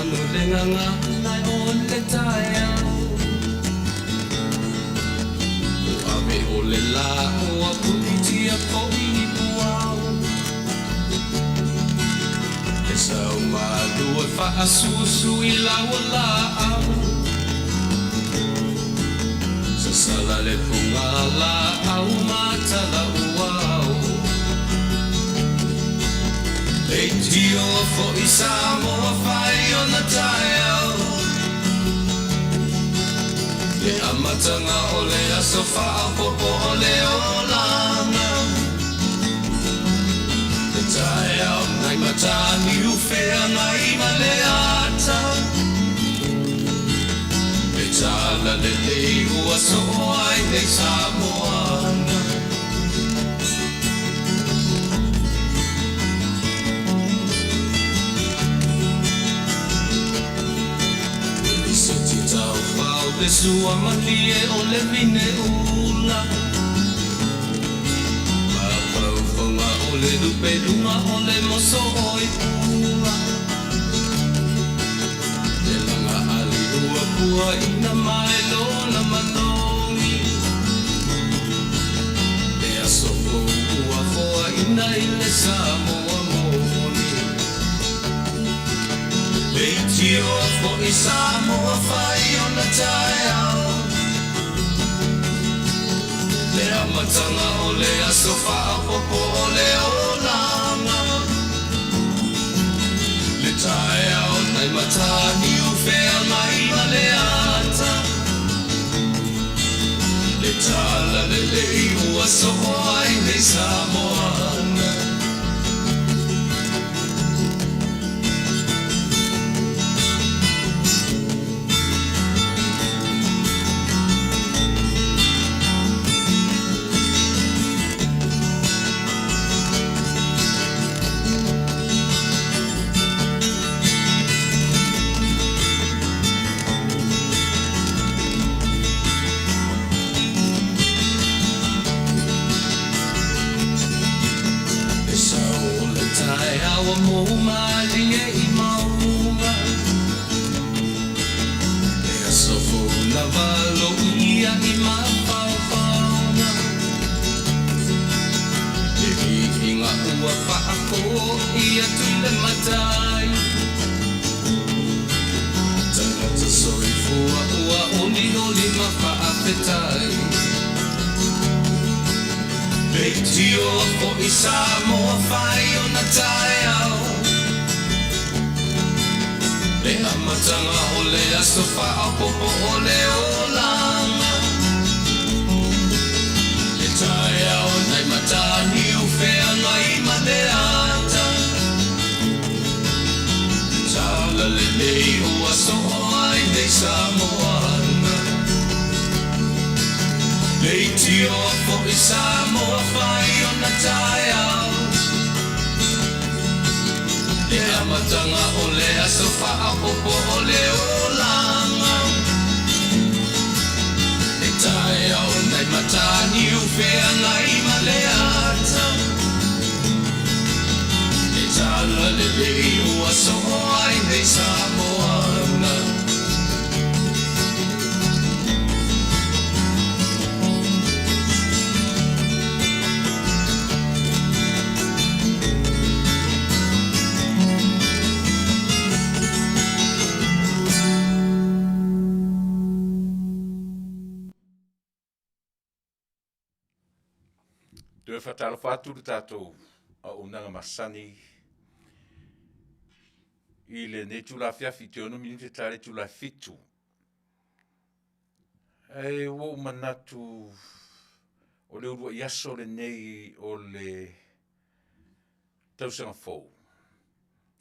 manu le gagana o le taeao. Ua ave o le lā ua punitia foi i puao. E sau malu e faasusu i lau laau. Sasala le puga laau ma tala uao. Leitioa foi Samoa fai ona taeao. Le amataga o le aso faaopoopo o le olaga. Le taeao nai Mataniu Feagai ma le ata. Le tala lelei ua soo ai nei Samoana. Le seti taufao le sua malie o le vine ula. Mafaufaga o le lupeluga o le moso o i pua. Le laga ali ua puaina mai lona manogi. Le aso fou ua foaina i le Samoa moni. Leitioa foi Samoa fai ona taeao. Le amataga o le aso faaopoopo o le olaga. Le taeao nai Mataniu Feagai ma le ata. Le tala lelei ua soo ai nei Samoana. Le sau o le taeao ua mou malie i mauga. Le aso fou na valoia i mafaufauga. Le viiga ua faafoi atu i le Matai. Tagata soifua ua olioli ma faafetai. Leitioa foi Samoa fai ona taeao. Le amataga o le aso faaopoopo o le olaga. Le taeao nai Mataniu Feagai ma le ata. Le tala lelei ua soo ai nei Samoana. Leitioa foi Samoa fai ona taeao. Le amataga o le aso faaopoopo o le olaga. Le taeao nai Mataniu Feagai ma le ata. Le tala lelei ua soo ai nei Samoana. Toe whatalofa atu le tātou auaunaga masani i lenei tula afiafi i te ono minute ta le tula fitu. Ae ua ou manatu o le uluai aso lenei o le tausaga fou,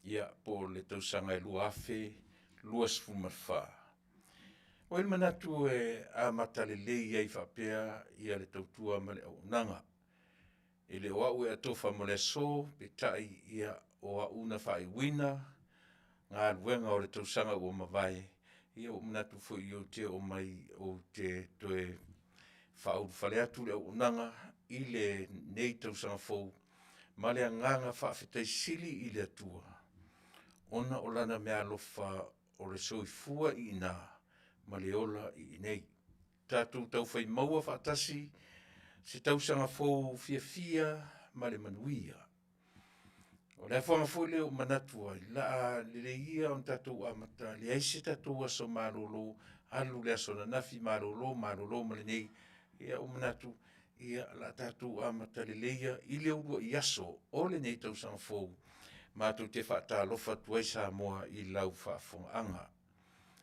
ia po o le tausaga e 2024. Ua i ai le manatu e amata lelei ai faapea ia le tautua ma le auaunaga. E le o au e atofa mo le aso, peitai ia o au na faaiuina galuega o le tausaga ua mavae, ia ua ou manatu foi ou te oo mai ou te toe faaulufale atu le auaunaga i lenei tausaga fou ma le agaga faafetai sili i le Atua. ona o Lana meaalofa o le soifua i ina ma le ola i inei. Tatou taufai maua faatasi se tausaga fou fiafia ma le manuia. O le afuaga foi lea ua ou manatu ai, o le a lelei ia ona tatou amata, leai se tatou aso malolo, alu le aso ananafi malolo, malolo ma lenei. Ia ua manatu, ia o le a tatou amata lelei ia i le uluai aso o lenei tausaga fou, matou te faatalofa atu ai Samoa i lau faafofogaaga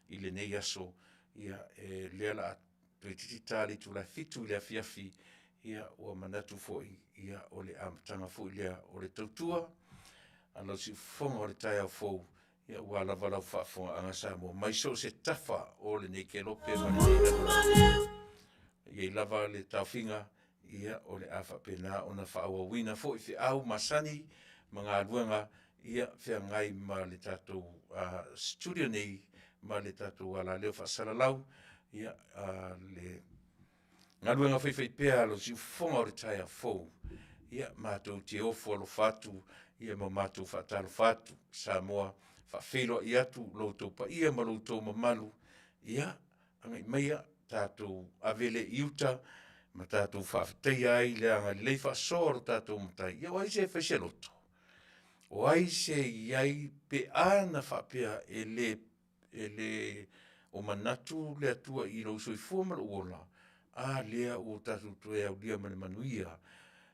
i lenei aso, ia o lea o le a toeitiiti ta le itula e 7:00 i le afiafi, ia ua manatu foi, ia o le amataga foi lea o le tautua a lau siufofoga o le taeao fou, aua lava lau faafofogaaga Samoa mai so o se tafa o lenei kelope ma lenei lalolagi. E i ai lava le taofiga, ia o le a faapena ona faaauauina foi feau masani ma galuega feagai ma le tatou studio nei ma le tatou alaleo faasalalau le galuega faifaipea a lou siufofoga o le taeao fou. Ia, matou te ofo alofa atu ma matou faatalofa atu Samoa, e faafeiloai atu i lo outou paia ma lo outou mamalu. Ia, agai maia tatou ave lea i uta ma tatou faafetaia ai le agalelei faasoa o lo tatou Matai. Ia o ai se e fai se loto? O ai se e i ai pe a na faapea e le o manatu le Atua i lou soifua ma lou ola, a lea ua tatou toe aulia ma le manuia.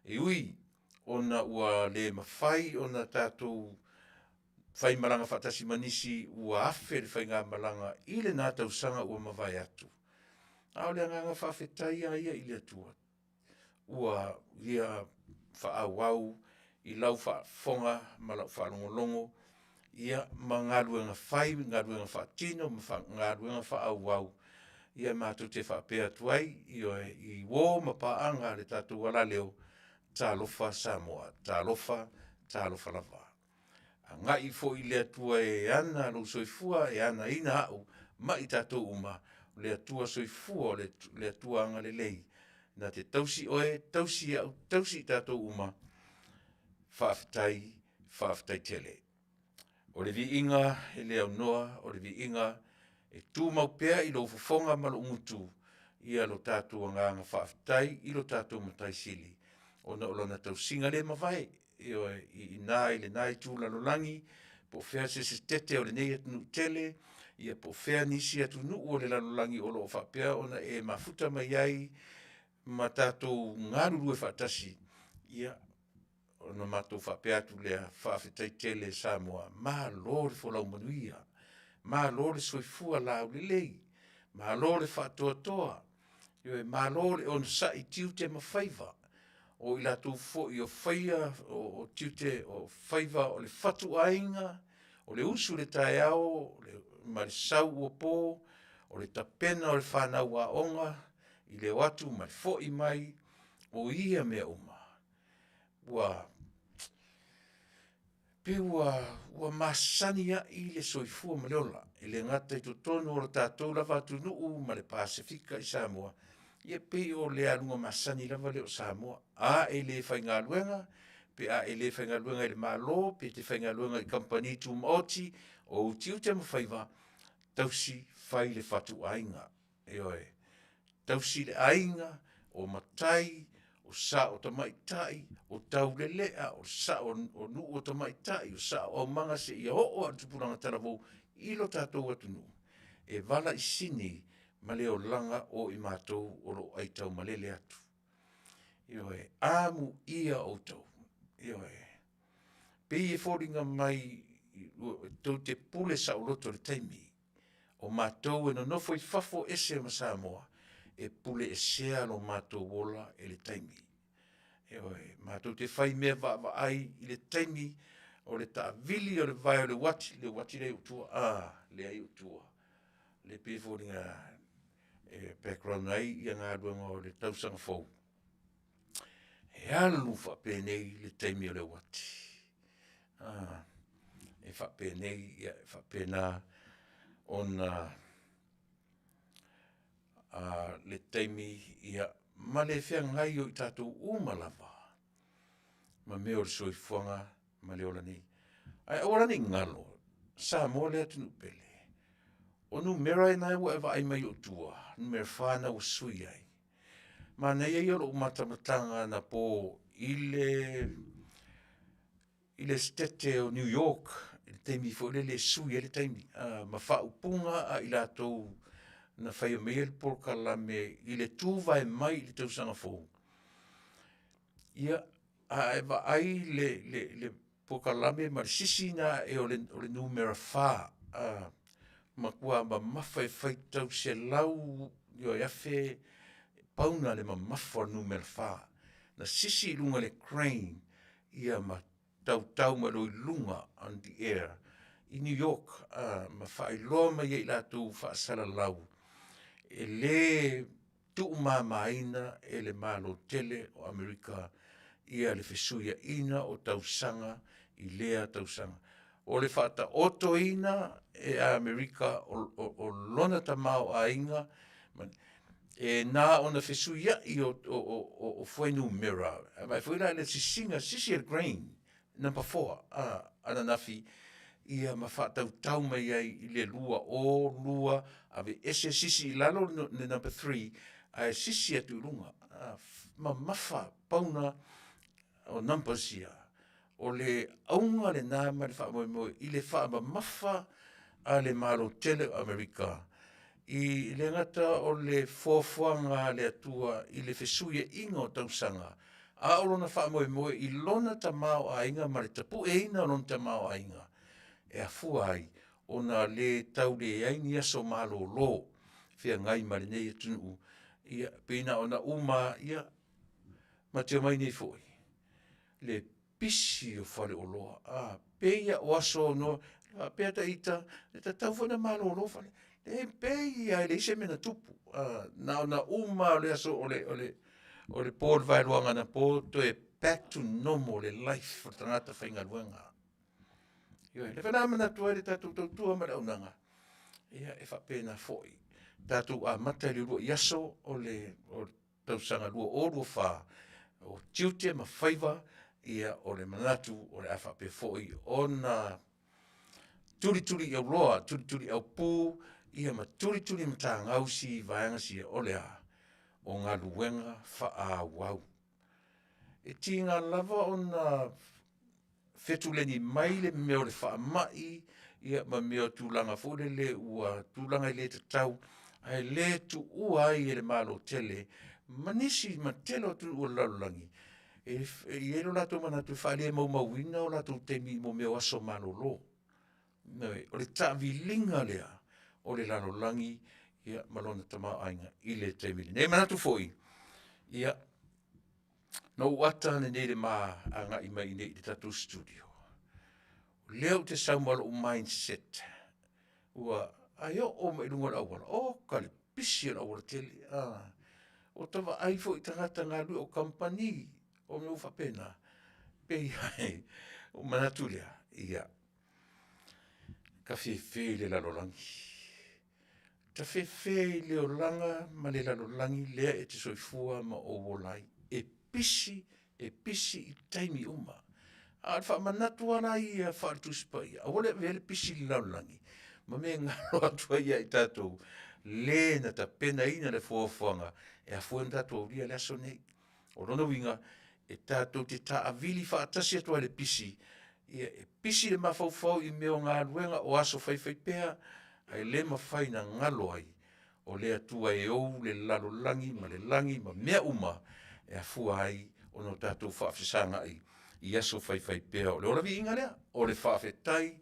E ui ona ua le mafai ona tatou faimalaga faatasi ma nisi ua afe le faigamalaga i lena tausaga ua mavae atu, a o le agaga faafetai lava ia i le Atua ua ia faaauau i lau faafofoga ma lau faalogologo ia ma galuega fai ma galuega faatino ma galuega faaauau. Ia matou te faapea atu ai, ioe, i uo ma paaga a le tatou alaleo, talofa Samoa, talofa, talofa lava. Agai foi i le Atua e ana lou soifua, e anaina au ma i tatou uma, o le Atua soifua, o le Atua agalelei na te tausi oe, tausi au, tausi i tatou uma. Faafetai, faafetai tele. O le viiga e le aunoa, o le viiga e tumau pea i lou fofoga ma lou gutu lo tatou agaga faafetai i lo tatou Matai Sili ona o Lana tausiga le mavae, ioe, i ina i lena itu o le lalolagi, po o fea se sekete o lenei atunuu tele, ia po o fea nisi atunuu o le lalolagi o lo o faapea ona e mafuta mai ai ma tatou galulue faatasi, ia, ona matou faapea atu lea, faafetai tele Samoa, malo le folau manuia, malo le soifua laulelei, malo le faatoatoa, ioe, malo le onosai i tiute ma faiva. O i latou foi o faia o tiute o faiva o le fatuaiga, o le usu i le taeao ma le sau ua po, o le tapena o le fanau aoga i le o atu ma le foi mai, o ia mea uma, ua pei ua masani ai le soifua ma le ola, e le gata i totonu o le tatou lava atunuu ma le Pasefika i Samoa, ia pei o le aluga masani lava lea o Samoa. A e le faigaluega, pe a e le faigaluega i le Malo pe e te faigaluega i Kamupani Tumaoti, o ou tiute ma faiva, tausi fai le fatuaiga, ioe, tausi le aiga, o matai, o sao tamaitai, o taulelea, o sao o nuu o tamaitai, o sao o aumaga seia oo lava i le tupulaga talavou i lo tatou atunuu, e valaisini ma le olaga o i matou o lo o aitaumalele atu. Ioe. Amuia outou, ioe. E pei e foliga mai tou te pule saoloto i le taimi, o matou e nonofo i fafo ese ma Samoa, e puleesea lo matou ola e le taimi. Ioe. Matou te fai mea vaavaai i le taimi o le taavili o le vae o le uati, le uati lea i ou tua a, lea e i ou tua, lea e pei e foliga e background ai galuega o le tausaga fou. E alu faapenei le taimi o le uati, e faapenei, e faapena ona le taimi ma le feagai o i tatou uma lava ma mea o le soifuaga ma le ola nei. Ae aua la ne i galo. Samoa le atunuu pele, o numera na ua e vaai mai i ou tua, numera 4 lena ua sui ai. Manaia ia o lou matamataga anapo i le Setete o New York i le taimi foi lele e sui ai le taimi ma faaupuga a i latou na faia maia le polokalame i le tuvae mai i le tausaga fou, ia, a e vaai i le polokalame ma le sisi ona ae o le numera 4, matua mamafa e faitau selau, ioe, afe pauna le mamafa o le numera 4. Na sisi i luga i le crane ia ma tautau mai loa i luga on the air i New York ma faailoa mai e i latou faasalalau, e le tuumamaina e le Malo tele o Amerika le fesuiaiga o tausaga i lea tausaga. O le faataotoina e Amerika o lona tamaoaiga e na ona fesuiai o fuainumera, a vaai foi la i le sisiga, sisi e le crane, number 4 ananafi ia ma faatautau mai ai i le 20, aveese sisi i lalo le number 3 ae sisi atu i luga. Mamafa pauna o numbers ia. O le auga lena ma le faamoemoe i le faamamafa a le Malo tele o Amerika, e le gata o le foafoaga a le Atua i le fesuiaiga o tausaga, a o lona faamoemoe i lona tamaoaiga ma le tapueina o lona tamaoaiga, e afua ai ona le tau leai ni aso malolo e feagai ma lenei atunuu. Ia, pei na ona uma lava, ia, ma te omai nei foi le pisi o faleoloa, pei lava o aso e faapea ita, e tatau foi ona malolo fale, e pei lava e leai se mea na tupu. Na ona uma lava o le aso o le po o le vaeluaga anapo toe back to normal le life o le tagata faigaluega. Ioe, o lea foi la e manatu ai le tatou tautua ma le auaunaga, ia e faapena foi. Tatou amata i le uluai aso o le tausaga 2024, o tiute ma faiva, ia o le manatu o le a faapea foi ona tulituliauloa, tulituliaupu ma tulitulimatagausi vaega ia, o le a? O galuega faaauau. E tiga lava ona fetuleni mai le mea o le faamai ma mea o tulaga foi lele ua tulaga e le tatau, ae le tuua ai e le Malo tele ma nisi ma le tele o atunuu o le lalolagi, e i ai lo latou manatu e faalemaumauina o latou taimi mo mea o aso malolo. Ioe, o le taaviliga lea o le lalolagi ma lona tamaoaiga i le taimi lenei. E manatu foi, ia, na ou ata ananei i le ma agai mai i inei i le tatou studio, o lea ou te sau ma lou mindset, ae oo mai i luga o le auala, oka le pisi o le aualatele. Ua ta vaai foi i tagata galulue, o kamupani, o mea uma faapena, pei lava ona ou manatu lea, ia, tafefe i le lalolagi, tafefe i le olaga ma le lalolagi lea e te soifua ma ou ola ai. E pisi, e pisi i taimi uma. A o le faamanatu lava la ia faale-Tusi Paia, aua le avea le pisi i le lalolagi ma mea e galo atu ai ia i tatou le na tapenaina le fuafuaga e afua ai ona tatou aulia le aso lenei. O lona uiga, e tatou te taavili faatasi atu ai i le pisi, ia e pisi le mafaufau i mea o galuega o aso faifaipea, ae le mafai ona galo ai o le Atua e ou le lalolagi ma le lagi ma mea uma e afua ai ona o tatou faafesagai i aso faifaipea. O le ola viiga lea, o le faafetai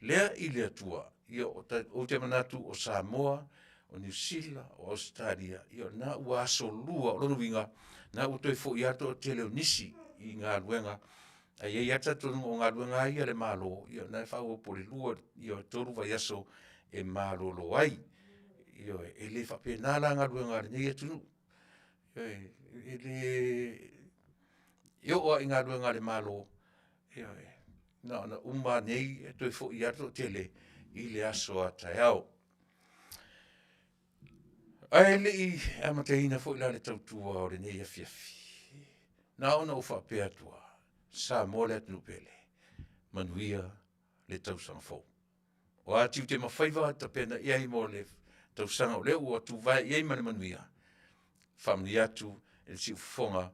lea i le Atua. Ia ou te manatu o Samoa, o Niu Sila, o Ausetalia, ia o lena ua asolua. O lona uiga, o lena ua toe foi lava le toatele o nisi i galuega, ae i ai lava le talitonuga o galuega lava ia a le Malo, ia o lena e faaauau po o le 2 i le 3 vaiaso e malolo ai. Ioe, e le faapena la galuega a lenei atunuu. Ioe, e le… e oo lava i galuega a le Malo, ioe, na ona uma lava nei ae toe foi lava le toatele i le aso a taeao. Ae le i amataina foi la le tautua o lenei afiafi, na ona ou faapea atu lava, Samoa le atunuu pele, manuia le tausaga fou. O a tiute ma faiva e tapenaia ai mo le tausaga o lea ua tuvae i ai ma le manuia, faamanuia atu i le siufofoga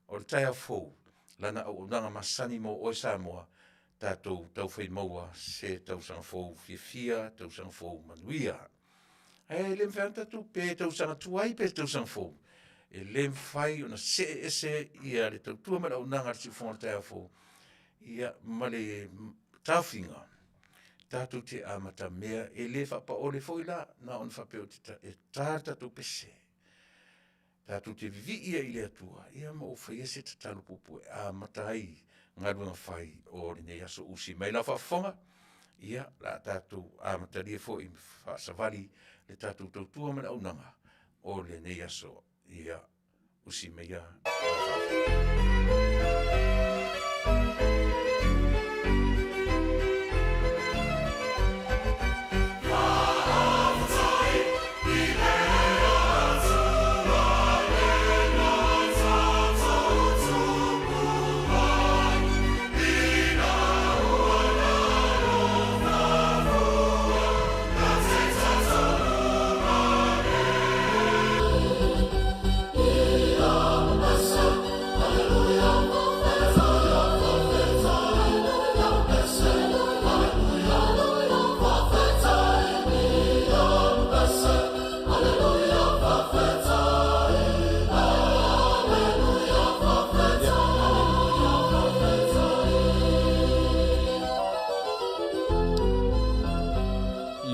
o le taeao fou lana auaunaga masani mo oe Samoa, tatou taufai maua se tausaga fou fiafia, tausaga fou manuia. Ae le mafai lava ona tatou, pe tausaga tuai pe tausaga fou, e le mafai ona see ese le tautua ma le auaunaga a le siufofoga o le taeao fou ia ma le taofiga, tatou te amatamea, e le faapaole foi la, na ona faapea e ta le tatou pese, tatou te vivii ai i le Atua ma ou faia se tatalo puupuu e amata ai galuega fai o lenei aso. Usi mai lau faafofoga, ia o le a tatou amatalia foi faasavali le tatou tautua ma le auaunaga o lenei aso. Ia usi maia lau faafofoga.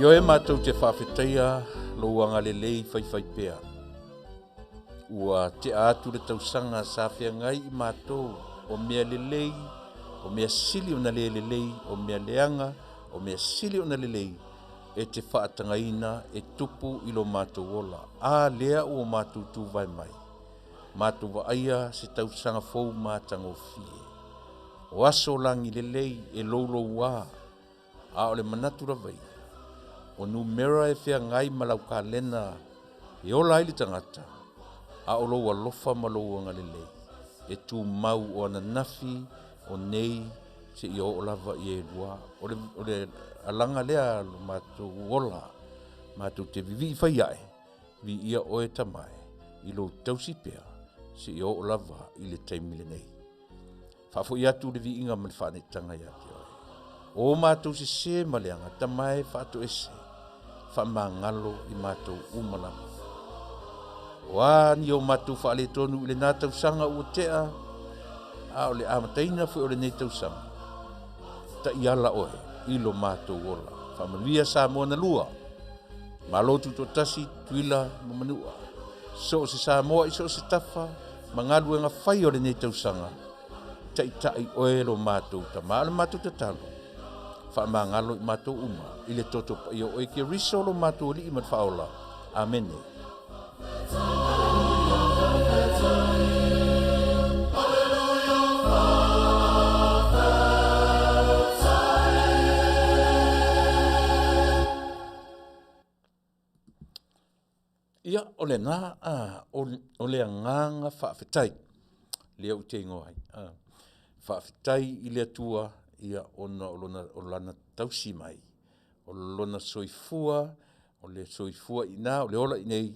Ioe matou te faafetaia lou agalelei faifaipea. Ua tea atu le tausaga sa feagai i matou o mea lelei, o mea sili ona le lelei, o mea leaga, o mea sili ona lelei, e te faatagaina e tupu i lo matou ola. A lea ua matou tuvae mai, matou vaaia se tausaga fou matagofie. O aso lagi lelei e louloua, a o le manatu lava ia, o numera e feagai ma lau kalena e ola ai le tagata, a o lou alofa ma lou agalelei e tumau o ananafi, o nei, seia oo lava i e lua. O le, o le alaga lea a lo matou ola, matou te vivii fai ae, viia oe Tama e, i lou tausi pea seia oo lava i le taimi lenei. Faafoi atu le viiga ma le faaneetaga ia te oe. O matou sese ma leaga, Tama e, faatoese, faamagalo i matou uma lava. O a ni o matou faaletonu i lena tausaga ua tea, a o le amataina foi o lenei tausaga, taiala oe i lo matou ola. Faamanuia Samoa na lua, Malo Tutoatasi, Tutuila ma Manua. So o se Samoa i so o se tafa ma galuega fai o lenei tausaga, taitai oe lo matou Tama. O le matou tatalo, faamagalo i matou uma i le toto paia o oe Keriso lo matou Alii ma le Faaola. Amene. Ia, o lena, o le agaga faafetai lea ou te igoa ai. Faafetai i le Atua ia ona o lona, o Lana tausi mai, o Lona soifua, o le soifua i ina, o le ola i inei,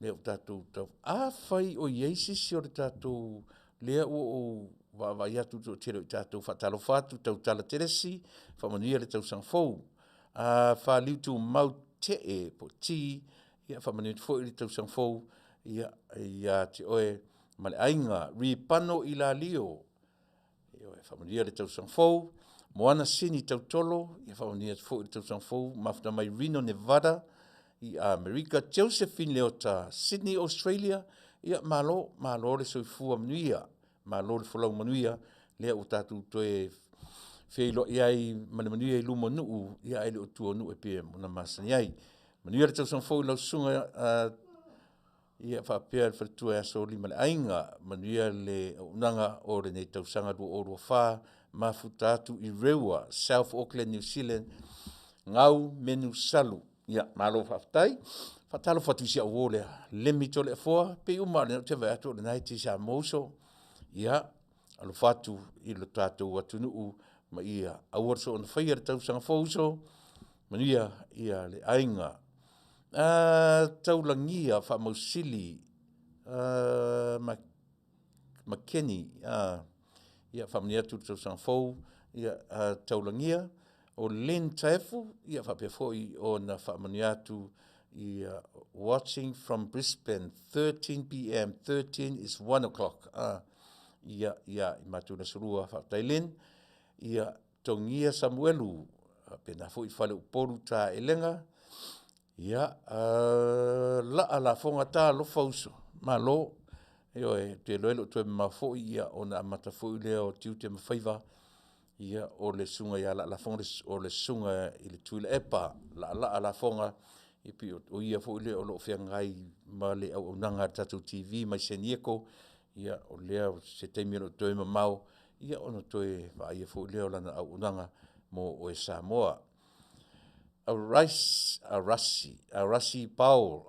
lea ua tatou tau… Afai o i ai se isi o le tatou lea ua ou vaavaai atu i le toatele o i tatou, faatalofa atu tautala Telesi, faamanuia le tausaga fou. Faliu Tumau Tee po o T, ia faamanuia atu foi le tausaga fou ia te oe ma le aiga. Ripano Ilalio, ioe, faamanuia le tausaga fou. Moana Sini Tautolo, ia faamanuia atu foi i le tausaga fou, mafuta mai Reno Nevada i Amerika. Josephine Leota, Sydney Australia, ia malo, malo le soifua manuia, malo le folau manuia, lea ua tatou toe feiloai ai ma le manuia i luma o nuu, ae le o tua o nuu e pei ona masani ai. Manuia le tausaga fou i lau susuga ia faapea le faletua ia Soli ma le aiga. Manuia le auaunaga o lenei tausaga 2024, mafuta atu i Rewa, South Auckland, New Zealand, Gau Menu Salu. Ia, malo faafetai. Faatalofa atu i si au uo lea, Lemi Toleafoa, pei uma lava o lena ou te vaai atu o lena e te i Samoa uso. Ia, alofa atu i lo tatou atunuu ma ia aua le soona faia le tausaga fou uso. Manuia ia le aiga. Taulagia Faamausili Makeni, ia faamanuia atu le tausaga fou ia Taulagia. O Len Taefu, ia faapea foi ona faamanuia atu ia watching from Brisbane 13 pm, 13 is 1 o'clock. Ia ia i matou i le Aso Lua, faafetai Len. Ia Togia Samuelu, faapena foi Faleupolu Taelega, ia Laa Lafoga, talofa uso, malo. Ioe, ou te iloa e le o toe mamao foi ia ona amata foi lea o tiute ma faiva ia o le Susuga ia Laa Lafoga o le Susuga i le Tuilaepa Laalaa Lafoga, ia pei o ia foi lea o lo o feagai ma le auaunaga a le tatou TV mai San Diego. Ia o lea o se taimi e le o toe mamao ia ona toe vaaia foi lea o lana auaunaga mo oe Samoa. Arasi Paul,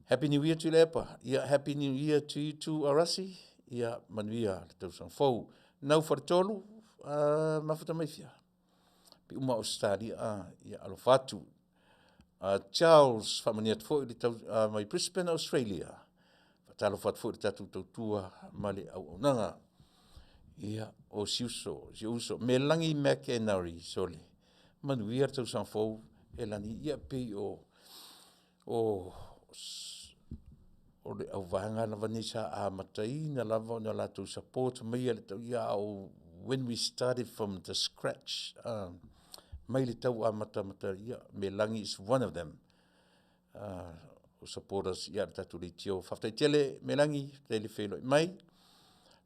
happy New Year Tuilaepa. Ia Happy New Year to you too Arasi, ia manuia le tausaga fou. Nau Faletolu, mafuta mai fea? Pei uma Ausetalia ia alofa atu. Charles, faamanuia atu foi mai Brisbane, Australia. Faatalofa atu foi i le tatou tautua ma le auaunaga. Ia, o si uso, si ou uso Melagi McEnery, sole, manuia le tausaga fou Elani. Ia pei o le auvaega lava nei sa amataina lava ona latou support maia a o when we started from the scratch, mai le tau amatamata, ia Melagi is one of them o supporters a le tatou leitio. Faafetai tele Melagi, faafetai le feiloai mai.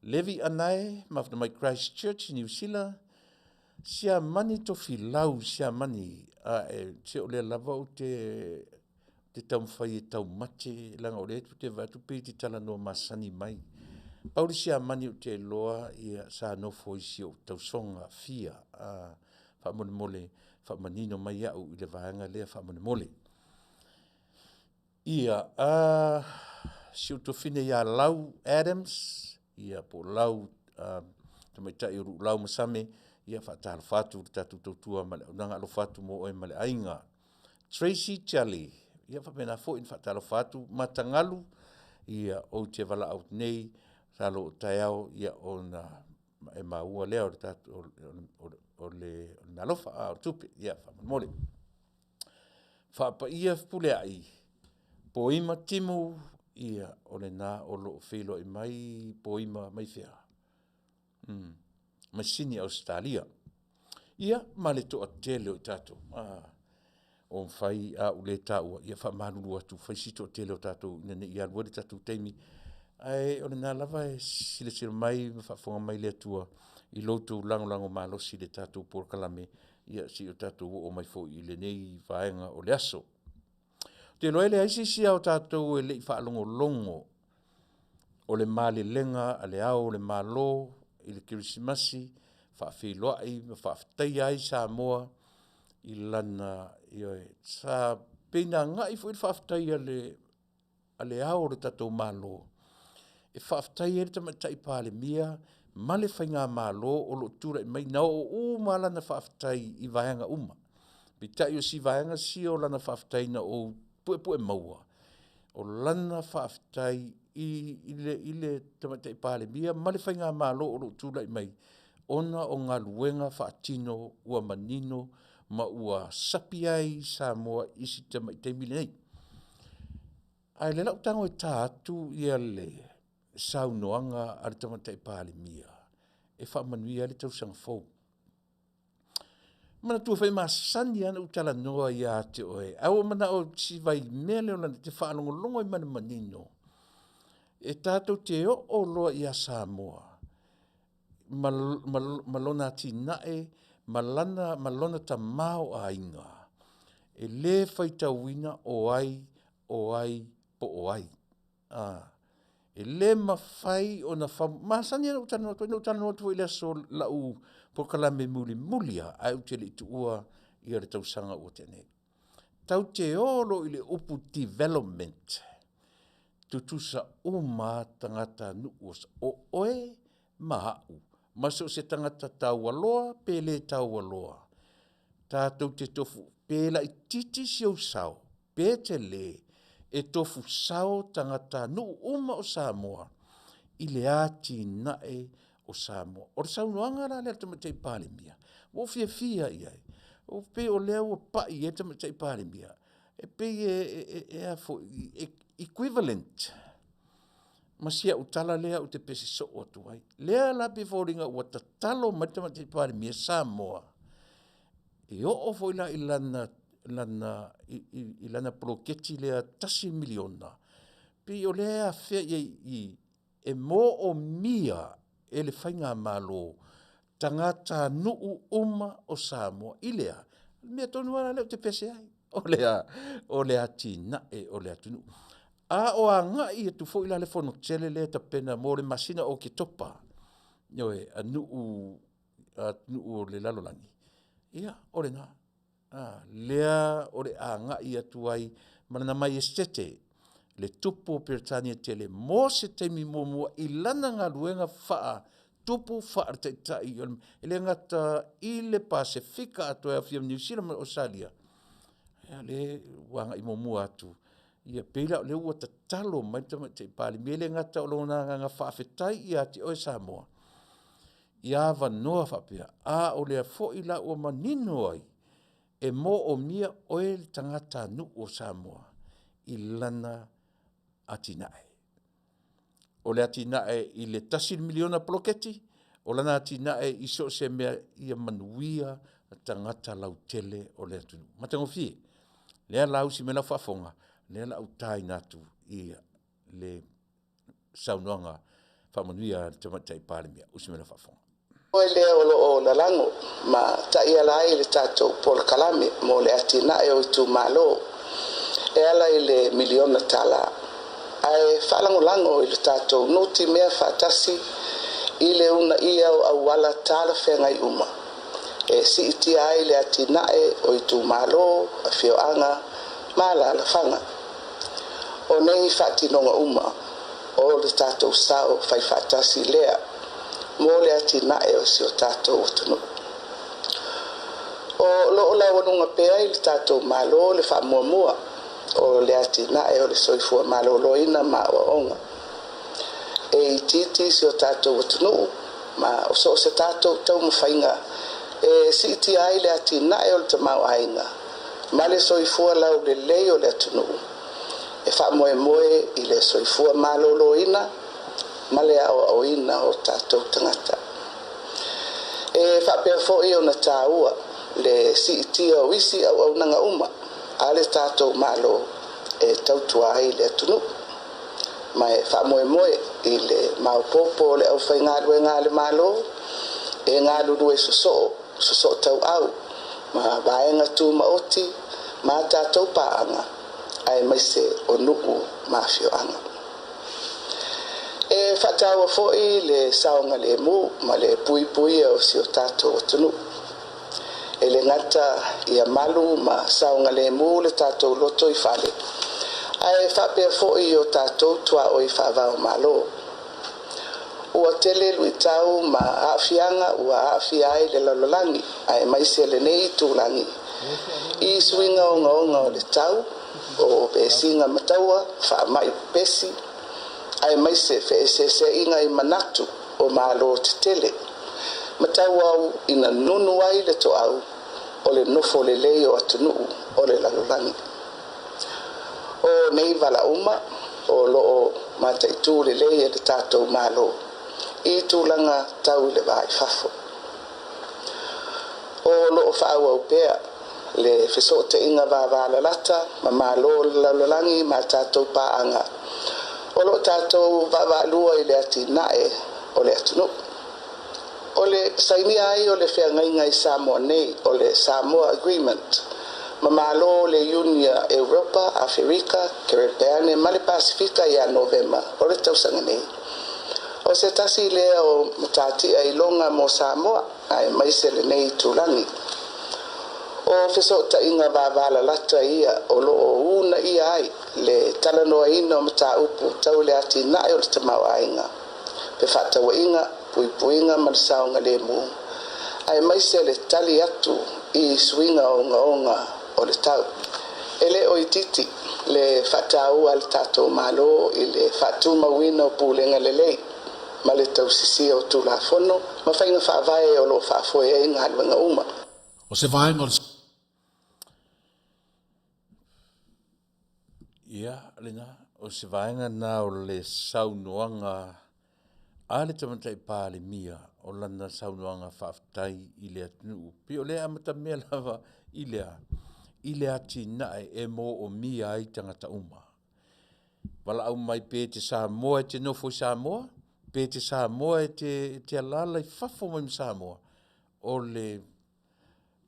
Levi Anae, mafuta mai Christchurch, Niu Sila. Siamani Tofilau Siamani, se o lea lava ou te taumafai e taumate leaga o lea ou te vaai atu pei e te talanoa masani mai. Pau le Siamani ou te iloa sa nofo i si ou tausoga fia, faamolemole faamanino mai au i le vaega lea faamolemole. Ia, si ou toafine ia Lau Adams, ia po o Lau tamaitai o Luulau Masame, ia faatalofa atu i le tatou tautua ma le auaunaga, alofa atu mo oe ma le aiga. Tracy Charlie, ia faapena foi ona faatalofa atu Matagalu, ia ou te valaau atu nei, masalo o taeao ona e maua lea o le tatou o le meaalofa o le tupe faamolemole. Faapaia Fepuleai, Poima Timu, ia o lena o lo o feiloai mai Poima mai fea? Mai Sini Ausetalia. Ia ma le toatele o i tatou ua mafai, a ou le taua, ia faamalulu atu, fai si toatele o tatou ina ne i alu ai le tatou taimi, ae o lena lava e silasila mai ma faafofoga mai le Atua i lo outou lagolago malosi i le tatou polokalame, seia o tatou oo mai foi i lenei vaega o le aso. Ou te iloa e leai se isi lava o tatou e le i faalogologo o le malelega a Le Ao o le Malo i le Kerisimasi, faafeiloai ma faafetaia ai Samoa i lana, ioe, sa pei ona agai foi le faafetai a Le Ao o le tatou Malo e faafetai ai le Tamaitai Palemia ma le faigamalo o lo o tulai mai, na oo uma lava lana faafetai i vaega uma. Peitai o si vaega sia o lana faafetai na ou puepue maua, o lana faafetai i le Tamaitai Palemia ma le faigamalo o lo o tulai mai ona o galuega faatino ua manino ma ua sapi ai Samoa i si tamai taimi lenei. Ae o lea o le a ou tago e ta atu le saunoaga a le Tamaitai Palemia e faamanuia ai le tausaga fou. Manatua foi e masani lava ona ou talanoa ia te oe, ae ua ou manao o si vaimea lea o lana, e te faalogologo ai ma le manino, e tatou te oo loa ia Samoa ma lona atinae ma lona tamaoaiga, e le faitauina o ai o ai po o ai. E le mafai ona masani lava ona ou talanoa atu ai, na ou talanoa atu foi i le aso i lau polokalame mulimuli lava ae ou te le i tuua le tausaga ua tea nei. Tatou te o loa i le upu development, tutusa uma lava tagatanuu o oe ma au ma so o se tagata taualoa pe le taualoa. Tatou te tofu pe laitiiti si ou sao pe tele, e tofu sao tagatanuu uma o Samoa i le atinae o Samoa. O le saunoaga la lea a le Tamaitai Palemia ua ou fiafia i ai, ua pei o lea ua pai i ai le Tamaitai Palemia, e pei e equivalent ma si au tala lea ou te pese soo atu ai. Lea la pei e foliga ua tatalo mai le Tamaitai Palemia Samoa, e oo foi la i lana poloketi lea $1 miliona, pei o lea e afea i ai i i, e moomia e le faigamalo tagatanuu uma o Samoa i le a? O le mea tonu lava lea ou te pese ai, o le a? O le atinae o le atunuu. A o agai atu foi la le fonotele lea e tapena mo le masina o Oketopa, ioe, a nuu o le lalolagi, ia o lena. Lea o le a agai atu ai ma Lana Maiesitete le Tupu o Peretania tele mo se taimi muamua i lana galuega faa-Tupu faale-Taitai e le gata i le Pasefika atoa e aofia ma Niu Sila ma Ausetalia, a lea ua agai muamua atu, ia pei la o lea ua tatalo mai le Tamaitai Palemia, e le gata o lona agaga faafetai ia te oe Samoa i avanoa faapea, a o lea foi la ua manino ai, e moomia oe le tagatanuu o Samoa i lana atinae. O le atinae i le $1 miliona poloketi, o lana atinae i so o se mea ia manuia tagata lautele o le atunuu. Matagofie, lea la usi mai lau faafofoga, lea o le a ou taina atu le saunoaga faamanuia a le Tamaitai Palemia. Usi mai lau faafofoga. Oe lea o lo o lalago ma taiala ai le tatou polokalame mo le atinae o itumalo e ala i le miliona tala, ae faalagolago i le tatou nutimea faatasi i le uunaia o auala talafeagai uma e siitia ai le atinae o itumalo, afioaga ma alaalafaga. O nei faatinoga uma o le tatou sao faifaatasi lea mo le atinae o si o tatou atunuu. O lo o laualuga pea i le tatou Malo le faamuamua o le atinae o le soifua maloloina ma aoaoga. E itiiti si o tatou atunuu ma o so o se tatou taumafaiga e siitia ai le atinae o le tamaoaiga ma le soifua laulelei o le atunuu, e faamoemoe i le soifua maloloina ma le aoaoina o tatou tagata. E faapea foi ona taua le siitia o isi auaunaga uma a le tatou Malo e tautua ai le atunuu, ma e faamoemoe i le maopoopo o le aufaigaluega a le Malo e galulue sosoo, sosoo tauau ma vaega tumaoti ma tatou paaga aemaise o nuu ma afioaga. E faataua foi le saogalemu ma le puipuia o si o tatou atunuu. E le gata ia malu ma saogalemu le tatou loto i fale, ae faapea foi i o tatou tuaoi faava-o-Malo. Ua tele luitau ma aafiaga ua aafia ai le lalolagi aemaise lenei itulagi i suiga ogaoga o le tau, o vesiga ma taua, faamai pepesi, aemaise feeseeseaiga i manatu o Malo tetele, ma tauau ina nunu ai le toau o le nofo lelei o atunuu o le lalolagi. O nei vala uma o lo o mataitu lelei e le tatou Malo i tulaga tau i le va i fafo. O lo o faaauau pea le fesootaiga vavalalata ma Malo o le lalolagi ma tatou paaga o lo o tatou vaavaalua i le atinae o le atunuu. O le sainia ai o le feagaiga i Samoa nei, o le Samoa Agreement, ma Malo o le Iunia Europa, Aferika, Kerepeane ma le Pasefika ia Novema o le tausaga nei, o se tasi lea o matatia iloga mo Samoa aemaise lenei itulagi. O fesootaiga vavalalata ia o lo o uunaia ai le talanoaina o mataupu tau le atinae o le tamaoaiga, fefaatauaiga, puipuiga ma le saogalemu, aemaise le tali atu i suiga ogaoga o le tau. E le o itiiti le faataua a le tatou Malo i le faatumauina o pulega lelei ma le tausisia o Tulafono ma faiga faavae o lo o faafoe ai galuega uma. O se vaega o le. Ia, lena, o se vaega lena o le saunoaga a le Tamaitai Palemia, o lana saunoaga faafetai i le atunuu. Pei o lea e amatamea lava i le a? I le atinae e moomia ai tagata uma. Valaau mai pe te Samoa e te nofo i Samoa, pe te Samoa e te alaala i fafo mai ma Samoa, o le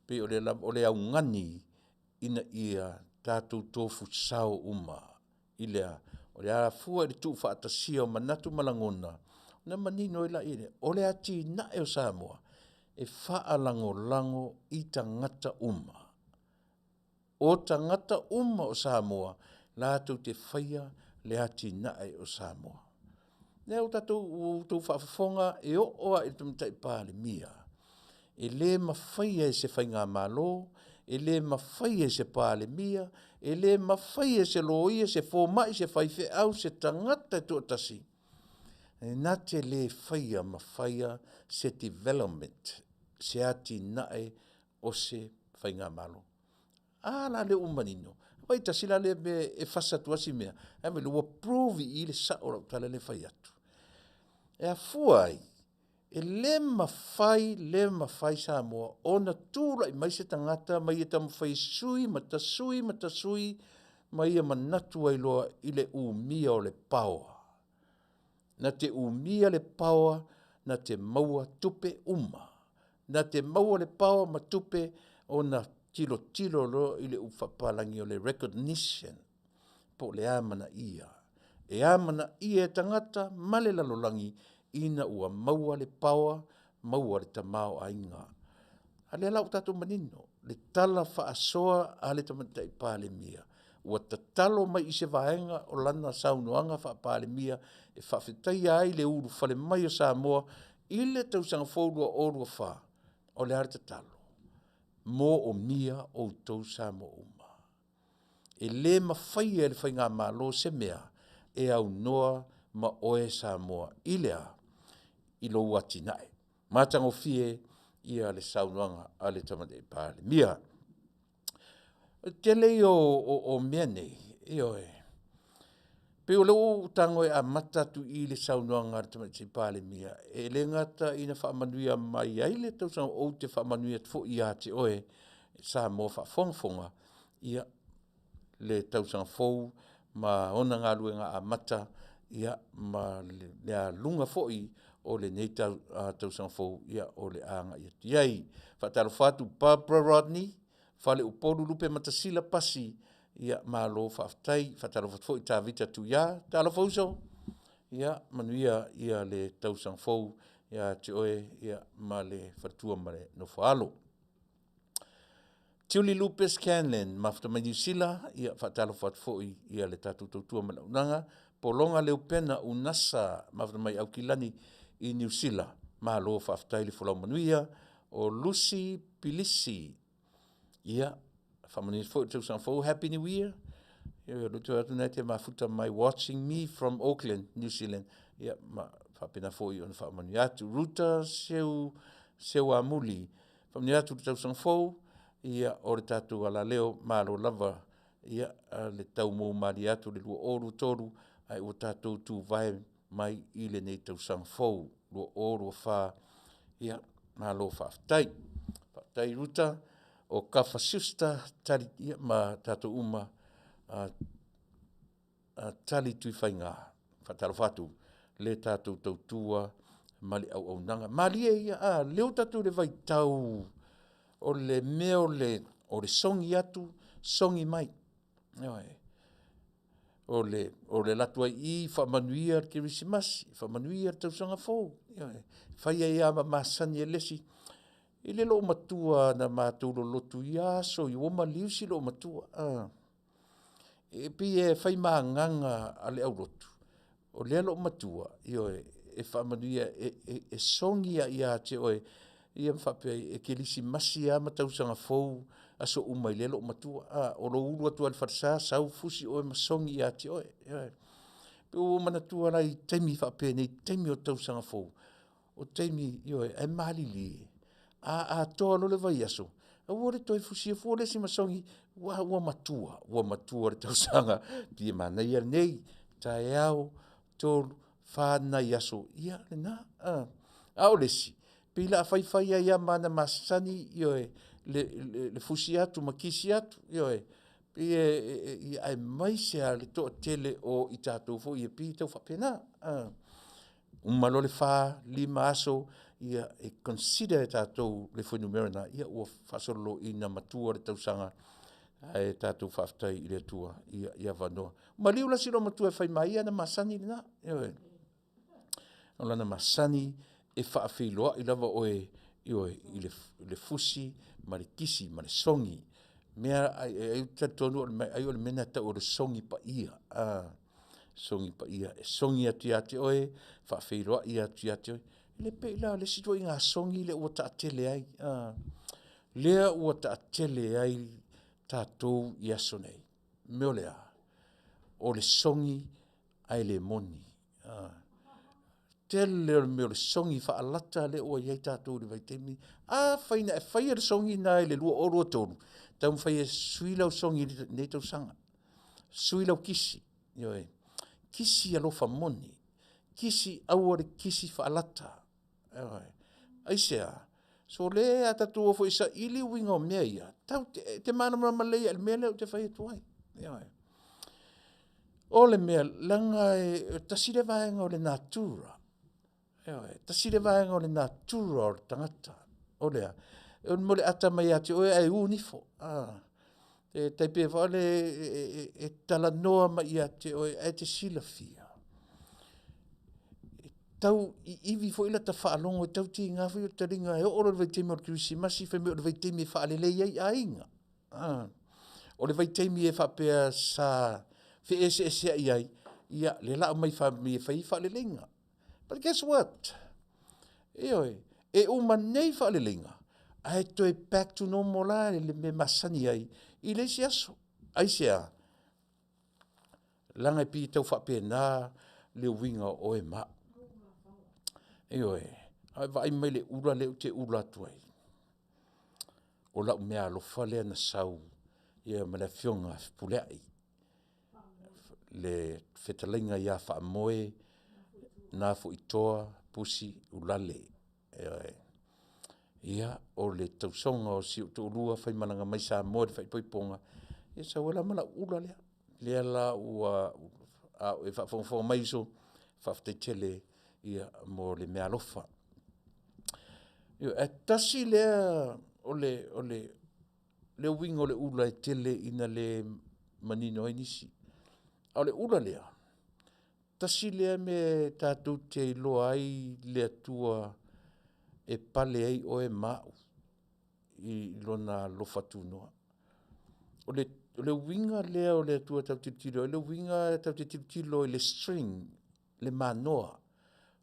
pei o le lava o le augani ina ia tatou tofu sao uma i le a? O le a fua i le tuufaatasia o manatu ma lagona, ona manino ai lea, o le atinae o Samoa, e faalagolago i tagata uma. O tagata uma o Samoa latou te faia le atinae o Samoa. Lea ua tatou ua outou faafofoga e oo lava i le Tamaitai Palemia, e le mafaia e se Faigamalo, e le mafaia e se Palemia, e le mafaia e se Loia, se Fomai, se faifeau, se tagata e toatasi, e na te le faia ma faia se development, se atinae o se Faigamalo. A la lea ua manino? Vaai tasi la lea mea e fasa atu lava si mea, ae fai mai ua prove i i le sao o lau tala lea e fai atu. E afua ai? E le mafai, le mafai Samoa ona tulai mai se tagata ma ia taumafai e sui ma tasui ma tasui ma ia manatu ai loa i le umia o le power. Na te umia le power na te maua tupe uma. Na te maua le power ma tupe ona tilotilo loa i le upu faapapalagi o le recognition po o le amanaia. E amanaia e tagata ma le lalolagi ina ua maua le power, maua le tamaoaiga. A lea la ua tatou manino, le tala faasoa a le Tamaitai Palemia, ua tatalo mai i se vaega o lana saunoaga faa-Palemia e faafetaia ai le ulufale mai o Samoa i le tausaga fou 2024, o le a le tatalo? Moomia outou Samoa uma. E le mafaia e le Faigamalo se mea e aunoa ma oe Samoa i le a? I lou atinae. Matagofie ia le saunoaga a le Tamaitai Palemia. O le tele ia o mea nei, ioe, pei o lea ua ou tago e amata atu i i le saunoaga a le Tamaitai Palemia, e le gata ina faamanuia mai ai le tausaga, ou te faamanuia atu foi ia te oe Samoa faafogafoga, ia le tausaga fou ma ona galuega amata, ia ma le aluga foi o lenei tausaga fou o le a agai atu i ai. Faatalofa atu Barbara Rodney, Faleupolu Lupematasila Pasi, ia malo faafetai. Faatalofa atu foi Tavita Tuia, talofa uso, ia manuia ia le tausaga fou ia te oe ia ma le faletua ma le nofo a alo. Tuli Lupe Scanlan, mafuta mai Niu Sila, ia faatalofa atu foi i le tatou tautua ma le auaunaga. Pologa Leupena Unasa, mafuta mai Aukilani i Niu Sila, malo faafetai le folau manuia. O Lucy Pilisi, ia faamanuia atu foi le tausaga fou, Happy New Year. Ia o lea ou te vaai atu o lena e te mafuta mai, watching me from Auckland, New Zealand. Ia ma faapena foi ona faamanuia atu. Ruta Seu Seuamuli, faamanuia atu le tausaga fou, ia o le tatou alaleo, malo lava ia le taumou malie atu le 2023 ae ua tatou tuvae mai i lenei tausaga fou 2024. Ia malo faafetai. Faafetai Ruta, o Kafa Schuster, tali ia ma tatou uma Tali Tuifaiga. Faatalofa atu le tatou tautua ma le auaunaga. Malie ia, a, lea ua tatou i le vaitau o le mea o le, o le sogi atu, sogi mai. Ioe. O le alu atu ai i i faamanuia le Kerisimasi, faamanuia le tausaga fou. Ioe. Fai ai lava ma masani e le isi. I le loomatua na matou lolotu i ia aso ia, ua maliu si loomatua. E pei e fai ma agaga a le aulotu, o lea loomatua, ioe, e faamanuia, e sogi lava ia te oe. Ia ma faapea ai, e kerisimasi lava ma tausaga fou aso uma i lea loomatua. O lou ulu atu lava i le falesa sau fusi oe ma sogi ia te oe, ioe. Ua ou manatua la i taimi faapenei i taimi o tausaga fou, o taimi, ioe, ae malilie, a atoa loa le vaiaso, aua le toe fusia fua le isi ma sogi, aua ua matua, ua matua le tausaga. Pei e manaia lenei, taeao, 3, 4 nai aso, ia lena. A o le isi, pei o le a faifai ai lava ma aga masani, ioe, le fusi atu ma kisi atu, ioe, aemaise lava le toatele o i tatou foi e pei e tau faapena. Uma loa le 4, 5 aso, ia e consider e tatou le fuainumera na ua faasololoina matua le tausaga ae tatou faafetai i le Atua i avanoa. Maliu la si olomatua e fai ma ia ana masani lena, ioe. O lana masani e faafeiloai lava oe, ioe, i le fusi ma le kisi ma le sogi. Ou te talitonu ai o le mea lena e tau o le sogi paia, sogi paia e sogi atu ia te oe, faafeiloai atu ia te oe. E le pei la o le isi ituaiga sogi lea ua taatele ai, lea ua taatele ai tatou i aso nei. O le mea o le a? O le sogi ae le moni. Tele o le mea o le sogi faalata lea ua i ai tatou i le vaitaimi lenei. Afai na e faia le sogi lena i le 2023, taumafai e sui lau sogi i lenei tausaga, sui lau kisi, ioe, kisi alofa moni, kisi, aua le kisi faalata. Ioe. Aisea? Sole a tatou o foi e saili uiga o mea ia, e te malamalama lelei lava i le mea lea ou te fai atu ai. Ioe. O le mea, leaga e tasi lea vaega o le natura, ioe, tasi lea vaega o le natura o le tagata, o le a? O le mea o le ata mai ia te oe ae u ifo. E tai pei foi lea e talanoa mai ia te oe ae e te silafia, e tau iivi foi lata faalogo e tau tiga foi lou taliga e oo loa i le vaitaimi o le kerisimasi fai mai o le vaitaimi e faalelei ai aiga. O le vaitaimi e faapea sa feeseeseai ai, ia lea o le a aumai e fai faaleleiga. But guess what? Ioe, e uma nei faaleleiga, ae toe back to normal lava le mea masani ai i le isi aso. Aisea? Leaga e pei e tau faapena le uiga o oe ma au. Ioe, a e vaai mai i le ula lea ou te ula atu ai, o lau meaalofa lea na sau ma le afioga ia Fepuleai, le fetalaiga ia Faamoe Nafoitoa Pusi Uelale. Ioe. Ia, o le tausoga o si ou toalua, faimalaga mai Samoa i le faaipoipoga, ia sau ai la ma lau ula lea. Lea la ua, a o e faafogafoga mai uso, faafetai tele mo le meaalofa. Ioe, ae tasi lea o le uiga o le ula e tele ina le manino ai nisi, a o le ula lea, tasi lea mea tatou te iloa ai le Atua e pale ai oe ma au i Lona alofa tunoa. O le uiga lea o le Atua tatou te tilotilo i ai, o le uiga tatou te tilotilo i le string, le manoa.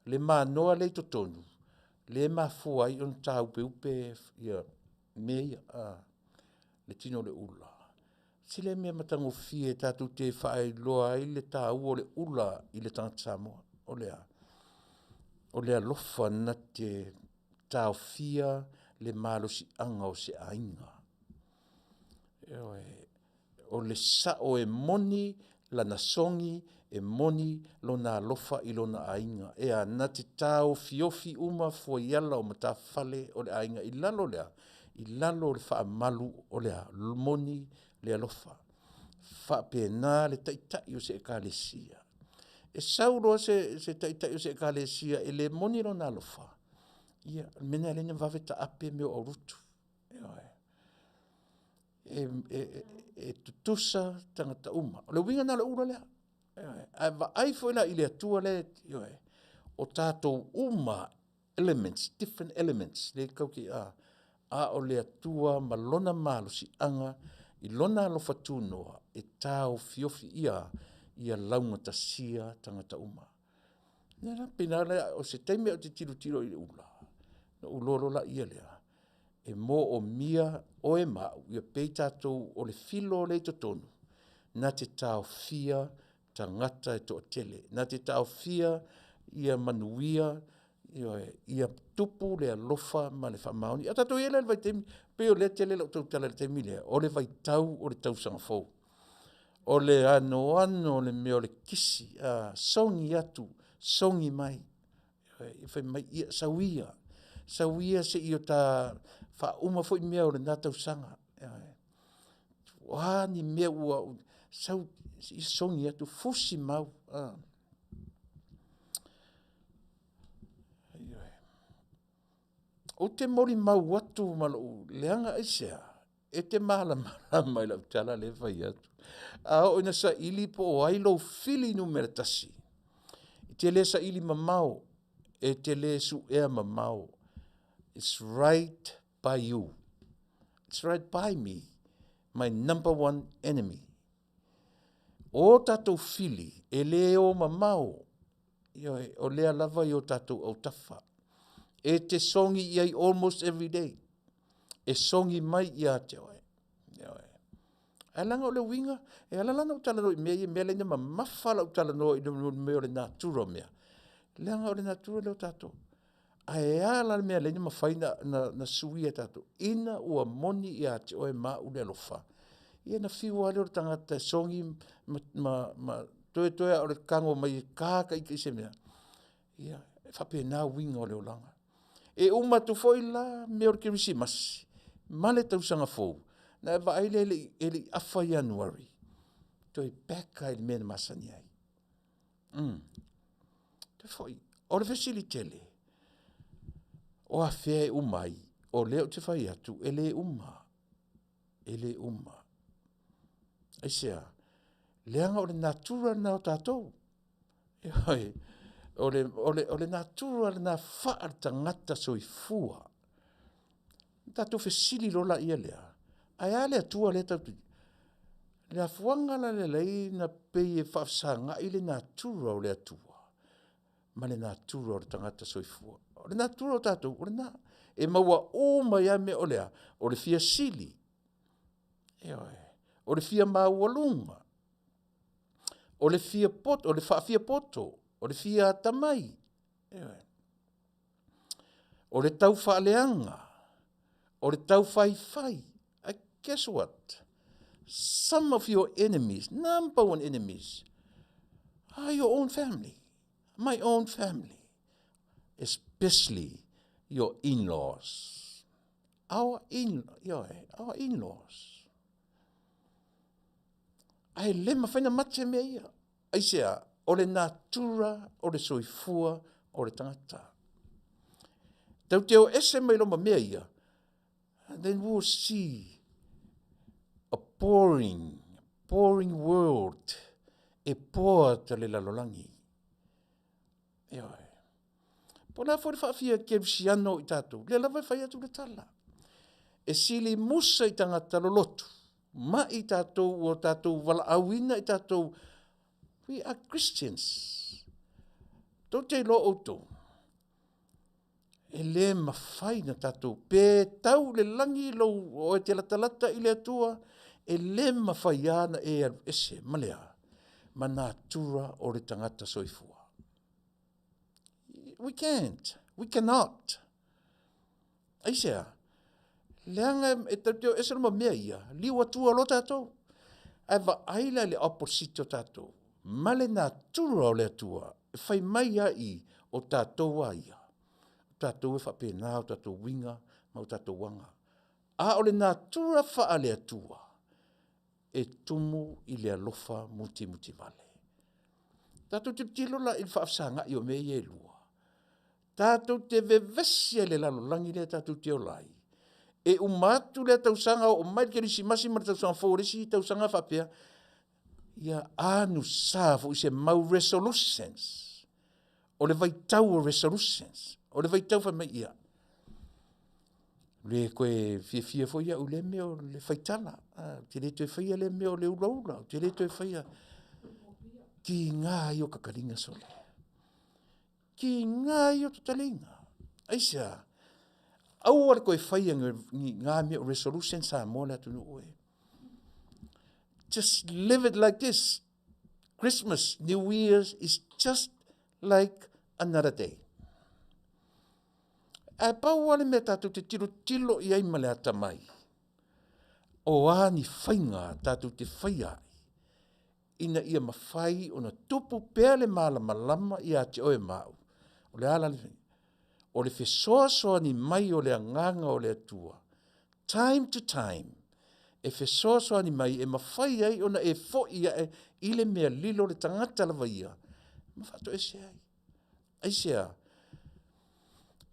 Le manoa lea e i totonu lea e mafua ai ona taupeupe mea ia, le tino o le ula. Tele mea matagofie tatou te faailoa ai le taua o le ula i le tagata Samoa. O le a? O le alofa na te taofia le malosiaga o se aiga. Ioe. O le sao e moni lana sogi, e moni lona alofa i lona aiga. E a? Na te taofiofi uma fuaiala o matafale o le aiga i lalo o le a? I lalo o le faamalu o le a? O le moni, le alofa. E faapena le Taitai o se Ekalesia. E sau loa se Taitai o se Ekalesia e le moni lona alofa, ia o le mea lena e ala ai ona vave taape mea o aulotu. Ioe. E tutusa tagata uma. O le uiga lena o le ula lea. Ioe. A e vaai foi la i le Atua lea, ioe, o tatou uma lava, elements, different elements lea a o le Atua ma Lona malosiaga i Lona alofa tunoa e taofiofi ia laugatasia tagata uma. Ia la, pei o se taimi ou te tilotilo i le ula, Na ou iloa loa laia lea, e moomia oe ma au ia pei tatou o le filo lea i totonu, na te taofia tagata e toatele. Na te taofia ia manuia, ioe, ia tupu le alofa ma le faamaoni. A tatou i ai la i le vaitaimi, pei o lea e tele lau tautala i le taimi lea, o le vaitau o le tausaga fou. O le anoano o le mea o le kisi, sogi atu, sogi mai. Fai mai, ia sau ia, sau ia se i o ta faauma foi mea o lena tausaga. Ioe. O a ni mea ua sau se i sogi atu, fusi mau. Ioe. Ou te molimau atu ma lou leaga, aisea? E te malamalama i lau tala lea e fai atu. A oo ina saili po o ai lou fili numera tasi, e te le saili mamao, e te le suea mamao, it's right by you, it's right by me, my number one enemy. O tatou fili, e le o mamao, ioe, o lea lava e i o tatou autafa. E te sogi i ai almost everyday. E sogi mai ia te oe, ioe. Ae leaga o le uiga, e ala la ona ou talanoa i mea ia i mea ia na mamafa lou talanoa i le mea o le natura o mea, leaga o le natura lea o tatou. Ae a la le mea e ala ai ona mafai ona suia e tatou? Ina ua moni ia te oe ma au le alofa, ia ona fiu lava lea o le tagata e sogi ma toetoe lava o le tago mai e ta ita i se mea, ia e faapena uiga o le olaga. E uma atu foi la mea o le Kerisimasi ma le tausaga fou, ona e vaai lea e le i afa Ianuari, toe back lava i le mea na masani ai. Toe foi. O le fesili tele, o afea e uma ai? O lea ou te fai atu, e le uma, e le uma. Aisea? Leaga o le natura lena o tatou. Ioe, o le natura lena faaletagata soifua. Ona tatou fesili loa lea, ae a le Atua lea tatou te… Le afuaga la lea e ala ai ona pei e faafesagai le natura o le Atua ma le natura o le tagata soifua. O le natura o tatou, o lena. E maua uma ai lava mea, o le a? O le fia sili, ioe, o le fia maualuga, o le fia poto, o le faafiapoto, o le fia atamai, ioe, o le taufaaleaga, o le taufaifai. Guess what? Some of your enemies, number one enemies, are your own family, my own family, especially your in-laws. Our in, ioe, our in-laws. Ae le mafai ona mate mea ia. Aisea? O le natura o le soifua o le tagata. Tatou te o ese mai loa ma mea ia, and then we will see a boring, boring world. E bored le lalolagi. Ioe. Po o le a foi le faafia kerisiano o i tatou, lea lava e fai atu le tala. E sili musa i tagata lolotu, ma i tatou ua tatou valaauina i tatou, we are Christians. Tou te iloa outou, e le mafai na tatou, pe tau i le lagi lou, oe e te latalata i le Atua, e le mafai lava ona e alu ese ma le a? Ma natura o le tagata soifua. We can't, we cannot. Aisea? Leaga e tatou te o ese loa ma mea ia, liu atua loa tatou. Ae vaai la i le opposite o tatou ma le natura o le Atua e fai mai lava i i, o tatou a ia, o tatou e faapena o tatou uiga ma o tatou aga. A o le natura faale-Atua, e tumu i le alofa mutimutivale. Tatou tilotilo la i le faafesagai o mea ia e lua. Tatou te vevesi ai i le lalolagi lea tatou te ola ai. E uma atu lea tausaga oo mai le Kerisimasi ma le tausaga fou o le isi tausaga faapea, ia anusa foi se mau resolutions. O le vaitau o resolutions. O le vaitau fai mai ia, le toe fiafia foi au i lea mea o le faitala. Ou te le toe faia lea mea o le ulaula. Ou te le toe faia. Tiga ia o ta taliga sole. Tiga ia o ta taliga. Aisea? Aua le toe faia ni ngā mea o resolution Samoa le atunuu e. Just live it like this. Christmas, New Year's is just like another day. Ae pau lava le mea tatou te tilotilo i ai ma le atamai, o a ni faiga tatou te faia ai ina ia mafai ona tupu pea le malamalama ia te oe ma au. O le a la le faiga? O le fesoasoani mai o le Agaga o le Atua, time to time, e fesoasoani mai e mafai ai ona e foi ae i le mea lilo le tagata lava ia ma faatoese ai. Aisea?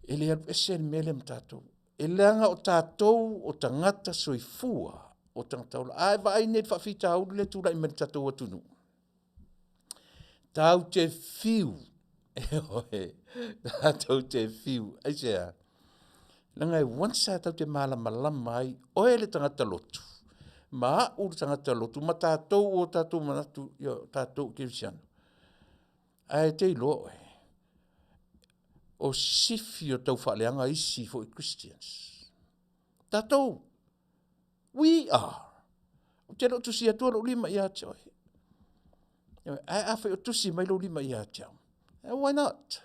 E le alu ese le mea lea ma tatou. E leaga o tatou o tagata soifua, o tagata ola. A e vaai nei i le faafitauli lea e tulai mai i le tatou atunuu, tatou te fiu, ioe, tatou te fiu. Aisea? Leaga e once lava tatou te malamalama ai, oe le tagata lotu, ma au le tagata lotu, ma tatou o tatou manatu, ia, tatou kerisiano, Ae te iloa oe, o sifi o taufaaleaga isi foi Christians. Tatou, we are. Ou te le o tusi atua lou lima ia te oe. Ae afai o tusi mai lou lima ia te au, eh, why not?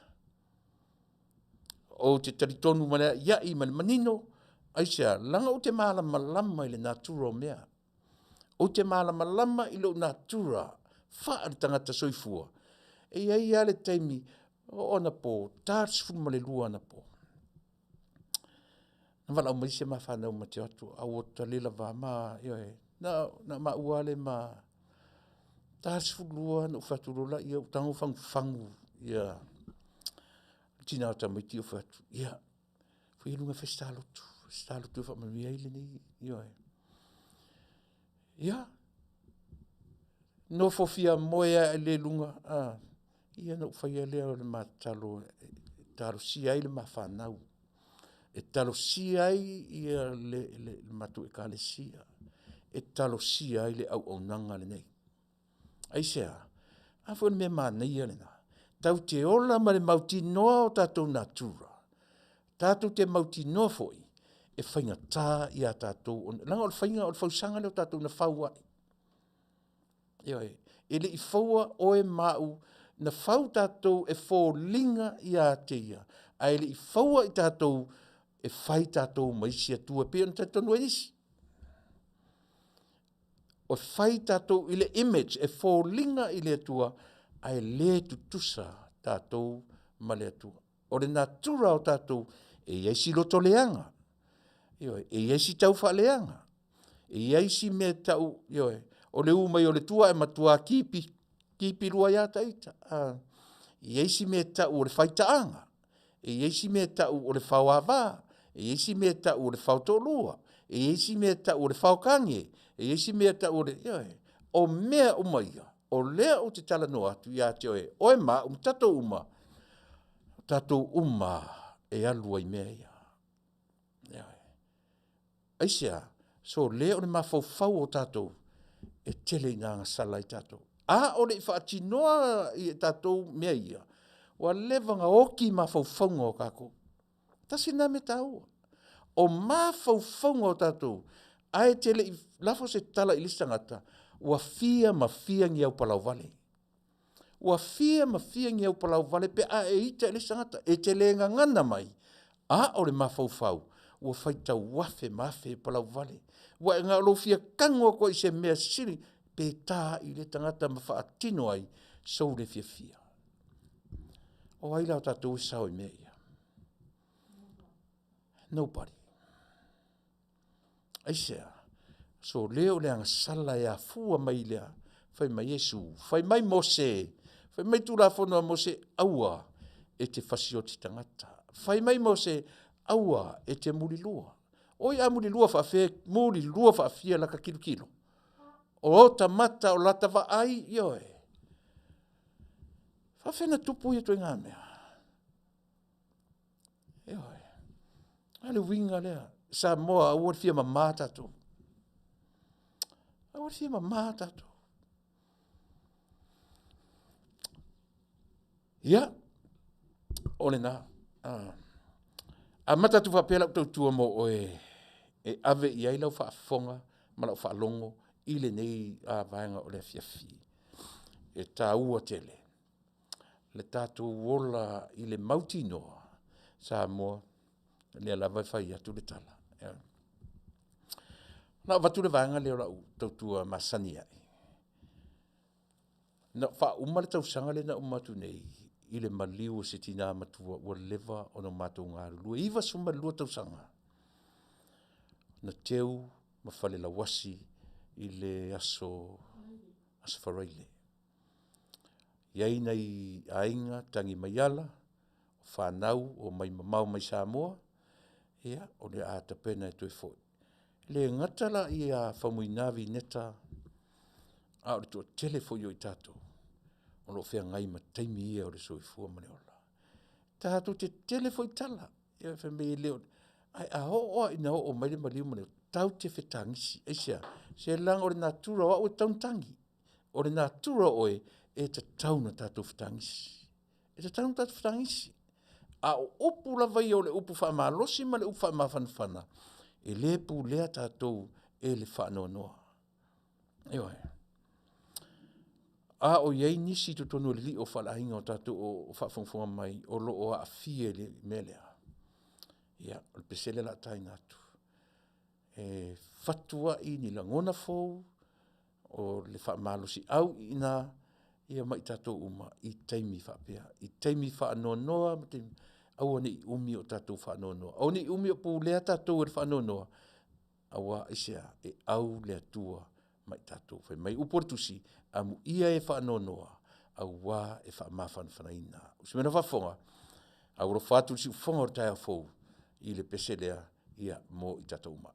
Ou te talitonu ma le aiai ma le manino, aisea, laga ou te malamalama i le natura o mea. Ou te malamalama i lou natura faale-tagata soifua. E i ai lava le taimi, o anapo, ta le 12 anapo. Na valaau mai si a ma fanau ma te o atu, a ua ta le lava ma, ioe, na, na maua lava le ma, ta le 12 na ou fai atu loa lea, ou tago fagufagu ia le tina o tamaiti ou fai atu, ia, fai i luga e fai se ta lotu, se ta lotu e faamanuia ai lenei, ioe. Ia, nofo fia moe lava i le luga, a, ia ona ou faia lea o le ma tatalo e talosia ai le ma fanau, e talosia ai ia le, le, le matou ekalesia, e talosia ai le auaunaga lenei. Aisea? A foi o le mea manaia lena, tatou te ola ma le mautinoa o tatou natura, tatou te mautinoa foi e faigata ia tatou, leaga o le faiga o le fausaga lea o tatou na fau ai. Ioe, e le i faua oe ma au, na fau tatou e foliga ia te ia, ae le i faua i tatou e fai tatou ma isi atua e pei ona talitonu ai isi. O fai tatou i le image e foliga i le Atua, ae le tutusa tatou ma le Atua. O le natura o tatou, e i ai si loto leaga, ioe, e i ai si taufaaleaga, e i ai si mea tau, ioe, o le u mai o le tua ae matua kipi, kipi lua ia ta ita. A, e i ai si mea tau o le faitaaga, e i ai si mea tau o le faoava, e i ai si mea tau o le faotoalua, e i ai si mea tau o le faokage, e i ai si mea tau o le, ioe, o mea uma ia, o lea ou te talanoa atu ia te oe, oe ma au ma tatou uma, o tatou uma e alu ai mea ia. Ioe. Aisea? So lea o le mafaufau o tatou e tele ina agasala ai tatou. A o le i faatinoa i tatou mea ia, ua leva ona oti mafaufauga o tatou. Tasi lena mea taua. O mafaufauga o tatou, ae te le i lafo se tala i le isi tagata, ua fia ma fia ni au palauvale. Ua fia ma fia ni au palauvale pe a e ita i le isi tagata. E te le gagana mai, a o le mafaufau, ua faitau afe ma afe palauvale. Ua e na o lou fia tago atu ai i se mea sili, pe ta ai i lea tagata ma faatino ai sou le fiafia. O ai la o tatou e sao i mea ia? Nobody. Aisea? So lea o le agasala e afua mai lea, fai mai Iesu, fai mai Mose, fai mai Tulafono a Mose, aua e te fasioti tagata. Fai mai Mose, aua e te mulilua. Oi a mulilua faafea, mulilua faafia lata tilotilo. O ota mata, o lata vaai, ioe. Faafea na tupu ia ituaiga mea? Ioe. A le uiga lea. Samoa, aua le fia mamā tatou. Aua le fia mamā tatou. Ia, o lena. Ah. Amata atu faapea lau tautua mo oe e ave i ai lau faafofoga ma lau faalogo i lenei vaega o le afiafi. E taua tele le tatou ola i le mautinoa Samoa, o lea lava e fai atu le tala, ioe. Na avatu le vaega lea o lau tautua masani ai, na faauma le tausaga lea na uma atu nei i le maliu o se tina matua ua leva ona matou galulue, e 92 tausaga na teu ma falelauasi i le aso Faraile. E i ai nai aiga tagi mai ala, o fanau omai mamao mai Samoa, ia o le a tapena e toe foi. E le gata la ia Faumuina Vineta a o le toatele foi o i tatou o lo o feagai ma taimi ia o le soifua ma le ola. Tatou te tetele foi tala, ioe, fai mai e le o, ae a oo lava ina oo mai le maliu ma le tatou te fetagisi. Aisea? Se leaga o le natura o au e tatau ona tagi, o le natura o oe, e tatau ona tatou fetagisi, e tatau ona tatou fetagisi. A o upu lava ia o le upu faamalosi ma le upu faamafanafana, e le pulea tatou e le faanoanoa, ioe. A o i ai nisi i totonu o le lio o faaleaiga o tatou o faafogafoga mai o lo o aafia i le mea lea? Ia, o le pese lea o le a taina atu, e fatu ai ni lagona fou, o le faamalosiau i ina ma i tatou uma i taimi faapea, i taimi faanoanoa ma taimi, aua ne i umi o tatou faanoanoa, aua ne i umi o pulea tatou e le faanoanoa, aua aisea? E au le Atua ma i tatou. Fai mai upu o le Tusi, amuia e faanoanoa aua e faamafanafanaina. Ua usuina lau faafofoga, aualofa atu i le siufofoga o le taeao fou i le pese lea mo i tatou uma.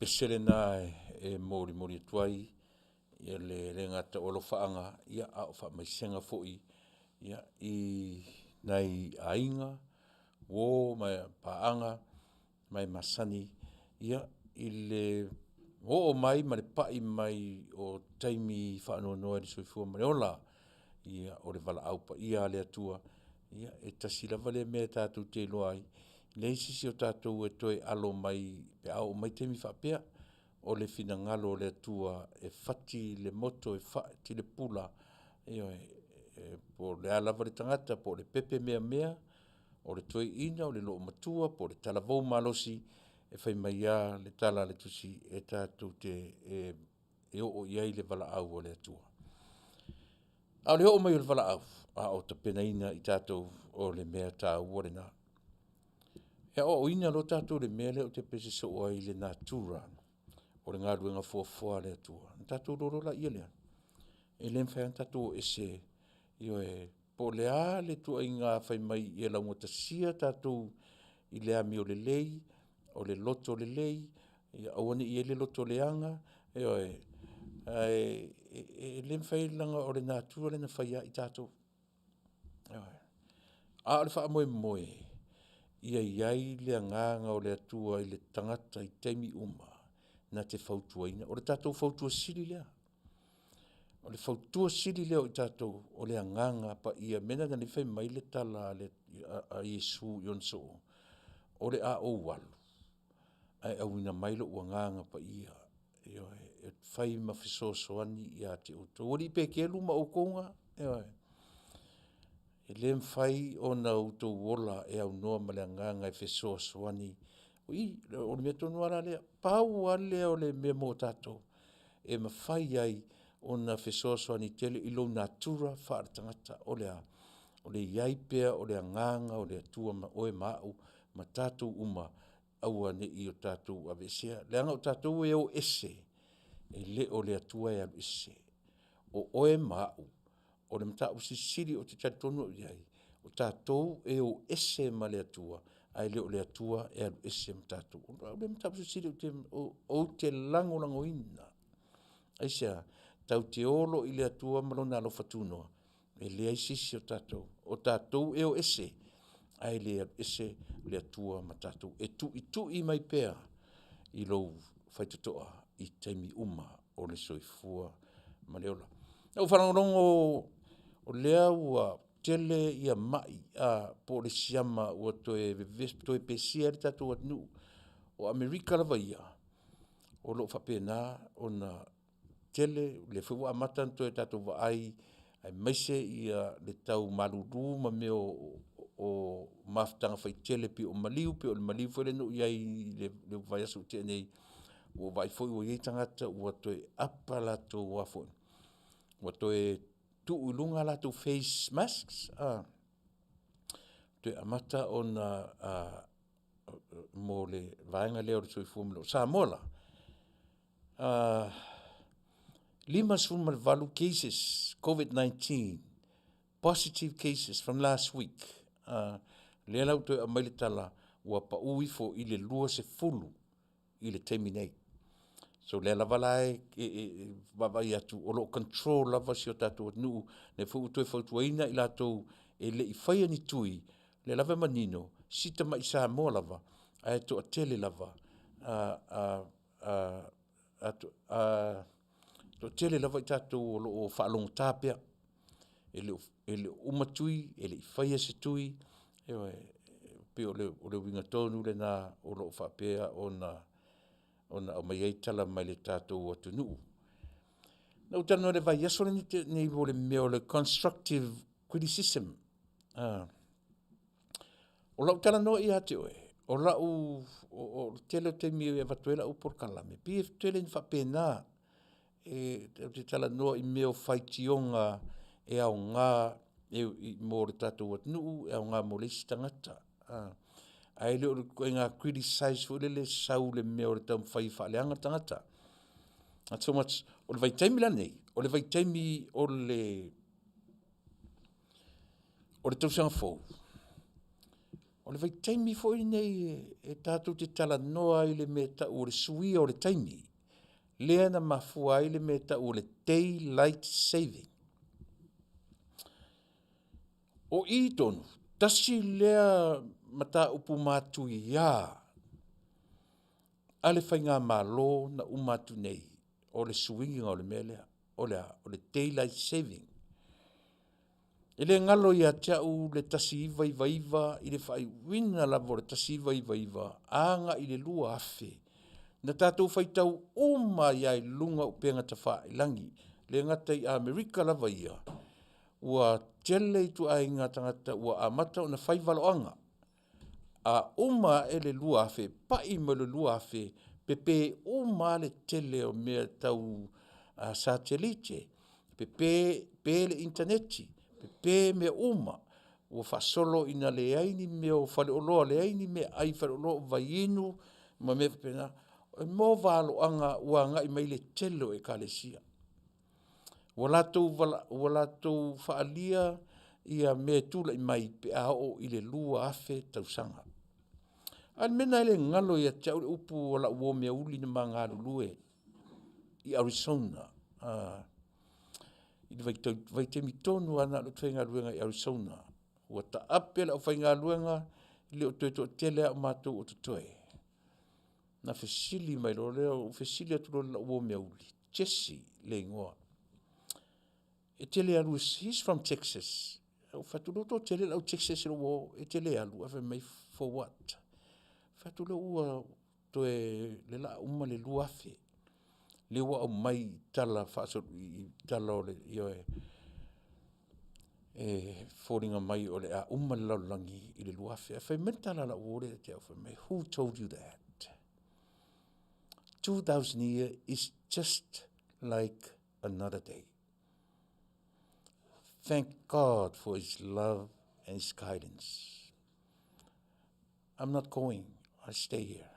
pese lena e molimoli atu ai e le gata o alofaaga, a o faamaisega foi i nai aiga, uo ma paaga ma e masani i le oo mai ma le pai mai o taimi faanoanoa i le soifua ma le ola o le valaau paia a le Atua. E tasi lava lea mea tatou te iloa ai, e leai se isi o tatou e toe alo mai pe a oo mai taimi faapea. O le finagalo o le Atua e fati le moto e fati le pula, ioe, po o le a lava le tagata po o le pepe meamea, o le toeaina o le loomatua po o le talavou malosi, e fai mai lava le tala a le Tusi, e tatou te oo i ai le valaau a le Atua. A o le oo mai o le valaau, a o tapenaina i tatou, o le mea taua lena. E aoaoina loa tatou i le mea lea ou te pese soo ai i le natura o le galuega foafoa a le Atua, ona tatou iloa loa lea, e le mafai lava ona tatou o ese, ioe, po o le a le ituaiga fai mai ia laugatasia tatou i le amiolelei, o le loto lelei, ia aua ne i i ai le loto leaga, ioe. Ae e le mafai leaga o le natura lea na fai ai tatou, ioe. A o le faamoemoe, ia i ai le Agaga o le Atua i le tagata i taimi uma na te fautuaina. O le tatou fautua sili lea, o le fautua sili lea o i tatou, o le Agaga Paia. O le mea lena na ala ai ona fai mai le tala a Iesu i ona soo, o le a ou alu ae auina mai lou Agaga Paia, ioe, e fai ma fesoasoani ia te outou. O alii pekelu ma outou na, ioe. E le mafai ona outou ola e aunoa ma le agaga e fesoasoani. O i, o le mea tonu lava lea, pau lava lea o le mea mo tatou e mafai ai ona fesoasoani tele i lou natura faaletagata. O le a? O le i ai pea o le Agaga o le Atua ma oe ma au ma tatou uma, aua ne i o tatou aveesea, leaga o tatou e o ese, e le o le Atua e alu ese. O oe ma au, o le mataupu silisili ou te talitonu au i ai, o tatou e o ese ma le Atua, ae le o le Atua e alu ese ma tatou. O le mataupu silisili ou te lagolagoina. Aisea? Tatou te o loa i le Atua ma Lona alofa tunoa, e leai se isi o tatou, o tatou e o ese, ae le alu ese le Atua ma tatou. E tuitui mai pea i lou faitotoa i taimi uma o le soifua ma le ola. Na ou faalogologo o lea ua tele mai po o le siama ua toe vevesi ua toe pesia ai le tatou atunuu. O Amerika lava ia, o lo o faapena ona tele, o lea foi ua amata ona toe tatou vaai aemaise le tau malulu ma mea o mafutaga faitele pei o maliu, pei o le maliu foi lea na ou i ai i le vaiaso ua tea nei, ua ou vaai foi ua i ai tagata ua toe apa latou ua toe tuu i luga a latou face masks, toe amata ona mo le vaega lea o le soifua maloloina. O Samoa la, 58 cases Covid-19 positive cases from last week, lea la ua toe aumai le tala ua pau ifo i le 20 i le taimi nei. So o lea lava la e vaavaai atu o lo o control lava si o tatou atunuu, lea foi ua toe fautuaina i latou e le i faia ni tui, o lea lava e manino, si tamai Samoa lava, ae toatele lava toatele lava i tatou o lo o faalogogata pea. E le o uma tui, e le i faia se tui, ioe, e pei o le uiga tonu lena o lo o faapea ona aumai ai tala mai le tatou atunuu. Na ou talanoa i le vaiaso lea na tea nei mo le mea o le constructive criticism. O lau talanoa ia te oe, o le tele o taimi e avatu ai lau polokalame, e pei e tele ina faapena, ou te talanoa i mea o faitioga e aoga mo le tatou atunuu, e aoga mo le isi tagata, ae le o le ituaiga criticize foi lele e sau i le mea o le taumafai e faaleaga le tagata. Not so much, o le vaitaimi la lenei, o le vaitaimi o le tausaga fou. O le vaitaimi foi lenei e tatou te talanoa ai i le mea e tau o le suia o le taimi, lea na mafua ai le mea e tau o le daylight saving. O i tonu, tasi lea mataupu matuia a le faigamalo na uma atu nei, o le suiga o le mea lea. O le a? O le daylight saving. E le galo ia te au le 1999 i le faaiuina lava o le 1999 agai i le 2000, na tatou faitau uma ai lava i luga o upega tafailagi, e le gata i Amerika lava ia, ua tele ituaiga tagata ua amata ona fai valoaga. A uma ae le 2000, pai mai loa le 2000, pepe uma lava le tele o mea tau satellite, pepe pe le initaneti, pepe mea uma, ua faasolo ina leai ni mea o faleoloa, leai ni meaai i faleoloa, o vaiinu ma mea faapena. E mo valoaga ua agai mai le tele o ekalesia. Ua latou faaalia ia mea e tulai mai pe a oo i le 2000 tausaga. A o le mea lena e le galo ia te au le upu a lau uo meauli na ma galulue i Arizona i le vaitaimi tonu lava na o ou faigaluega ai i Arizona. Ua taape le aufaigaluega, e le o toe toatele lava o matou o totoe, na fesili mai loa lea, ou fesili atu loa i lau uo meauli, Jesse le igoa, e te le alu he's from Texas. Ou fai atu, o lea ua toatele le au Texas i lou uo, e te le alu? Ae fai mai, for what? Ou fai atu, o lea ua toe, o lea o le a uma le 2000, lea ua aumai i tala i tala o le, ioe, e foliga mai o le a uma le lalolagi i le 2000. Ae fai mai le tala a lau uo lea ia te au, fai mai, who told you that? 2000 year is just like another day. Thank God for his love and his guidance. I'm not going, I stay here.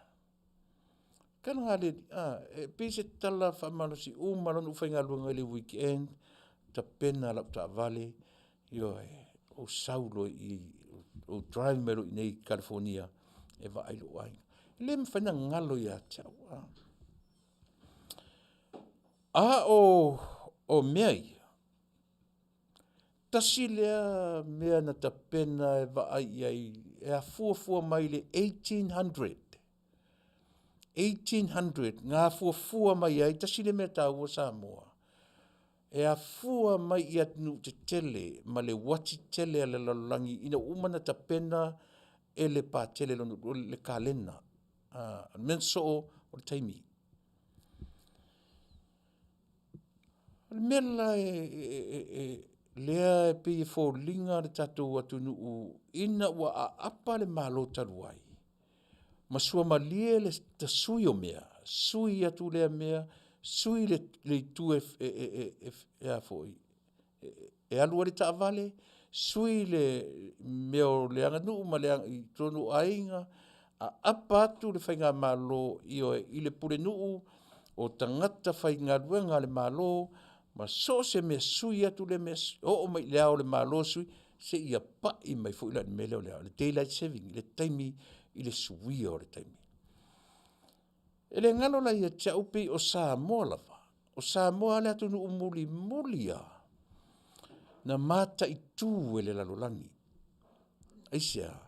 Tala le, a, e pei se tala faamalosi uma loa ona ou faigaluega i le weekend, tapena lau taavale, ioe, ou sau loa i i, ou drive mai loa i inei i Kalifonia e vaai lou aiga. E le mafai ona galo ia te au. A o mea ia, tasi lea mea na tapena e vaai i ai e afua mai i le 1800, 1800 na afuafua mai ai, tasi lea mea taua Samoa, e afua mai i atunuu tetele ma le uati tele a le lalolagi ina ua uma ona tapena e le Patele lona lua le kalena. O le mea soo o le taimi. O le mea la lea e pei e foliga le tatou atunuu ina ua aapa le Malo talu ai, ma suamalie le tasui o mea, sui atu lea mea, sui le itu e alu ai le taavale, sui le mea o le aganuu i totonu o aiga, aapa atu le faigamalo, ioe, i le pulenuu, o tagata faigaluega a le Malo, ma so o se mea, sui atu lea mea, oo mai i Le Ao o le Malo sui, seia pai mai foi la i le mea lea o le daylight saving, le taimi i le suia o le taimi. E le galo la ia te au pei o Samoa lava, o Samoa le atunuu mulimuli lava na mataitu e le lalolagi. Aisea?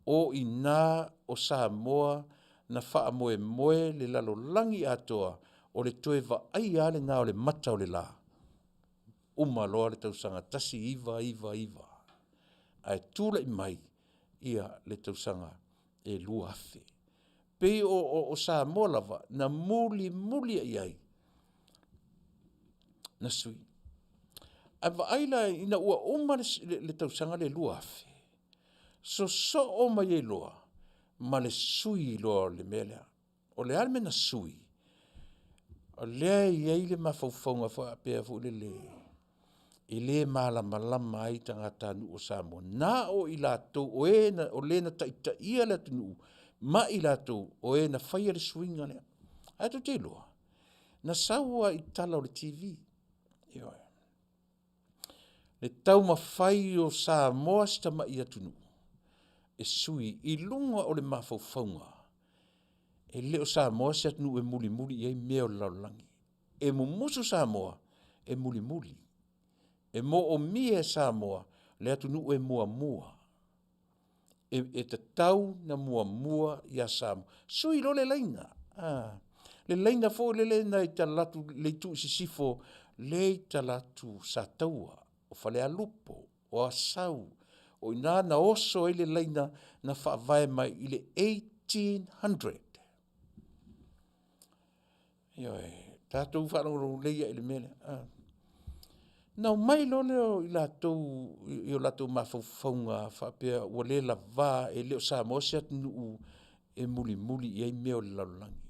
O i ina o Samoa na faamoemoe le lalolagi atoa o le toe vaaia lava lena o le mata o le la, uma loa le tausaga 1999 ae tulai mai le tausaga e 2000. E pei o Samoa lava na mulimuli i ai na sui. Ae vaai la ina ua uma le tausaga lea 2000, sosoo mai ai loa ma le sui loa o le mea lea. O le a le mea na sui? O lea e i ai le mafaufauga faapea foi lele e le malamalama ai tagatanuu o Samoa, na o i latou o le na taitaia le atunuu ma i latou o e na faia le suiga lea. Ae tou te iloa, na sau lava i tala o le TV, ioe, le taumafai o Samoa si tamai atunuu. e sui i luga o le mafaufauga, e le o Samoa se atunuu e mulimuli i ai mea o le lalolagi. E mumusu Samoa e mulimuli. E moomia e Samoa le atunuu e muamua. E, e tatau na muamua ia Samoa. Sui loa le laina. Ah, le laina foi lele na i tala atu le itu i sisifo, le i tala atu Sataua, o Falealupo, o Asau, o i ina na oso ai le laina na faavae mai i le 1800. Ioe, tatou faalogologo lelei i le mea lea. Na omai loa lea o i latou i o latou mafaufauga faapea ua le lava e le o Samoa se atunuu e mulimuli i ai mea o le lalolagi.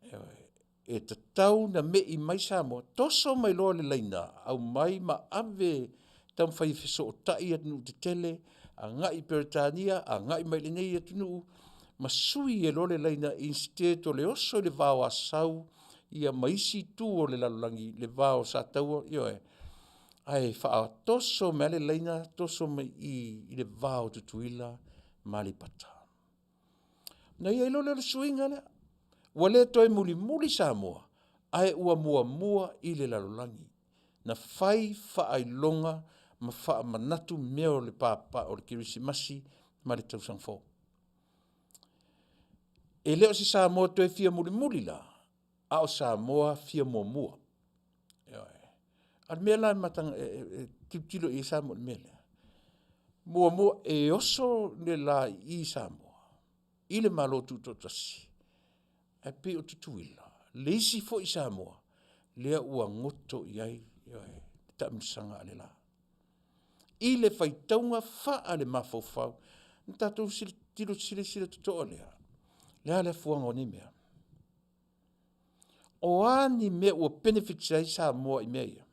Ioe, e tatau ona mei mai Samoa, toso mai loa le laina, aumai ma ave taumafai e fesootai atunuu tetele agai i Peretania, agai mai i inei i atunuu ma sui ai loa le laina instead o le oso i le va o Asau ia ma isi itu o le lalolagi le va o Sataua, ioe, ae faatoso mai lava le laina toso mai i i i le va o Tutuila ma Aleipata. Ona i ai loa lea o le suiga lea, ua le toe mulimuli Samoa, ae ua muamua i le lalolagi. Na fai faailoga ma faamanatu mea o le papa o le Kerisimasi ma le Tausaga Fou. E le o se Samoa toe fia mulimuli la, a o Samoa fia muamua. Ioe, a o le mea la e tilotilo i ai Samoa i le mea lea, muamua e oso le la i i i Samoa i le Malo Tutoatasi, ae pei o Tutuila le isi foi Samoa lea ua goto i ai le taamilosaga a le la. I le faitauga faalemafaufau na tatou silasila totoa lea, le a le afuaga o nei mea? O a ni mea ua benefit ai Samoa i mea ia?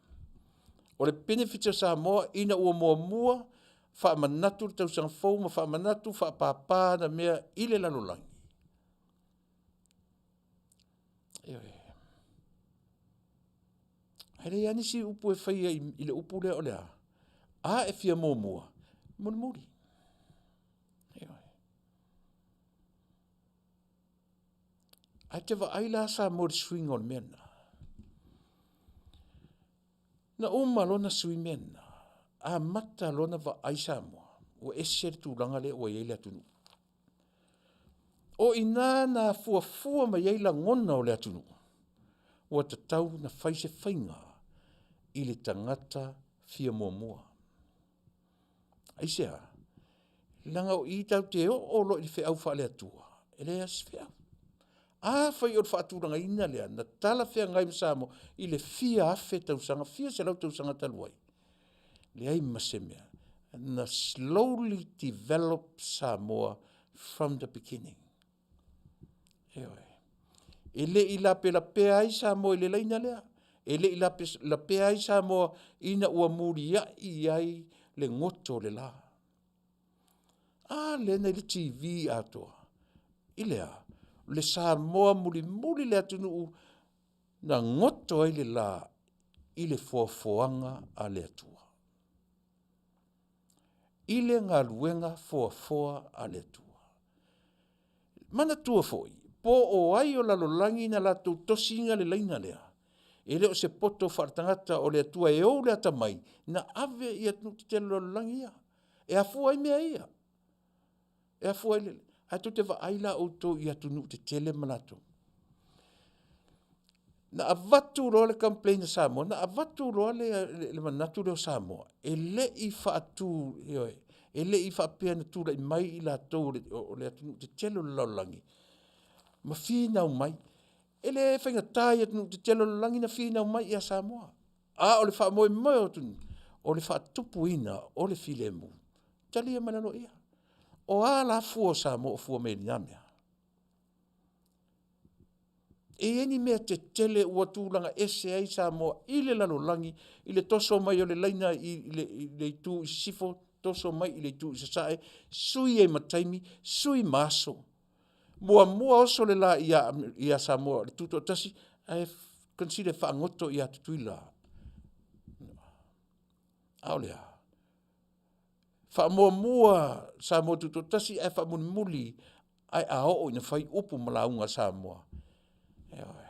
O le benefit o Samoa ina ua muamua faamanatu le tausaga fou ma faamanatu, faapapa ana mea i le lalolagi? Ioe. Ae leai lava nisi upu e faia i le upu lea o le a? A e fia muamua, mulimuli. Ioe. Ae e te vaai la Samoa i le suiga o le mea lena. Na uma loa ona sui mea na, amata loa ona vaai Samoa ua ese le tulaga lea ua i ai le atunuu. O i ina na afuafua mai ai lagona o le atunuu, ua tatau ona fai se faiga i le tagata fia muamua. Aisea? Leaga o i tatou te oo loa i le feau faale-Atua, e leai lava se feau. Afai o le faatulagaina lea na talafeagai ma Samoa i le fia afe tausaga, fia selau tausaga talu ai, leai ma se mea. Na slowly develop Samoa from the beginning. Ioe. E le i lapelapea ai Samoa i le laina lea, e le i lapelapea ai Samoa ina ua muliai i ai le goto o le la. A lea na i le TV atoa, i le a? Le Samoa mulimuli le atunuu na goto ai le la i le foafoaga a le Atua. I le galuega foafoa a le Atua. Manatua foi, po o ai o lalolagi na latou tosiina le laina lea, e le o se poto faaletagata o le Atua e ou le atamai na ave i atunuu tetele o le lalolagi ia. E afua ai mea ia. E afua ai, ae tou te vaai la outou i atunuu tetele ma latou. Na avatu loa le complain a Samoa, na avatu loa le manatu lea o Samoa, e le i faatu, ioe, e le i faapea na tulai mai i latou o le atunuu tetele o le lalolagi ma finau mai. E le faigata i atunuu tetele o le lalolagi ona finau mai ia Samoa, a o le faamoemoe o atunuu, o le faatupuina o le filemu, talia ma le aloaia. O a la fua o Samoa o fua mai ai i na mea? E i ai ni mea tetele ua tulaga ese ai Samoa i le lalolagi i le toso mai o le laina i le itu i sisifo, toso mai i le itu i sasae, sui ai ma taimi, sui ma aso. Muamua oso le la ia Samoa i le tutoatasi, ae consider e faagoto ia Tutuila. A o le a? Faamuamua Samoa Tutoatasi ae faamulimuli ae a oo ina fai upu ma lauga a Samoa, ioe.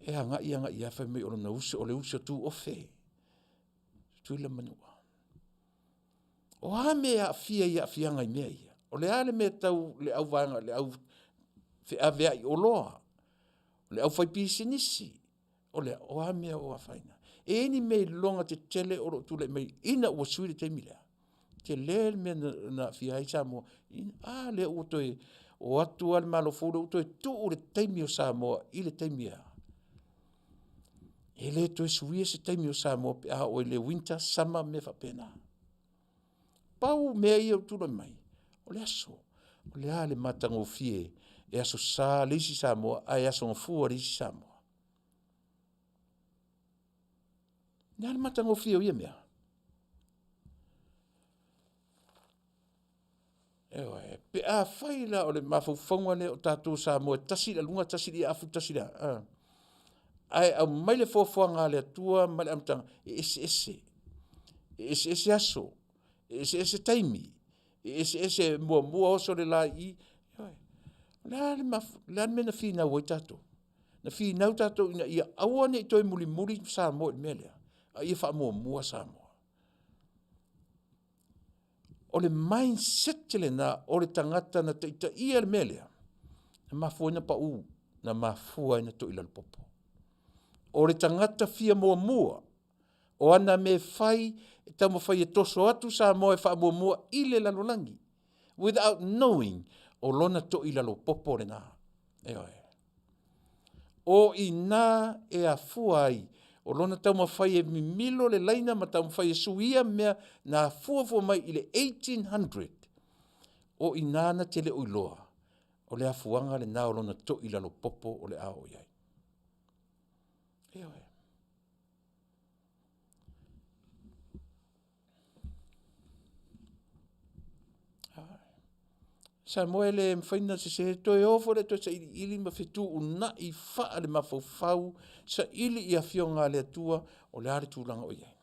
E agai agai lava fai mai o lona uso o le uso tuofe, Tutuila ma Manua. O a mea e aafia ai i aafiaga i mea ia? O le a le mea tau le auvaega le au feaveai oloa, le aufaipisinisi, o le a? O a mea o afaina ai? E i ai ni meiloga tetele o lo o tulai mai ina ua sui le taimi lea? Tele le mea na aafia ai Samoa, a lea ua toe o atu lava le Malo fou lea ua toe tuu le taimi o Samoa i le taimi e a? E le toe suia se taimi o Samoa pe a oo i le winter, summer ma mea faapena. Pau mea ia ua tulai mai, o le aso. O le a le matagofie e Aso Sa le isi Samoa ae Aso Gafua le isi Samoa? O le a le matagofie o ia mea? Ioe, pe afai la o le mafaufauga lea o tatou o Samoa e tasi le aluga tasi le afu tasi le a, ae aumai le foafoaga a le Atua mai le amataga e eseese. E eseese aso, e eseese taimi, e eseese e muamua oso le la i i, ioe. O le a le mea na finau ai tatou? Na finau tatou ina ia aua ne i toe mulimuli Samoa i le mea lea, a ia faamuamua Samoa. O le mindset lena o le tagata na taitaia le mea lea, na mafua ai ona pau, na mafua ai ona toilalo popo. O le tagata fia muamua, o ana mea e fai e taumafai e toso atu Samoa e faamuamua i le lalolagi without knowing o lona toilalo popo lena, ioe. O i ina e afua ai o lona taumafai e mimilo le laina ma taumafai e suia mea na fuafua mai i le 1800, o i ina na te le o iloa o le afuaga lena o lona toilalo popo o le a oo i ai. Ioe. Samoa e le mafai ona sese, toe o foi lea e toe sailiili ma fetuunai faalemafaufau, saili i afioga a le Atua o le a le tulaga o i ai.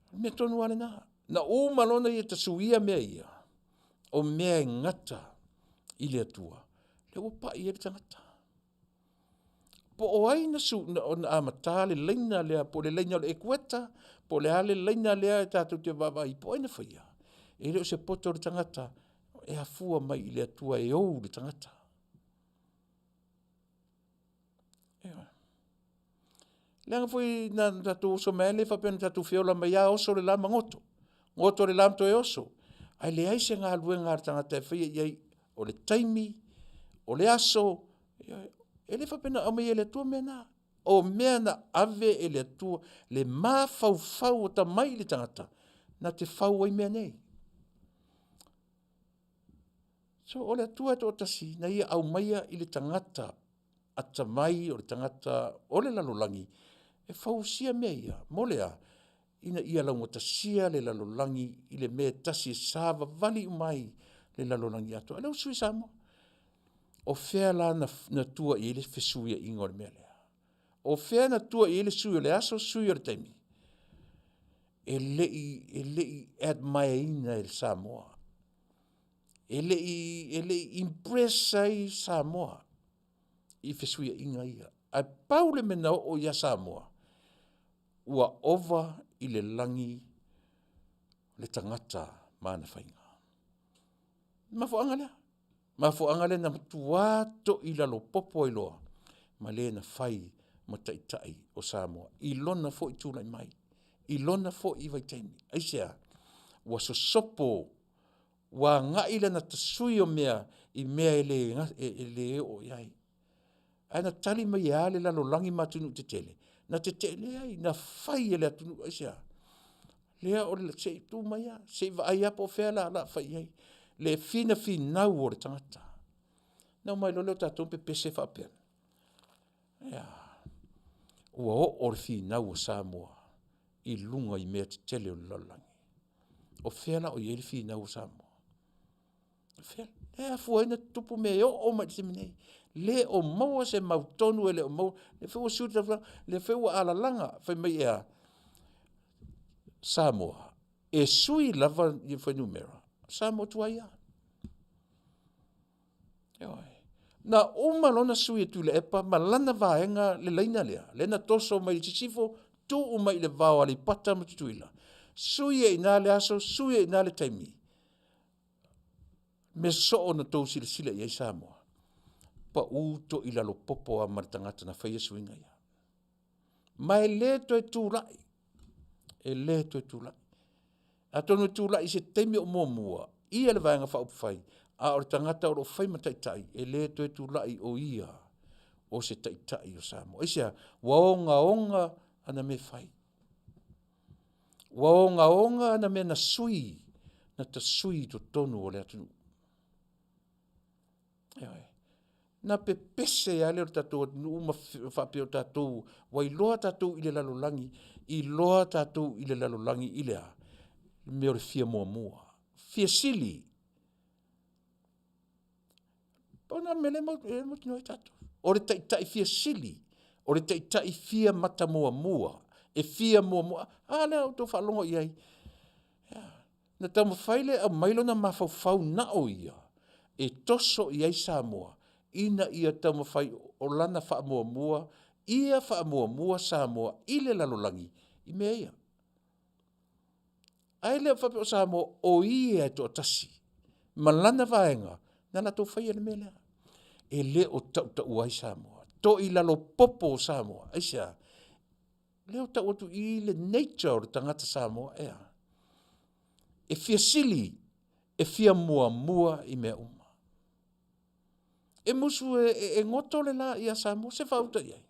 O le mea tonu lava lena. Na uma loa ona ia tasuia mea ia, o mea e gata i le Atua, lea ua pai i ai le tagata. Po o ai na amata le laina lea po o le laina o le Ekueta po o le a le laina lea tatou te vaavaai i ai, po o ai na faia, e le o se poto o le tagata, e afua mai i le Atua e ou le tagata. Ioe. Leaga foi na tatou oso mai lava le faapea na tatou feola mai lava oso le la ma goto, goto le la ma toe oso, ae leai se galuega a le tagata e faia i ai, o le taimi, o le aso, ioe. E le faapea na aumaia e le Atua mea na, o mea na ave e le Atua le mafaufau atamai i le tagata na te fau ai mea nei. So o le Atua e toatasi na ia aumaia i le tagata atamai, o le tagata o le lalolagi e fausia mea ia mo le a? Ina ia laugatasia le lalolagi i le mea e tasi e savavali uma ai le lalolagi atoa. A o lea ua sui Samoa. O fea la na tua i ai le fesuiaiga o le mea lea? O fea na tua i ai le sui o le aso sui o le taimi? E le i admire ina e Samoa, e le i impress ai Samoa i fesuiaiga ia. Ae pau le mea na oo ia Samoa, ua ova i le lagi le tagata ma ana faiga. O le mafuaaga lea, mafuaaga lea na matua toilalo popo ai loa ma le na fai ma taitai o Samoa i lona foi tulai mai i lona foi vaitaimi. Aisea? Ua sosopo, ua agai lana tasui o mea i mea e le oo i ai. Ae na tali mai e a le lalolagi ma atunuu tetele? Na tetee, leai na fai e le atunuu, aisea? Lea se i tuu mai lava, se i vaai lava po o fea o le a fai i ai le finafinau o le tagata. Ona omai loa lea o tatou pepese faapea, e a? Ua oo le finau a Samoa i luga i mea tetele o le lalolagi. O fea la o i ai le finau a Samoa? O fea? E afua ai ona tutupu mea e oo mai i le taimi nei. Le o maua se mautonu e le o maua, lea foi ua sui le taulaga, lea foi ua alalaga fai mai e a? Samoa, e sui lava ia fuainumera, o Samoa tuai lava. Ioe. Na uma loa ona sui e Tuilaepa ma lana vaega le laina lea, lea na toso mai sisifo tuu mai i le va o Aleipata ma Tutuila, sui ai i ina le aso, sui ai i ina le taimi. Mea soo na outou silasila i ai Samoa, pau toilalo popo lava ma le tagata na faia suiga ia. Ma e le toe tulai, e le toe tulai. Atonu e tulai i se taimi o muamua ia le Vaega Faaupufai, a o le tagata o lo o fai ma taitai, e le toe tulai o ia o se taitai o Samoa. Aisea? Ua ogaoga ana mea e fai, ua ogaoga ana mea na sui, na tasui i totonu o le atunuu. Ioe. Na pepese lava lea o le tatou atunuu ma faapea o tatou ua iloa tatou i le lalolagi, iloa tatou i le lalolagi i le a? I le mea o le fia muamua, fia sili. Pau lena o le mea lea e mautinoa ai tatou, o le taitai fia sili, o le taitai fia matamuamua, e fia muamua. A lea ua outou faalogo i ai, na taumafai lea e aumai lona mafaufau na o ia e toso i ai Samoa ina ia taumafai o lana faamuamua ia faamuamua Samoa i le lalolagi i mea ia. Ae le faapea o Samoa o ia e toatasi ma lana vaega na latou faia le mea lea. E le o tautaua ai Samoa, toilalo popo o Samoa. Aisea? Lea ua tau atu i i le nature o le tagata Samoa e a? E fia sili, e fia muamua i mea uma. E musu e goto le la ia Samoa, se faauta i ai.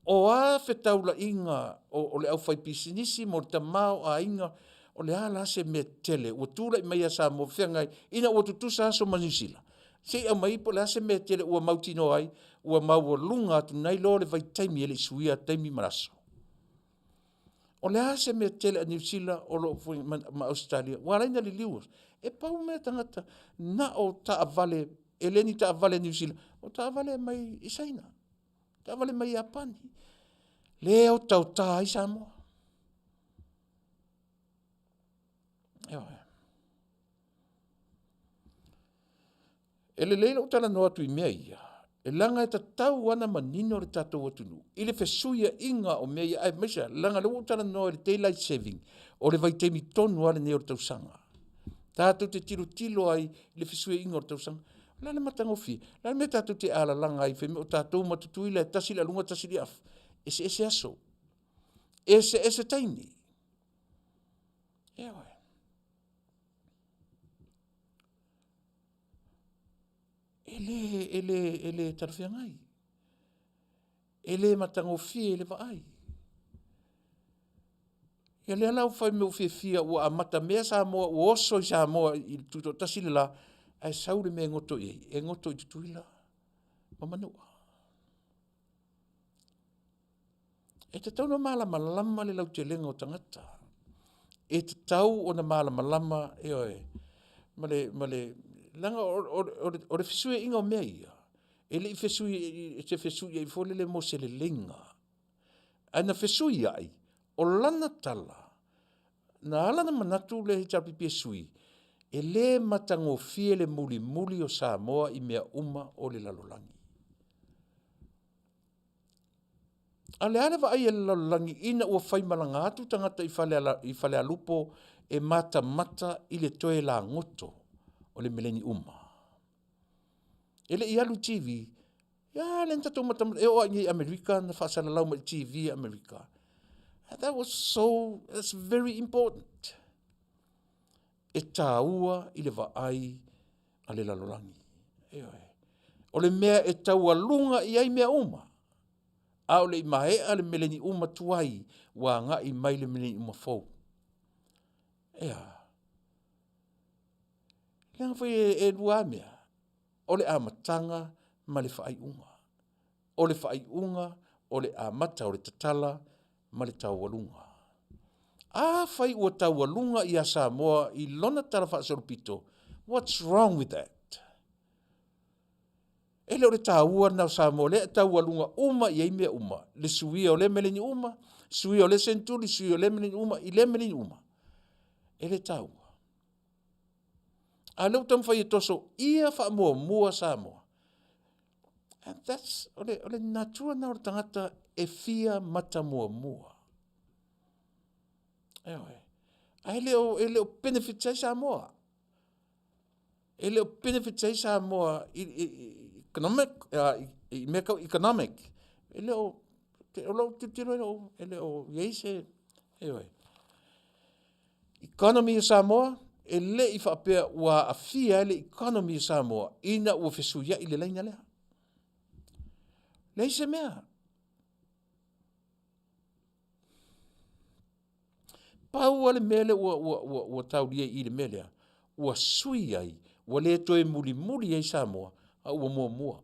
O a fetaulaiga o le aufaipisinisi ma le tamaoaiga, o le a la se mea tele ua tulai mai ia Samoa feagai ina ua tutusa aso ma Niu Sila? Se i aumai po o le a se mea tele ua mautinoa ai ua maualuga atu nai lo le vaitaimi e le i suia taimi ma aso? O le a se mea tele a Niu Sila o lo o ma Ausetalia ua ala ai ona liliu? E pau mea tagata na o taavale, e le ni taavale a Niu Sila, o taavale mai Saina, taavale mai Iapani, lea e otaota ai Samoa. Ioe. E lelei lou talanoa atu i mea ia, e leaga e tatau lava ona manino le tatou atunuu i le fesuiaiga o mea ia, aemaise lava leaga o lea ua ou talanoa i le daylight saving, o le vaitaimi tonu lava lenei o le tausaga tatou te tilotilo ai i le fesuiaiga o le tausaga. O le a le matagofie? O le a le mea tatou te alalaga ai fai mea o tatou ma Tutuila e tasi le aluga tasi le afa? Eseese aso, eseese taimi. Ioe. E le, e le, e le talafeagai. E le matagofie i le vaai. Ia lea la ua fai mai ua fiafia ua amatamea Samoa ua oso i Samoa i le tutoatasi le la, ae sau le mea e goto i ai, e goto i Tutuila ma Manua. E tatau ona malamalama le lautelega o tagata. E tatau ona malamalama, ioe, ma le, ma le, leaga o le fesuiaiga o mea ia, e le i se fesuiai foi lele mo se leleiga, ae na fesuiai, o lana tala, na ala ona manatu le HRPP e sui, e le matagofie le mulimuli o Samoa i mea uma o le lalolagi. A o le a le vaai a le lalolagi ina ua faimalaga atu tagata i Falealupo e matamata i le toe lagoto o le meleniuma? E le i alu i le TV, a lea na tatou matamata, e oo lava i inei i Amerika na faasalalau mai i le TV a Amerika. That was so, that's very important. E taua i le vaai a le lalolagi. Ioe. O le mea e taualuga i ai mea uma, a o le i maea le meleniuma tuai, ua agai mai le meleniuma fou. Ea. Leaga foi e lua lava mea, o le amataga ma le faaiuga. O le faaiuga o le amata o le tatala ma le taualuga. Afai ua taualuga ia Samoa i lona talafaasolopito, What's wrong with that? E le o le taua lena o Samoa, lea e taualuga uma i ai mea uma, le suia o lea meleni uma, suia o lea sentuli, suia o lea meleni uma, i lea meleni uma. E le taua. A lea ua taumafai e toso ia faamuamua Samoa. And that's, o le, o le natura na o le tagata e fia matamuamua. Ioe. Ae le o, e le o benefit ai Samoa. E le o benefit ai Samoa i, i, i economic, uh, i, i mea tau economic. E le o, o lou tilotilo e le o, e le o i ai se, ioe. Economy o Samoa, e le i faapea ua aafia ai le economy o Samoa ina ua fesuiai le laina lea. Leai se mea. Pau lava le mea lea ua, ua, ua, ua taulia i le mea lea, ua sui ai, ua le toe mulimuli ai Samoa, a ua muamua.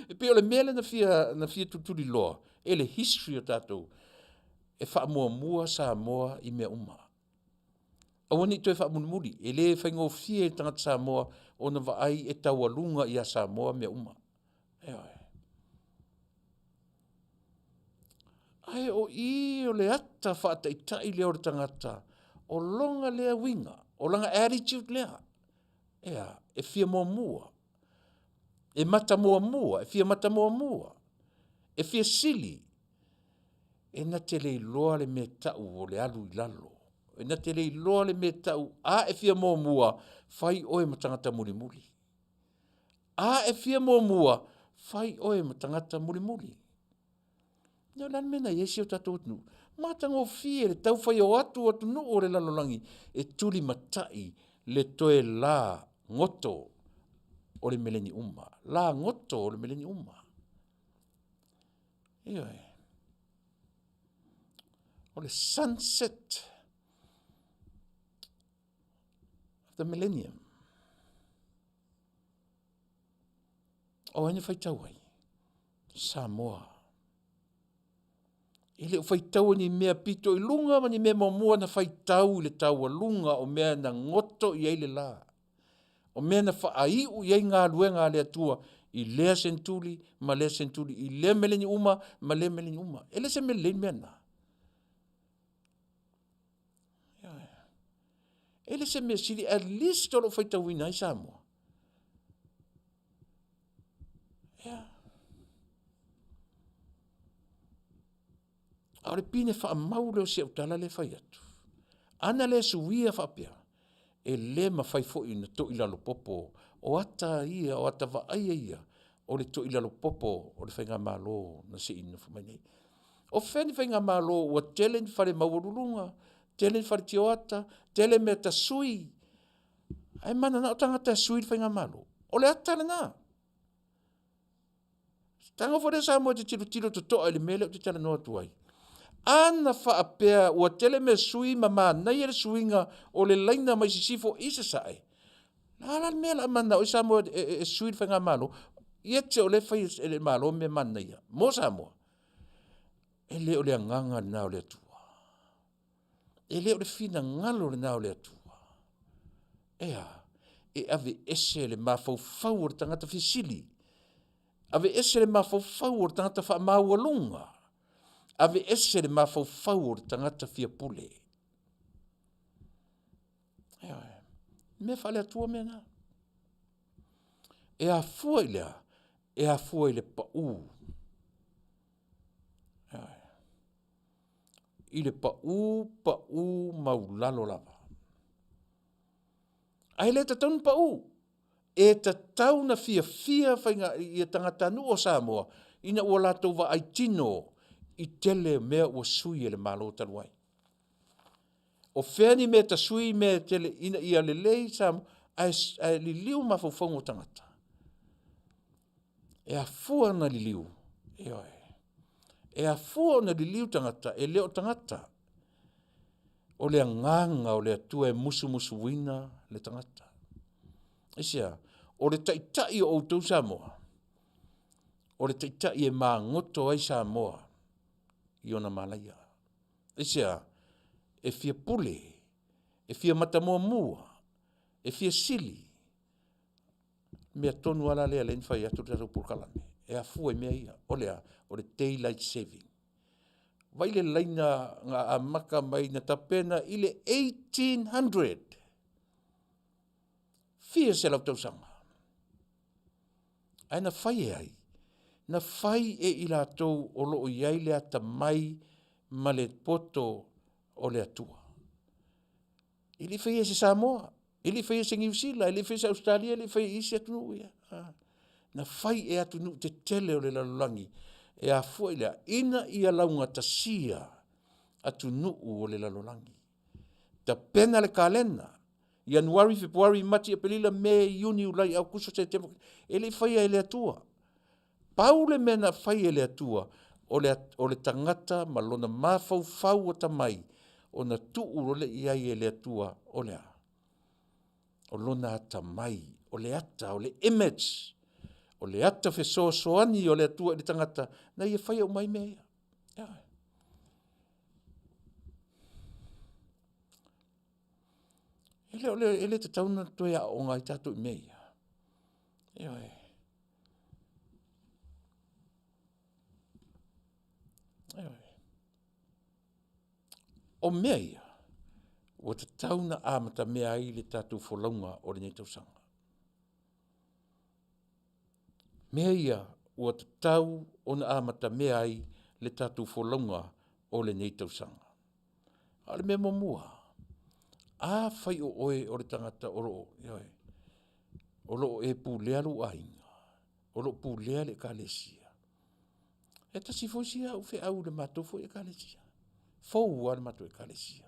E pei o le mea lea na fia, na fia tulituliloa e le history o tatou, e faamuamua Samoa i mea uma. Aua ne i toe faamulimuli, e le faigofie i le tagata Samoa ona vaai e taualuga ia Samoa mea uma. Ioe. Ae o i o le ata faataitai lea o le tagata, o lona lea uiga, o lana attitude lea. Ea, e fia muamua, e mata muamua, e fia mata muamua, e fia sili. E na te le iloa le mea tau o le alu i lalo. E na te le iloa le mea tau a e fia muamua, fai oe ma tagata mulimuli. A e fia muamua, fai oe ma tagata mulimuli. Ia o le a le mea na i ai si o tatou atunuu? Matagofie le tau fai o atu atunuu o le lalolagi e tulimatai le toe la goto o le meleniuma. La goto o le meleniuma. Ioe. O le sunset of the millennium. O ai na faitau ai? Samoa. E le o faitaua ni mea pito i luga ma ni mea muamua na faitau i le taualuga o mea na goto i ai le la. O mea na faaiu i ai galuega a le Atua i lea sentuli ma lea sentuli, i lea meleni uma ma lea meleni uma. E le se mea lelei le mea lena. E le se mea sili, at least o lo o faitauina ai Samoa. Ea. A o le pine faamau lea o si au tala lea e fai atu. Ana le suia faapea, e le mafai foi ona toilalo popo o ata ia, o ata vaaia ia, o le toilalo popo o le faigamalo na se i nonofo mai nei. O fea ni faigamalo ua tele ni fale maualuluga, tele ni fale tioata, tele mea tasui, ae mananao tagata e sui le faigamalo. O le ata lena. Tago foi lea Samoa e te tilotilo totoa i le mea lea ou te talanoa atu ai. Ana faapea ua tele mea sui ma manaia le suiga o le laina mai sisifo i sasae, a la le mea o le a mananao ai Samoa e, e, e sui le faigamalo? Ia te o lea e fai e le Malo mea manaia mo Samoa. E le o le agaga lena o le Atua. E le o le finagalo lena o le Atua. Ea, e aveese le mafaufau o le tagata fesili, aveese le mafaufau o le tagata faamaualuga, aveese le mafaufau o le tagata fia pule. Ioe. Mea faale-Atua mea na. E afua i le a? E afua i le pau. Ioe. I le pau, pau maulalo lava. Ae le tatau ona pau. E tatau ona fiafia faiga ia tagatanuu o Samoa ina ua latou vaai tino i tele mea ua sui e le Malo talu ai. O fea ni mea tasui mea tele ina ia lelei Samoa ae, ae liliu mafaufauga o tagata. E afua ona liliu, ioe. E afua ona liliu tagata, e le o tagata. O le agaga o le Atua e musumusuina le tagata. Aisea? O le taitai o outou Samoa, o le taitai e magoto ai Samoa i ona malaia. Aisea? E fia pule, e fia matamuamua, E fia sili, mea tonu lava la lea na fai atu le tatou polokalame, e afua i mea ia. O le a? O le daylight saving. Vaai le laina na amata mai na tapena i le 1800, fia selau tausaga. Ae na fai e ai? Na fai e i latou o lo o i ai le atamai ma le poto o le Atua. E le i faia e se Samoa, e le i faia e se Niu Sila, e le i faia e se Ausetalia, e le i faia e isi atunuu ia, na fai e atunuu tetele o le lalolagi e afua i le a? Ina ia laugatasia atunuu o le lalolagi. Tapena le kalena, Ianuari, Fepuari, Mati, Aperila, Me, Iuni, Iulai, Aokuso, Setema, e le i faia e le Atua. Pau le mea na fai e le Atua, o le tagata ma lona mafaufau atamai ona tuu loa lea i ai e le Atua, o le a? O lona atamai, o le ata, o le image, o le ata fesoasoani o le Atua i le tagata na ia faia uma ai mea ia. Ioe. E le o le, e le tatau ona toe aooga ai tatou i mea ia? Ioe. Ioe. O mea ia, ua tatau ona amatamea ai le tatou folauga o lenei tausaga. Mea ia ua tatau ona amatamea ai le tatou folauga o lenei tausaga. A o le mea muamua lava, afai o oe o le tagata o lo o, ioe, o lo o e pulea lou aiga, o lo o pulea le ekalesia. E tasi foi isi au feau i le matou foi ekalesia, fou lava le matou ekalesia.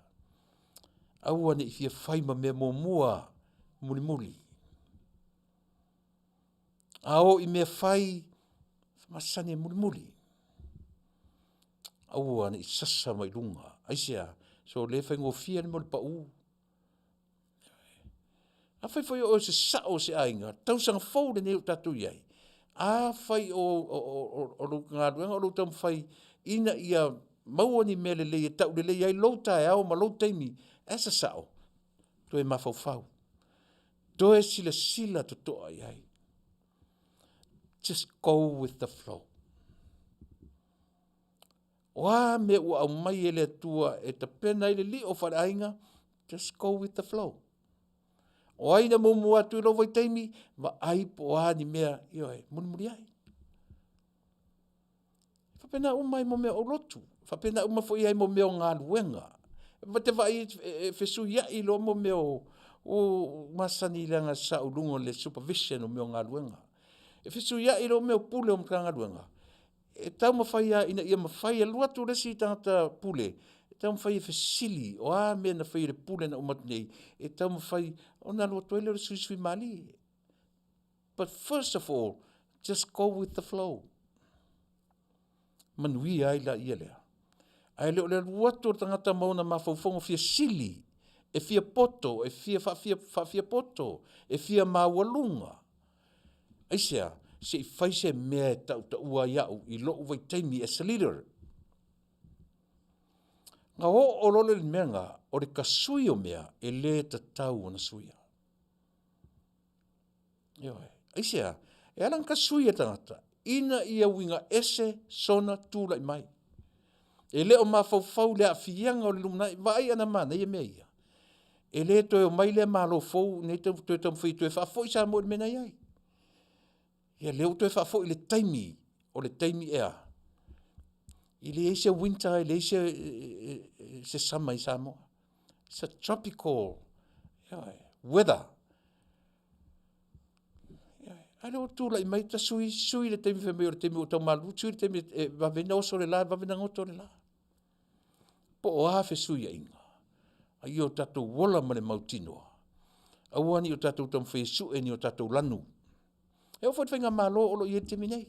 Aua ne i fia fai ma mea muamua mulimuli. A oo i mea fai, masani e mulimuli. Aua ne i sasa mai luga, aisea? Sole e faigofie le mea o le pau. Afai foi o oe o se sao o se aiga, tausaga fou lenei ua tatou i ai, afai o lou galuega o lou taumafai ina ia maua ni mea lelei e taulelei ai lou taeao ma lou taimi as a sao, toe mafaufau, toe silasila totoa i ai. Just go with the flow. O a mea ua aumai e le Atua e tapena ai le lio faaleaiga, just go with the flow. O ai na muamua atu i lou vaitaimi, vaai po o a ni mea, ioe, mulimuli ai. E faapena uma ai ma mea o lotu, e faapena uma foi ai ma mea o galuega. E te vaai e fesuiai loa mea o, ua ou masani leaga sa ou i luga o le supervision o mea o galuega. E fesuiai loa mea o Pule o Matagaluega, e taumafai lava ina ia mafai e alu atu le isi tagata pule, e taumafai e fesili, o a mea na faia e le Pule na uma atu nei, e taumafai ona alu atu ai lea o le suisui malie. But first of all, just go with the flow. Manuia ai laia lea. Ae le o le alu atu o le tagata ma ona mafaufauga fia sili, e fia poto, e fia faafiapoto, e fia maualuga. Aisea? Se i fai se mea e tautaua ai au i lou vaitaimi as a leader. Na oo loa lea i le mea lena, o le tasui o mea, e le tatau ona suia. Ioe. Aisea? E ala ona tasui e tagata, ina ia uiga ese sona tulai mai. E le o mafaufau i le aafiaga o le lumanai. Vaai ana manaia mea ia. E le toe omai lea Malo fou nei toe taumafai e toe faafoi Samoa i le mea na i ai. Ia lea ua toe faafoi i le taimi, o le taimi ea? E leai se winter, e leai se summer i Samoa. It's a tropical weather. A lea ua tulai mai ta sui, sui le taimi fai mai o le taimi ua tau malulu, sui le taimi e vave ai ona oso le la, e vave ona goto le la. Po o a fesuiaiga, a ia o tatou ola ma le mautinoa, aua ne i o tatou taumafai e sue ni o tatou lanu. E oo foi i le faigamalo o lo o i ai i le taimi nei.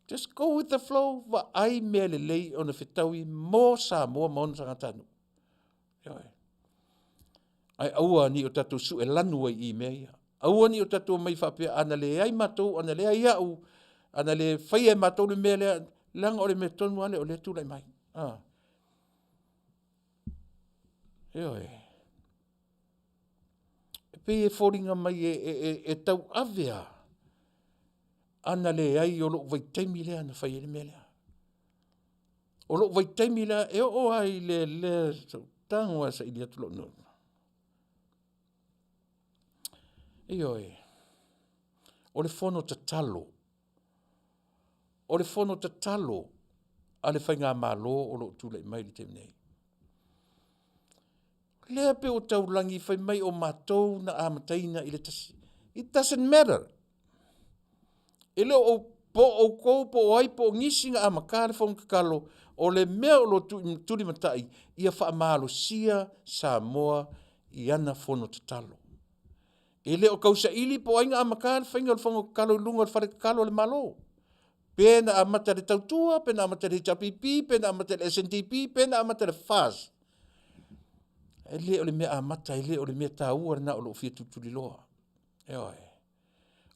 Just go with the flow, vaai mea lelei ona fetaui mo Samoa ma ona tagatanuu. Ioe. Ae aua ne i o tatou sue lanu ai i mea ia. Aua ne i o tatou omai faapea ana leai matou, ana leai au, ana le faia e matou le mea lea, leaga o le mea tonu lava lea o lea e tulai mai. Ah. Ioe. pei e foliga mai e, e, e, e tauave a ana leai o lou vaitaimi lea na fai ai le mea lea. O lou vaitaimi lea e oo lava i le lea tago lava e saili atu lou note. Ioe, o le fono tatalo, o le fono tatalo a le faigamalo o lo o tulai mai i le taimi nei. Lea pei ua taulagi fai mai o matou na amataina i le tasi. It doesn't matter. E le o po o outou po o ai po o nisi na amata le fono tatalo, o le mea o lo o tulimatai ia faamalosia Samoa i ana fono tatalo. E le o tausaili po o ai na amata le faiga o le fono tatalo i luga o le fale tatalo a le Malo. Pe na amata e le Tautua, pe na amata e le HRPP, pe na amata e le SNDP, pe na amata e le FAST. E le o le mea amata, e le o le mea taua lena o lo o fia tulituliloa. Ioe.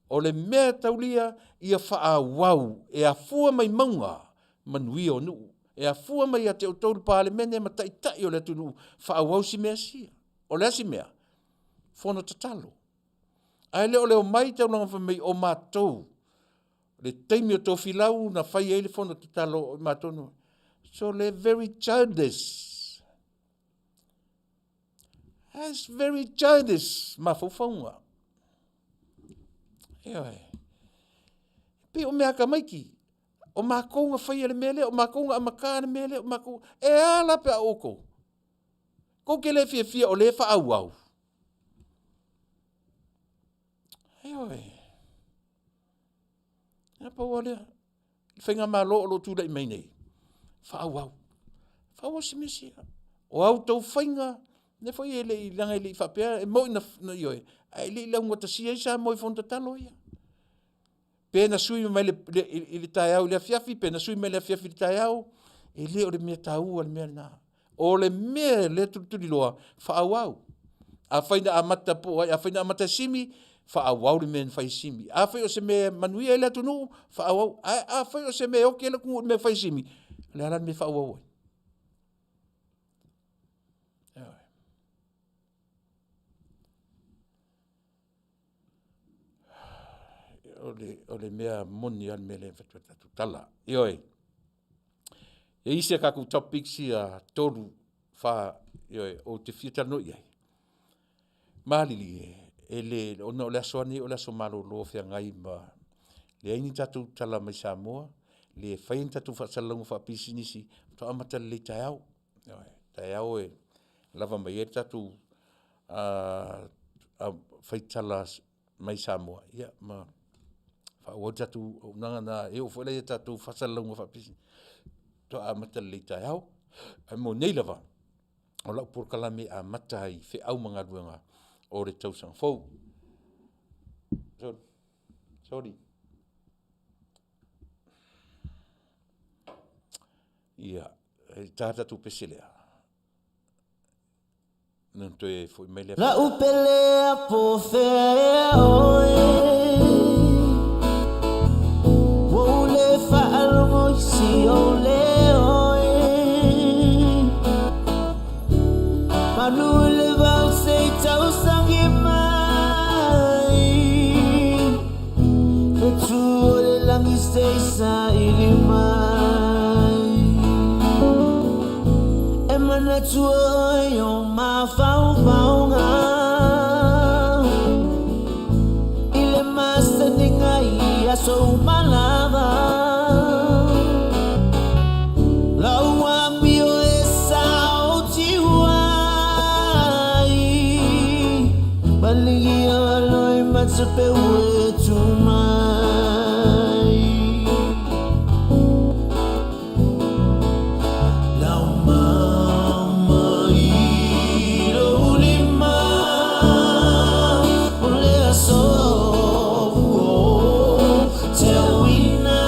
O le mea e taulia ia faaauau e afua mai mauga manuia o nuu, e afua mai ia te outou le Palemene ma Taitai o le atunuu, faaauau si mea sia. O le a si mea? Fono tatalo. Ae le o le omai taulaga fai mai o matou le taimi o Tofilau na fai ai le fono tatalo o matou na. So le very childish. That's very childish mafaufauga. Ioe. Pei o mea a tamaiti. O matou na faia le mea lea, o matou na amata le mea lea, o matou... E a la pe a outou? Tou te le fiafia o lea e faaauau? Ioe. Na pau lava lea, le faigamalo o lo o tulai mai nei, faaauau. Faaauau si mea sia. O a outou faiga, lea foi e le i, leaga e le i faapea, e moni na ioe, ae le i laugatasia ai Samoa i fono tatalo ia. Pe na sui mai i le taeao i le afiafi, pe na sui mai le afiafi i le taeao, e le o le mea taua le mea lena. O le mea lea e tulituliloa, faaauau. Afai na amata po o ai, afai na amata e Simi, faaauau le mea na fai e Simi. Afai o se mea e manuia ai le atunuu, faaauau. Ae afai o se mea e oti ai le atunuu i le mea e fai e Simi, o le a la le mea e faaauau ai? Ioe. O le mea moni lava le mea lea e avatu ai le tatou tala. Ioe. E i ai isi a tatou topics ia 3, 4, ioe, ou te fia talanoa i ai. Malilie, e le, ona o le aso lava lenei o le aso malolo o feagai ma, leai ni tatou tala mai Samoa, le faia ni tatou faasalalauga faapisinisi, faatoa amata lelei taeao. Ioe, taeao e lava mai ai le tatou faitala mai Samoa ia ma faaauau le tatou auaunaga lena. E oo foi la i a tatou faasalalauga faapisinisi, faatoa amata lelei taeao. Ae mo nei lava, o lau polokalame e amata ai feau ma galuega o le tausaga fou. Sorry. Ia, e ta le tatou pese lea. Ona toe foi mai lea. La'u pele a po fea ea oe Ua ou le faalogo i si ou leo e Manu i le vao se i tausagi mai Fetu o le lagi se i saili mai E manatu oe o mafaufauga I le masaniga i aso uma lava Lau amio e saotiu ai Paligia loi matapeu e tu mai Lau mama i lou lima O le aso ua teuina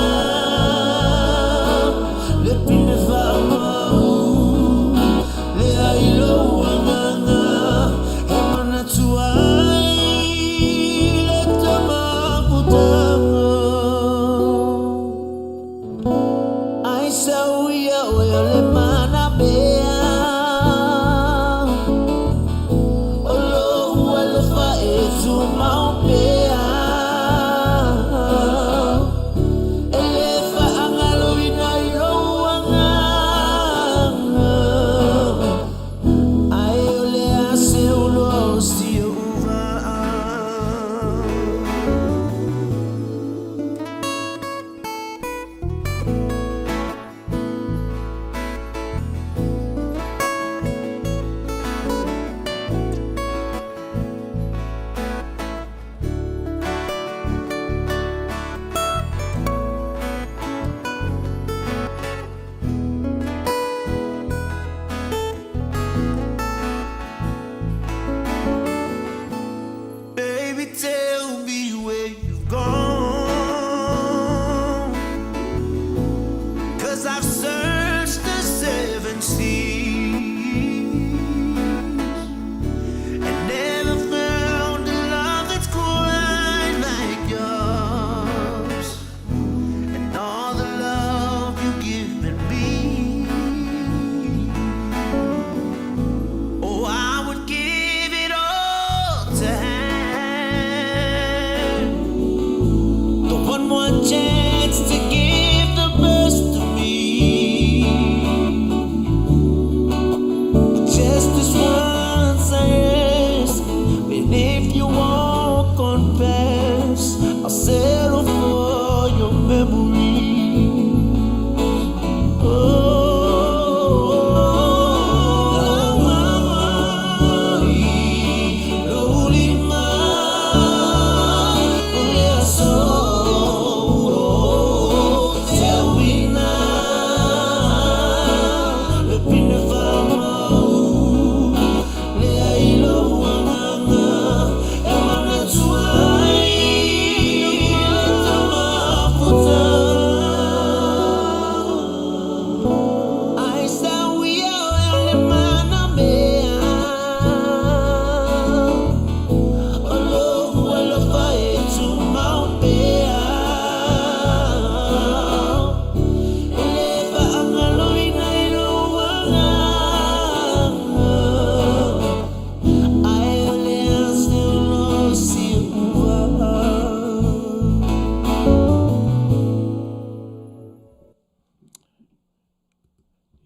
Le pine faamau Lea i lou agaga E manatu ai le tama puta. to have the one more chance to give the best of me. Just this once I ask, and if you walk on past, I'll settle for your memory.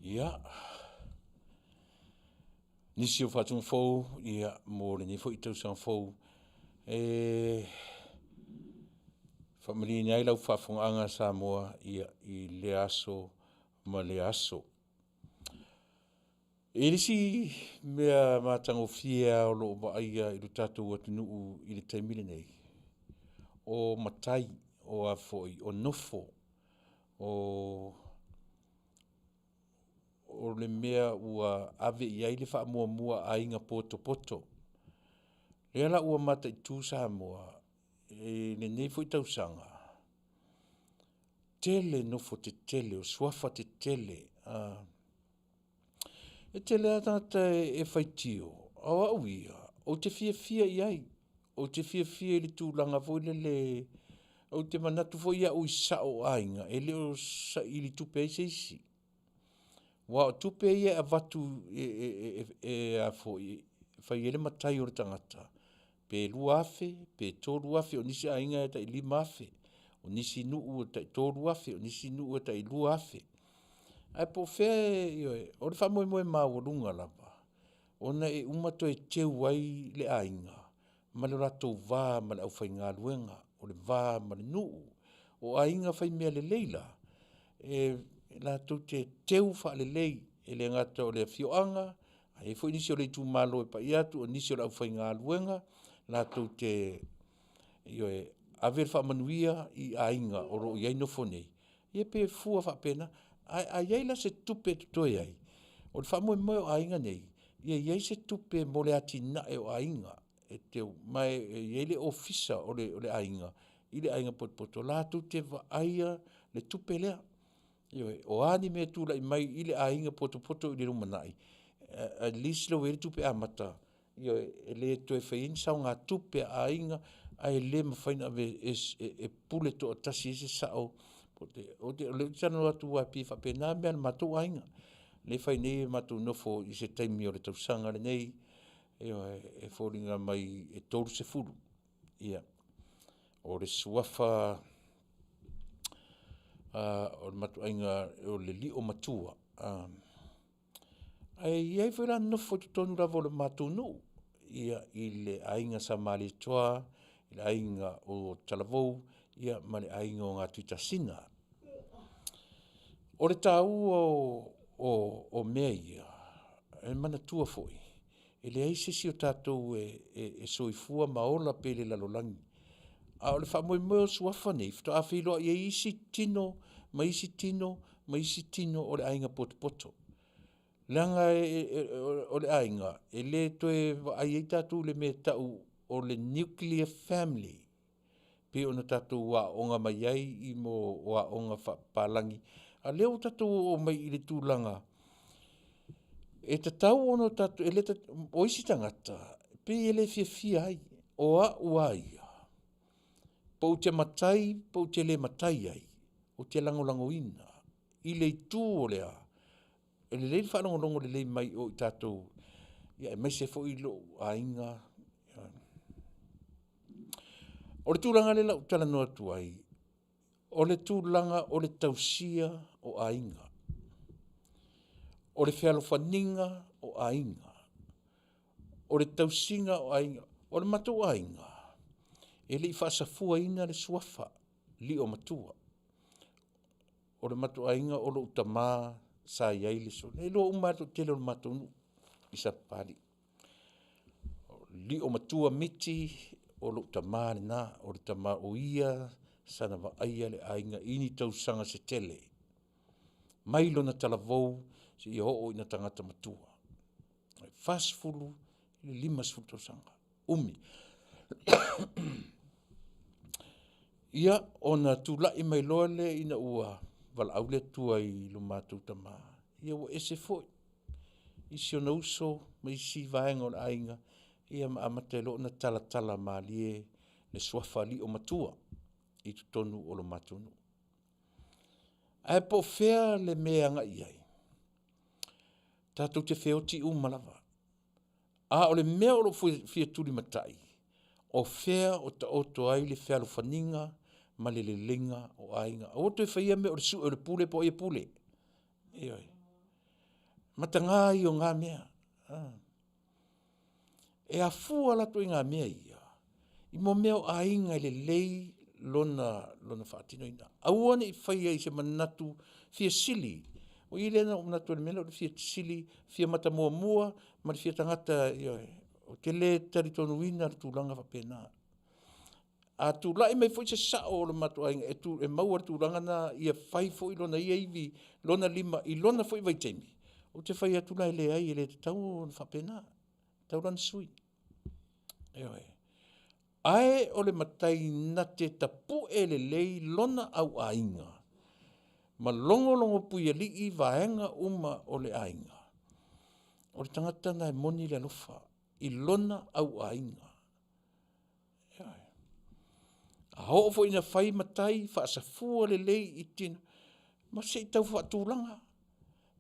Ia, nisi o faatuga fou, ia, mo lenei foi tausaga fou, e faamalieina ai lau faafofogaaga Samoa, ia, i lea aso ma lea aso. E i ai le isi mea matagofie lava o lo o vaaia i lo tatou atunuu i le taimi lenei, o matai, o nofo, o le mea ua ave i ai le faamuamua a aiga potopoto. O lea la ua mataitu Samoa i lenei foi tausaga, tele nofo tetele, o suafa tetele. E tele lava tagata e faitio, a o au ia, ou te fiafia i ai. Ou te fiafia i le tulaga foi lele, ou te manatu foi au i sao o aiga, e le o saili tupe ai se isi. Aua o tupe ia e avatu e fai ai le matai o le tagata, pe $2,000 pe $3,000 o nisi aiga e tai $5,000, o nisi nuu e tai $3,000, o nisi nuu e tai $2,000. Ae po o fea, ioe, o le faamoemoe maualuga lava, ona e uma toe teu ai le aiga ma le latou va ma le aufaigaluega, o le va ma le nuu. O aiga fai mea lelei la, e latou te teu faalelei, e le gata o le afioaga, ae i ai foi nisi o le itumalo e pai atu, o nisi o le aufaigaluega latou te, ioe, ave le faamanuia i aiga o lo o i ai nofo nei, ia pe fua faapena. Ae a i ai la se tupe e totoe ai, o le faamoemoe o aiga nei, ia i ai se tupe mo le atinae o aiga e teu, ma e i ai le ofisa o le aiga i le aiga potopoto latou te vaaia le tupe lea. Ioe, o a ni mea e tulai mai i le aiga potopoto i le lumanai, at least o la ua i ai le tupe amata, ioe, e le toe faia ai ni saogatupe a aiga, ae le mafai ona ave e pule toatasi ai se sao. O lea ou te talanoa atu aua e pei e faapena mea a le matou aiga, lea e fai nei a matou nofo i se taimi o le tausaga lenei, ioe, e foliga mai e 30. O le suafa o le matou aiga o le liomatua, ae i ai foi la nofo i totonu lava o le matou nuu ia i le aiga sa Malietoa, le aiga o Talavou ma le aiga o Gatoitasina. O le taua o mea ia, e manatua foi, e leai se isi o tatou e soifua ma ola pea i le lalolagi, a o le faamoemoe o suafa nei, faatoa feiloai ai isi tino ma isi tino ma isi tino o le aiga potopoto. Leaga o le aiga, e le toe vaai ai tatou i le mea e tau o le nuclear family pei ona tatou aooga mai ai i mea o aoga faapapalagi, a o lea ua tatou oo mai i le tulaga e tatau ona tatou, o isi tagata e pei e le fiafia ai. O au lava ia, pe ou te matai pe ou te le matai ai, ou te lagolagoina i le itu o le a? E lelei le faalogologo lelei mai o i tatou aemaise foi lou aiga. O le tulaga lea o le a ou talanoa atu ai, o le tulaga o le tausia o aiga. O le fealofaniga o aiga. O le tausiga o aiga. O le matou aiga, e le i faasafuaina le suafa liomatua. O le matou aiga o lou tama sa i ai le e iloa uma lava e le toatele o le matou nuu i Sapapalii. O Liomatua Miti o lou tama lena, o le tama o ia sa na vaaia le aiga i ni tausaga se tele, mai lona talavou seia oo ina tagata matua. E 40 i le 50 tausaga, umi. Ia, ona tulai mai loa lea ina ua valaau le Atua i lo matou tama, ia ua ese foi i si ona uso ma isi vaega o le aiga, ia ma amata ai loa ona talatala malie le suafa Liomatua i totonu o le matou nuu. Ae po o fea le mea e agai i ai? Tatou te feoti uma lava, a o le mea o lou fia tulimatai, o fea o taoto ai le fealofaniga ma le leleiga o aiga. Aua le toe faia mea o le sue o le pule po o ai e pule. Ioe. Mataga ia o na mea, E afua la ituaiga mea ia i mea o aiga e lelei lona faatinoina. Aua ne i faia i se manatu fia sili. O i lea na ou manatu ai i le mea lea o le fia sili, fia matamuamua ma le fia tagata, ioe. Ou te le talitonuina le tulaga faapena. A tulai mai foi se sao o le matou aiga e maua i le tulaga lena ia fai foi lona ia ivi, lona lima i lona foi vaitaimi, ou te fai atu la e leai e le tatau ona faapena, e tatau la ona sui. Ioe. Ae o le matai na te tapue lelei lona auaiga ma logologopuialii vaega uma o le aiga, o le tagata lena e moni le alofa i lona auaiga. Ioe. A oo foi ina fai matai, faasafua lelei i tino, ma se i tau faatulaga,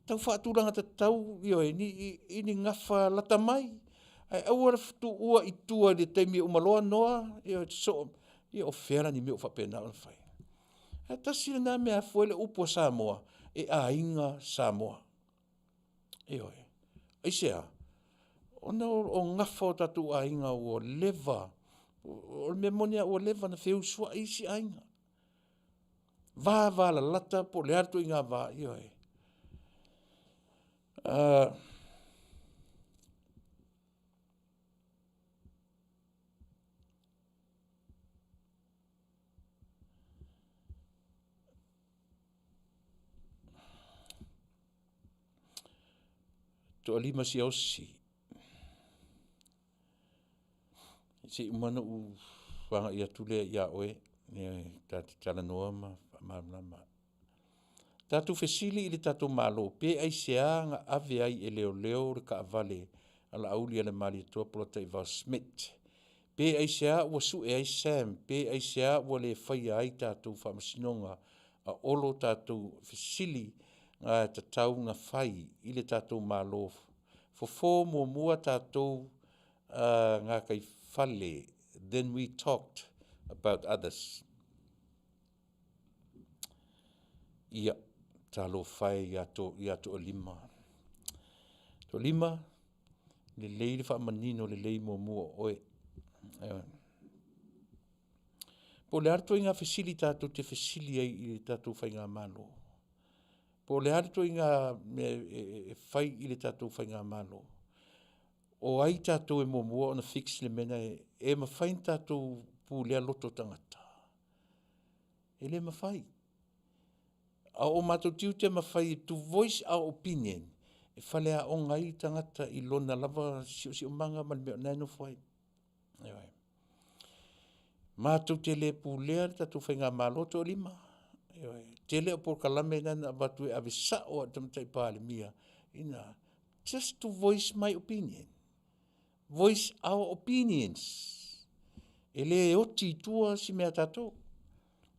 tau faatulaga tatau, ioe, i ni gafa lata mai, ae aua le tuua i tua i le taimi e uma loa noa, ioe, sosoo, ia o fea la ni mea o faapena ona fai? Ae tasi lena mea e afua ai le upu a Samoa, e aiga Samoa. Ioe. Aisea? Ona o gafa o tatou aiga ua leva, o le mea moni lava ua leva ona feusuai isi aiga, vavalalata po o le a le ituaiga va, ioe. Toalima Siaosi, se i uma ona ou agai atu lea ia oe ta te talanoa ma faamalamalama. Tatou fesili i le tatou Malo pe aisea na ave ai e leoleo le taavale a Laauli Malietoa Polataivao Schmidt? Pe aisea ua sue ai Sam? Pe aisea ua le faia ai tatou faamasinoga a Olo? Tatou fesili na e tatau ona fai i le tatou Malo, fofo muamua tatou gataifale, then we talk about others. Ia, talofa e ia Toalima. Toalima, lelei le faamanino lelei muamua o oe, ioe. Po o le a le ituaiga fesili tatou te fesili ai i le tatou faigamalo? Po o le a le ituaiga mea e fai i le tatou faigamalo? O ai tatou e muamua ona fix le mea lena? E mafai ona tatou pulea loto o tagata? E le mafai. A o matou tiute ma fai to voice our opinion, e faleaoga ai le tagata i lona lava siosiomaga ma le mea o lena e nofo ai. Ioe. Matou te le pulea le tatou faigamalo Toalima, ioe. Tele au polokalame na na avatu e ave sao lava i le Tamaitai Palemia ina, just to voice my opinion, voice our opinions. E le oti i tua se mea a tatou.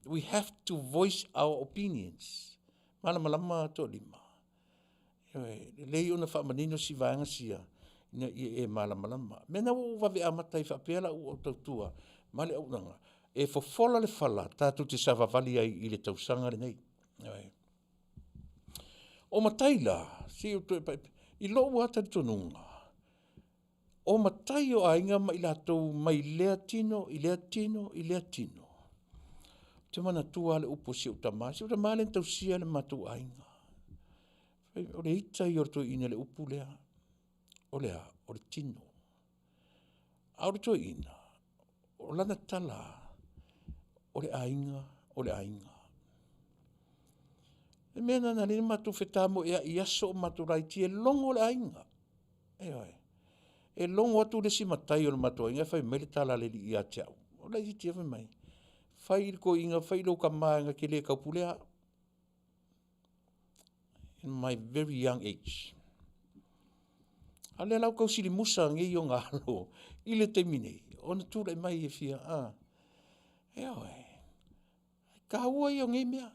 We have to voice our opinions. Malamalama Toalima? Ioe. E lelei ona faamanino si vaega sia ina ia e malamalama. O le mea lena ua ou vave amata ai faapea lau tautua ma le auaunaga. E fofola le fala tatou te savavali ai i le tausaga lenei. Ioe. O matai la, se i ou toe pai i lou lava talitonuga, o matai o aiga ma i latou mai lea tino i lea tino i lea tino, ou te manatua lava le upu a si ou tama, si ou tama lea na tausia le matou aiga. O le ita ia o le toeaina i le upu lea, o le a? O le tino. A o le toeaina, o lana tala lava, o le aiga, o le aiga. O le mea lena na ala ai ona matou fetamoeai i aso o matou laiti, e logo le aiga, ioe. E logo atu le isi matai o le matou aiga ae fai mai le tala a le alii ia te au, o le laitiiti lava, fai mai, fai i le toeaina, fai i lou tama na te le taupulea au. In my very young age. A o lea la ua tausilimusa nei ona alo i le taimi nei, ona tulai mai e fia, ioe. O le taua ia o nei mea,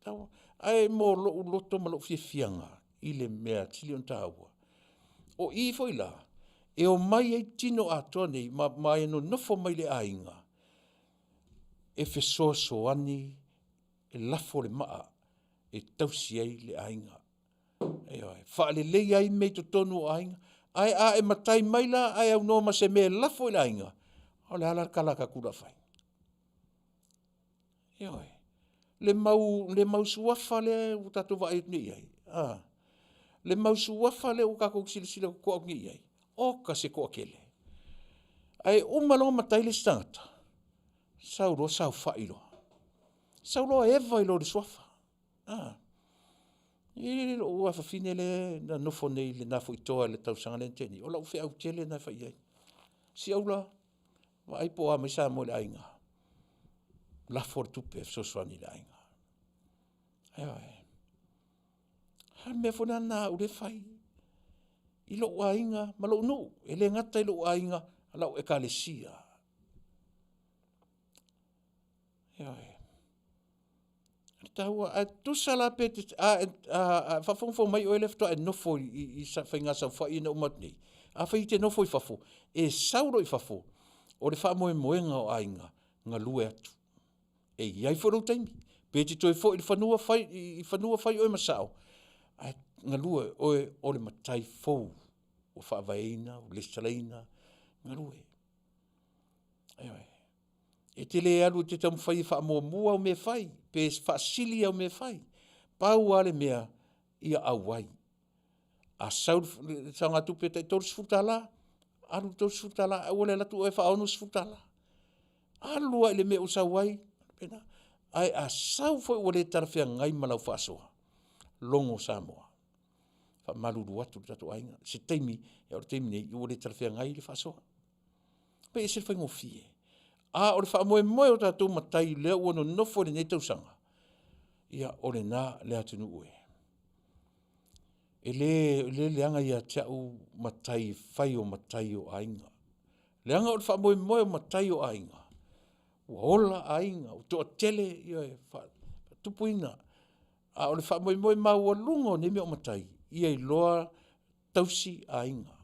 taua. Ae mo lou loto ma lou fiafiaga i le mea e sili ona taua, o i foi la e omai ai tino atoa nei ma e nonofo mai le aiga e fesoasoani e lafo le maa e tausi ai le aiga, ioe, faaleleia ai mea i totonu o aiga. Ae a e matai mai la ae aunoa ma se mea e lafo i le aiga, o le a la le tala a tatou o le a fai? Ioe. Le mau suafa lea ua tatou vaai atu nei i ai, a, le mau suafa lea ua tatou silasila totoa atu nei i ai, oka se toatele. Ae uma loa matai le isi tagata, sau loa saofai loa, sau loa eva i lo le suafa. E i ai lou afafine lea na nofo nei i le Nafoetoa i le tausaga lea na tea nei, o lau feau tele lena e fai i ai. Siaula, vaai po o a mai sa mo i le aiga, lafo le tupe e fesoasoani i le aiga. Ioe. A o le mea foi la lena a au lea e fai i lou aiga ma lou nuu, e le gata i lou aiga a o lau ekalesia. Ioe. O le taua, ae tusa la pe te, a faafogafoga mai oe lea faatoa e nofo i faiga saofai ia na uma atu nei, afai e te nofo i fafo, e sau loa i fafo, o le faamoemoega o aiga, galue atu. E i ai foi lou taimi, pe te toe foi i le fanua fai i fanua fai oe ma sao, ae galue o oe o le matai fou ua faavaeina, ua lesitalaina, galue. Ioe. E te le alu e te taumafai e faamuamua au mea e fai, pe faasili au mea e fai, pau lava le mea, ia auai. A sau le saogatupe e tai $30, alu le $30 ae aua le alu atu oe e faa-$60. Alu lava i le mea ua sau ai, faapena. Ae a sau foi ua le talafeagai ma lau faasoa, logo Samoa. E faamalulu atu i le tatou aiga, se taimi, o le taimi nei ua le talafeagai le faasoa. E ese le faigofie, a o le faamoemoe o tatou matai lea ua nonofo i lenei tausaga, ia o lena le atunuu e. E le leaga ia te au matai fai o matai o aiga, leaga o le faamoemoe o matai o aiga, ua ola aiga, ua toatele e faatupuina. A o le faamoemoe maualuga o nei mea o matai, ia iloa tausi aiga.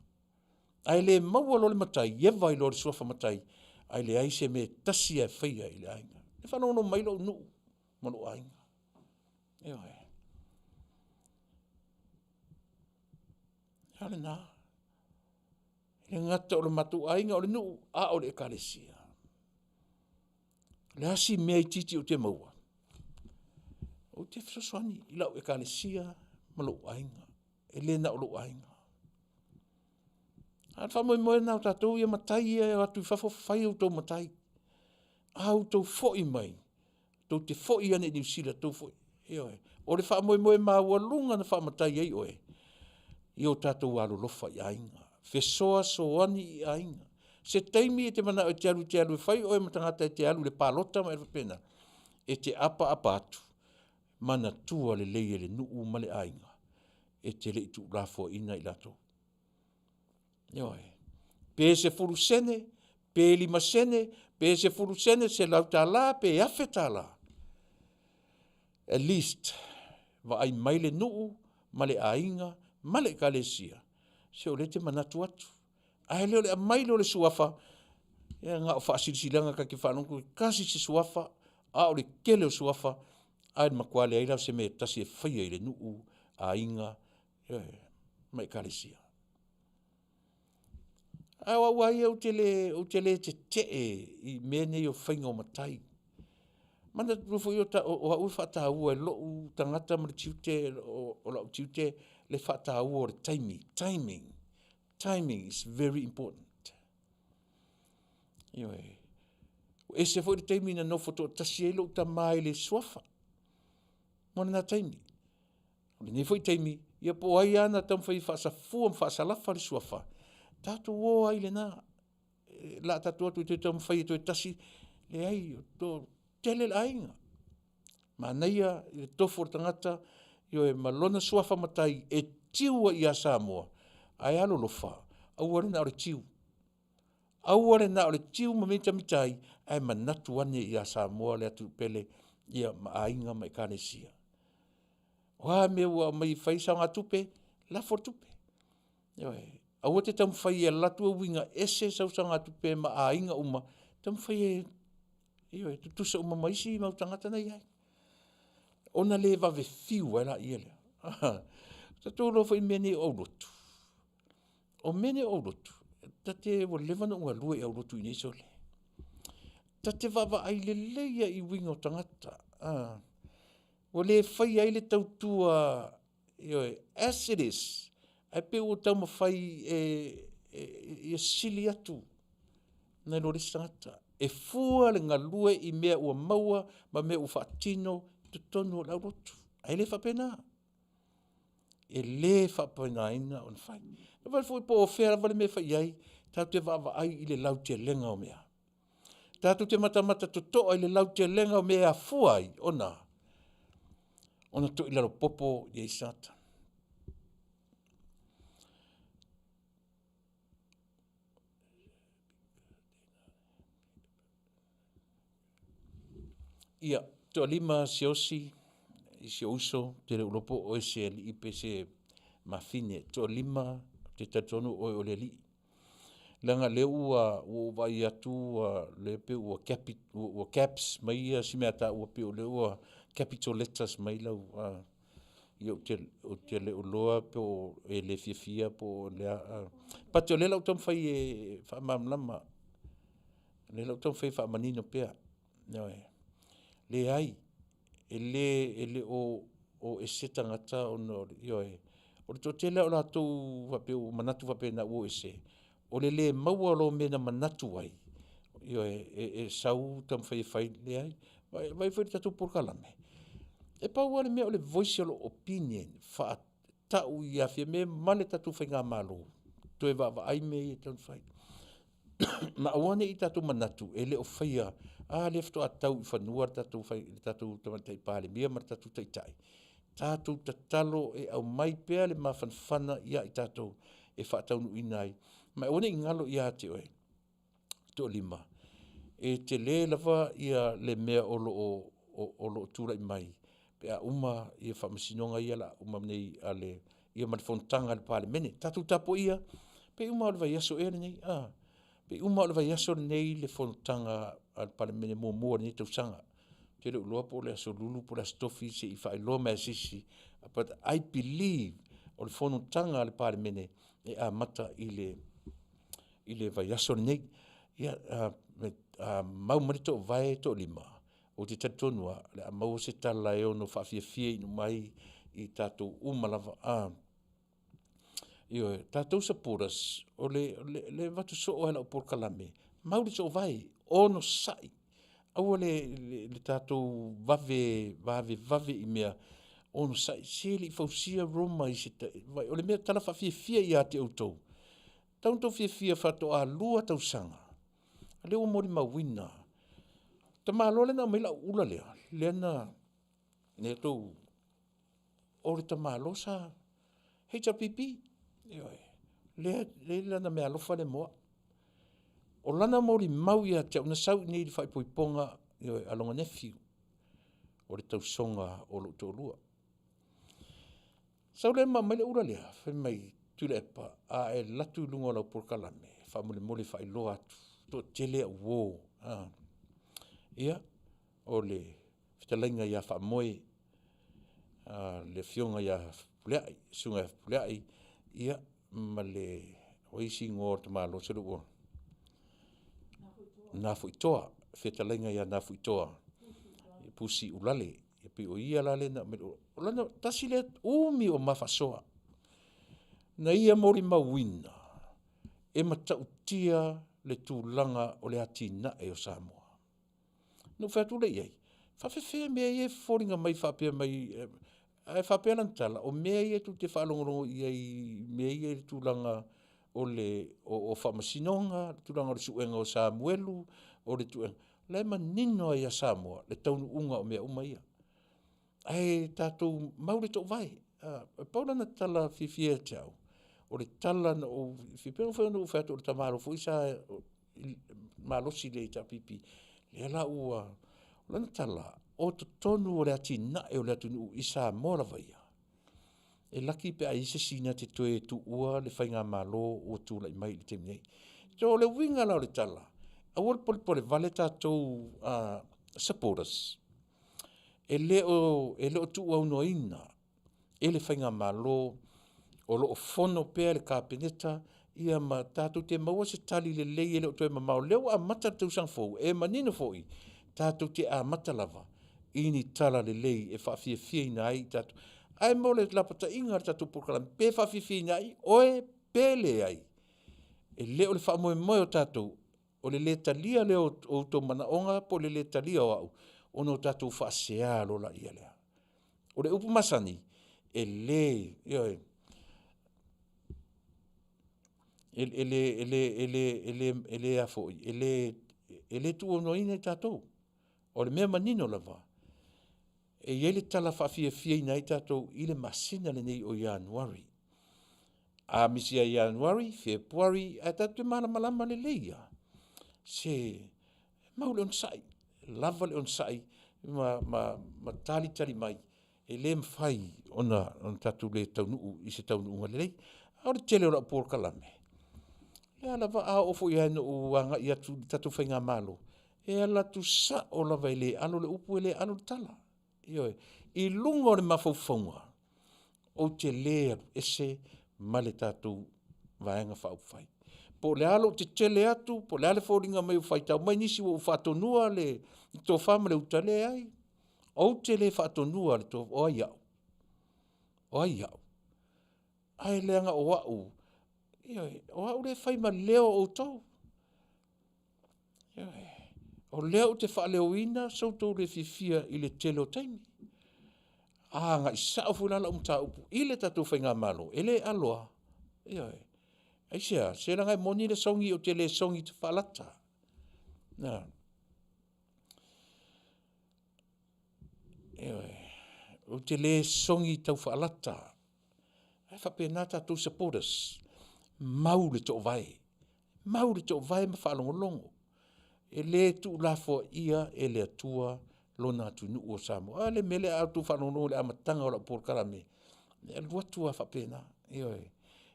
Ae le maua loa le matai, eva ai loa i le suafa matai, ae leai se mea e tasi lava e faia i le aiga. O lea e faalogologo mai lou nuu ma lou aiga, ioe. A lena, e le gata o le matou aiga, o le nuu, a o le Ekalesia. O le a si mea itiiti ou te maua, ou te fesoasoani i lau Ekalesia ma lou aiga, e le na o lou aiga. A o le faamoemoe lena o tatou ia matai ia e o atu i fafo, fai o outou matai. A outou foi mai, tou te foi ane i Niu Sila, tou foi, ioe. O le faamoemoe maualuga na faamatai ai oe, ia o tatou alolofa i aiga, fesoasoani i aiga. Se taimi e te manao e te alu e te alu e fai oe ma tagata e te alu i le palota ma mea faapena, e te apaapa atu, manatua lelei e le nuu ma le aiga, e te le i tuulafoaiina i latou. Ioe, pe 10sene, pe 5sene, pe 10sene, $100 pe $1000, at least vaai mai le nuu ma le aiga ma le ekalesia, se o lea e te manatu atu. Ae le o le aumai lea o le suafa. Ia na o faasilasilaga ta te faalogo atu e tasi se suafa, a o le tele o suafa, ae matua leai la ma se mea e tasi e faia i le nuu, aiga, ioe, ma ekalesia. Ae o au lava ia ou te le tetee i mea nei o faiga o matai. Manatua foi o au e faataua e lou tagata ma le tiute, o lou tiute le faataua o le taimi, timing, timing is very important. Ioe, ua ese foi le taimi na nofo toatasi ai lou tama i le Suafa ma lena taimi. O lenei foi taimi, ia po o ai lava na taumafai e faasafua ma faasalafa le Suafa, tatou o ai i lena. O le a tatou o atu e toe taumafai e toe tasi, leai, toatele le aiga. Manaia le tofu o le tagata, ioe ma lona suafa matai e tiu ai ia Samoa, ae alolofa, aua le na o le tiu, aua le na o le tiu ma mitamita ai, ae manatu ane ia Samoa le atunuu pele ia ma aiga ma ekalesia. O a mea ua aumai e fai ai saogatupe, lafo le tupe, ioe. Aua te taumafai e alu atu e uiga ese sau saogatupe ma aiga uma, taumafai e, ioe, tutusa uma ma isi mau tagata na e i ai, ona le vave fiu ai lea. Ua tatou iloa foi mea nei o aulotu, o mea nei o aulotu, ta te ua leva ona ou galue i aulotu i inei sole, ta te vaavaai lelei lava i uiga o tagata, ua le faia ai le tautua, ioe, as it is, ae pei ua taumafai e ia sili atu nai lo le isi tagata. E fua le galue i mea ua maua ma mea ua faatino i totonu o le aulotu, ae le faapena. E le faapenaina ona fai. Vaai foi po o fea lava le mea e fai i ai, tatou te vaavaai i le lautelega o mea. Tatou te matamata totoa i le lautelega o mea e afua ai ona toilalo popo isi tagata. Ia, toalima Siaosi i si ou uso, ou te le o iloa po o oe o se alii po o se mafine. E toalima, ou te talitonu o oe o le alii, leaga o lea ua ou vaai atu o lea e pei ua caps mai si mea taua pei o lea ua capital letters mai lau ia ou te le o iloa po o e le fiafia po o le a, but o lea o le a ou taumafai e faamalamalama. O lea o le a ou taumafai e faamanino pea, ioe. Leai, e le o ese tagata ona o le, ioe. O le toatele lava o latou faapea ua manatu faapena ua o ese, o le le maua loa o mea na manatu ai, ioe, e sau taumafai e fai, leai. Vaai foi i le tatou polokalame, e pau lava le mea o le voice o lou opinion e faatau ia Fiame ma le tatou faigamalo, toe vaavaai mea ia e tatau ona fai. Ma aua ne i o tatou manatu e le o faia, a lea faatoa tau i fanua le tatou Tamaitai Palemia ma le tatou Taitai, tatou tatalo e aumai pea le mafanafana ia i tatou e faataunuuina ai. Ma aua ne i galo ia te oe Toalima, e tele lava le mea o lo o tulai mai pe a uma faamasinoga ia o le a uma nei a le ia ma le fonotaga a le Palemene. Tatou tapuaia, pe i uma lava o le vaiaso ea lenei a? Pe i uma lava o le vaiaso lenei le fonotaga a le Palemene muamua o lenei tausaga. Ou te le o iloa po o le Aso Lulu po o le Aso Tofi se i faailoa mai lava e se isi, but I believe o le fonotaga a le Palemene e amata i le vaiaso lenei. Ia, a mau mai le toovae Toalima, ou te talitonu lava o le a maua se tala e ono faafiafia uma ai i tatou uma lava. Ioe, o tatou supporters, o le avatu soo lava o lau polokalame, mau le toovae, onosai, aua le tatou vavevave i mea, onosai, se e le i fausia Roma i se taimi, o le tala faafiafia ia te outou, e tatau ona outou fiafia faatoa 2 tausaga, o lea ua molimauina. O le tamaloa lea na aumai ai lau ula lea, lea na outou, o le tamaloa sa HRPP, ioe, lea e i ai lana meaalofa lea mo au. O lana molimau ia te au na sau i inei i le faaipoipoga, ioe, a lona nephew, o le tausoga o lou toalua. Sau lea ma aumai le ula lea, fai mai, Tuilaepa a e alu atu i luga o lau polokalame, faamolemole faailoa atu. Toatele au uo, a. Ia, o le fetalaiga ia Faamoe, le Afioga ia Fepuleai, le Susuga ia Fepuleai ia ma le, o ai isi igoa o le tamaloa sele ua Nafuitoa, fetalaiga ia Nafuitoa Pusi Uelale, e pei o ia la lea na aumai, tasi lea, umi o ma faasoa. Na ia molimauina e matautia le tulaga o le atinae o Samoa. Na ou fai atu lea i ai, e faapefea mea ia e foliga mai faapea mai ae faapea lana tala, o mea ia tou te faalogologo i ai i mea ia i le tulaga o Faamasinoga, tulaga o le suega o Samuelu, o le la e manino lava ia Samoa le taunuuga o mea uma ia. Ae tatou mau le toovae. E pau lana tala fiafia ia te au, o le tala na ou, e pei foi ona ou fai atu o le tamaloa foi sa malosi i le HRPP, lea la ua… O lana tala, o totonu o le atinae o le atunuu i Samoa lava ia, e laki pe a i ai se isi na te toe tuua le faigamalo ua tulai mai i le taimi nei. So o le uiga la o le tala, aua le polepole vale tatou supporters, e le o tuuaunoaina e le faigamalo o lo o fono pea le Kapeneta ia ma tatou te maua se tali lelei e le o toe mamao, o lea ua amata le tausaga fou, e manino foi, tatou te amata lava i ni tala lelei e faafiafiaina ai tatou. Ae mo le lapataiga o le tatou polokalame, pe faafiafiaina ai oe pe leai, e le o le faamoemoe o tatou, o le le talia lea o outou manaoga po o le le talia o au, ona o tatou faasea loa lea. O le upu masani, e le, ioe, e le tuuaunoaina i tatou. O le mea manino lava, e i ai le tala e faafiafiaina ai tatou i le masina lenei o Ianuari. A misi ia Ianuari, Fepuari, ae tatou te malamalama lelei lava, se mau le onosai, lava le onosai ma talitali mai, e le mafai ona tatou le taunuu i se taunuuga lelei. A o le tele o lau polokalame, o lea lava a oo foi ina ou agai atu i le tatou faigamalo, e alu atu sao lava e le alo le upu e le alo le tala, ioe. I luga o le mafaufauga, ou te le alu ese ma le tatou Vaega Faaupufai. Po o le a lou tetele atu po o le a le foliga mai ua faitau mai nisi ua ou faatonuina le tofa ma le uta, leai, ou te le faatonuina le tofa, o ai au? O ai au? Ae leaga o au, ioe, o au lea e fai ma leo o outou, ioe. O lea ou te faaleoina so outou le fiafia i le tele o taimi. A agai sao foi la lau mataupu i le tatou faigamalo, e le alo lava, ioe. Aisea? Se leaga e moni le sogi ou te le sogi faalata. Ioe, ou te le sogi taufaalata, ae faapena tatou supporters, mau le toovae, mau le toovae ma faalogologo. E le tuulafoaia e le Atua lona atunuu o Samoa. A le mea lea a outou faalogologo i le amataga o lau polokalame, e alu atu lava faapena, ioe.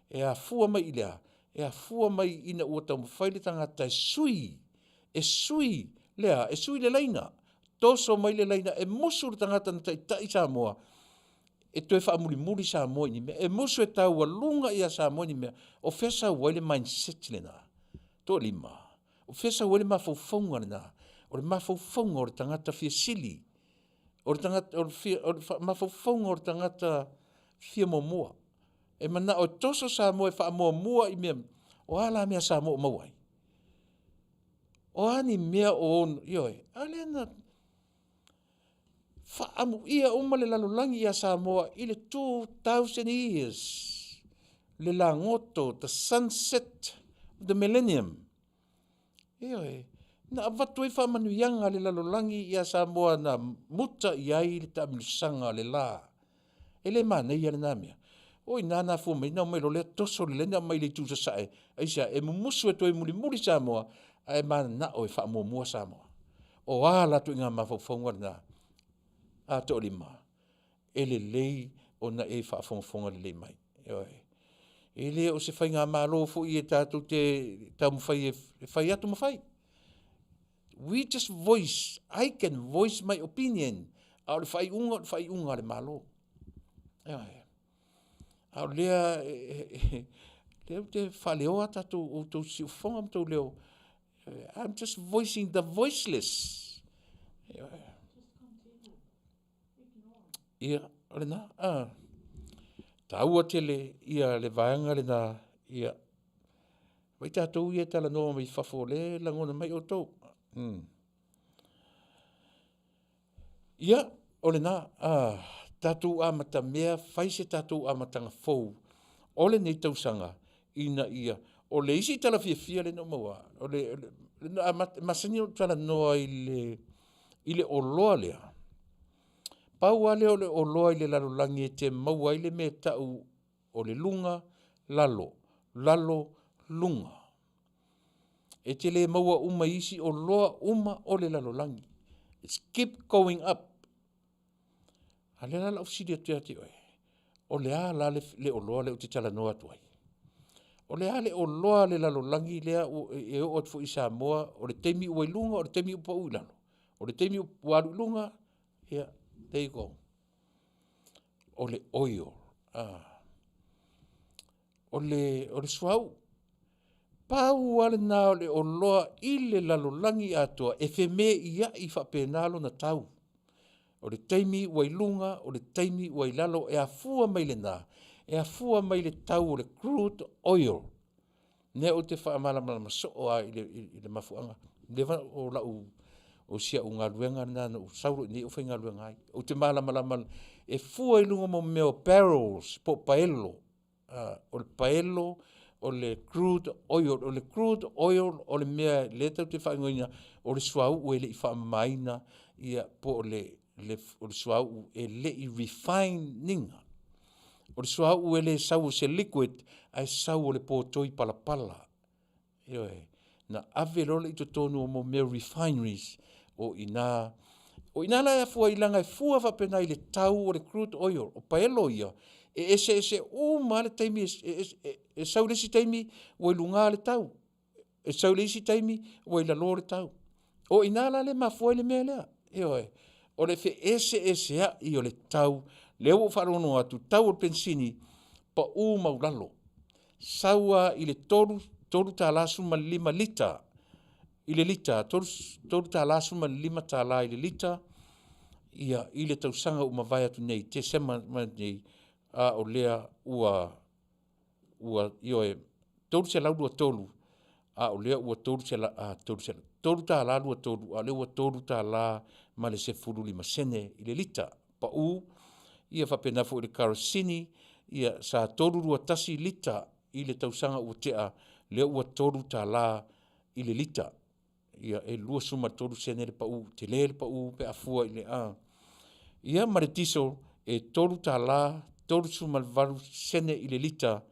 E afua mai i le a? E afua mai ina ua taumafai le tagata e sui, e sui le a? E sui le laina, toso mai le laina e musu le tagata na taitai Samoa e toe faamulimuli Samoa i ni mea, e musu e taualuga Samoa i ni mea. O fea e sau ai le mindset lena? Toalima, o fea e sau ai le mafaufauga lena? O le mafaufauga o le tagata fia sili, o le mafaufauga o le tagata fia muamua. E manao e toso Samoa e faamuamua i mea, o a la mea a Samoa o maua ai? O a ni mea o ono… ioe, a lea na faaamuia uma le lalolagi ia Samoa i le 2000 years le lagoto, the sunset of the millennium. Ioe, na avatu ai faamanuiaga a le lalolagi ia Samoa na muta i ai le taamilosaga o le la. E le manaia lena mea? O i ina na afua mai ai ona omai loa lea toso le laina aumai le itu sasae. Aisea? E mumusu e toe mulimuli Samoa ae mananao e faamuamua Samoa. O a latou mafaufauga na? Toalima, e lelei ona e faafogafoga lelei mai, ioe. E le o se faigamalo foi e tatou te taumafai e fai atu ma fai. We just voice, I can voice my opinion, a o le faaiuga o le faaiuga a le Malo. Ioe. A o lea, lea ou te faaleoa tatou outou siufofoga ma outou leo. I'm just voicing the voiceless. Ioe. Ia, o lena. Ah. Taua tele ia le vaega lena, ia. Vai tatou ia e talanoa mai fafo o lea e lagona mai outou. Ia, o lena, tatou amatamea, fai se tatou amataga fou o lenei tausaga ina ia, o le isi tala fiafia lea na ou maua, o le, na masani ona ou talanoa i le oloa lea, pau lava lea o le oloa i le lalolagi e te maua ai le mea e tau o le luga, lalo, lalo, luga. E te le maua uma i isi oloa uma o le lalolagi. It's keep going up. A o lea la o le a ou fesili atu ia te oe, o le a la le oloa lea ou te talanoa atu ai? O le a le oloa a le lalolagi lea e oo atu foi i Samoa, o le taimi ua i luga, o le taimi ua pau i lalo, o le taimi ua alu i luga, ia, there you go. O le oil. O le suauu. Pau lava lena o le oloa i le lalolagi atoa e femeiai faapena lona tau. O le taimi ua i luga, o le taimi ua i lalo, e afua mai i lena, e afua mai i le tau o le crude oil. Lea ou te faamalamalama soo lava i le mafuaaga. O lau, o si au galuega lena na ou sau loa i inei ou faigaluega ai. Ou te malamalama e fua i luga o mea o barrels po o paelo. O le paelo o le crude oil. O le crude oil o le mea lea tatou te faaigoaina o le suauu e le i faamamaina ia po o le suauu e le i refine ina. O le suauu e le sau o se liquid ae sau o le potoi palapala. Ioe. Na ave loa lea i totonu o mea o refineries, o i ina, o i ina la e afua ai leaga e fua faapena i le tau o le crude oil. O paelo ia, e eseese uma lava le taimi e sau i le isi taimi ua i luga le tau, e sau i le isi taimi ua i lalo le tau. O i ina la lea e mafua ai le mea lea, ioe, o le feeseeseai o le tau. Lea ua ou faalogologo atu, tau o le penisini, pau maualalo, sau lava i le $3.15 i le lita, $3.15 i le lita i le tausaga ua mavae atu nei Tesema ua mavae atu nei, a o lea ua, ioe, $3.23, a o lea ua $3.23, a o lea ua $3.15 i le lita, pau. Ia faapena foi i le kerosene, sa $3.21 lita i le tausaga ua tea, lea ua $3 i le lita. Ia, e 23 sene le pau, tele le pau pe a fua i le… Ia ma le kiso, e $3.38 i le lita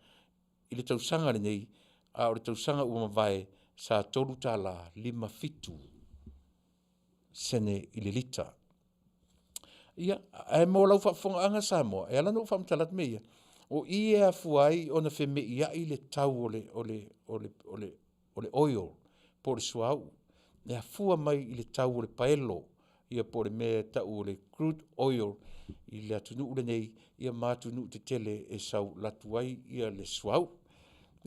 i le tausaga lenei, a o le tausaga ua mavae sa $3.57 i le lita. Ia, ae mo lau faafofogaaga Samoa, e ala ona ou faamatala atu mea ia, o i e afua ai ona femeiai le tau o le oil po o le suauu, e afua mai i le tau o le paelo, ia po o le mea e tau o le crude oil i le atunuu lenei ma atunuu tetele e sau alu atu ai le suauu.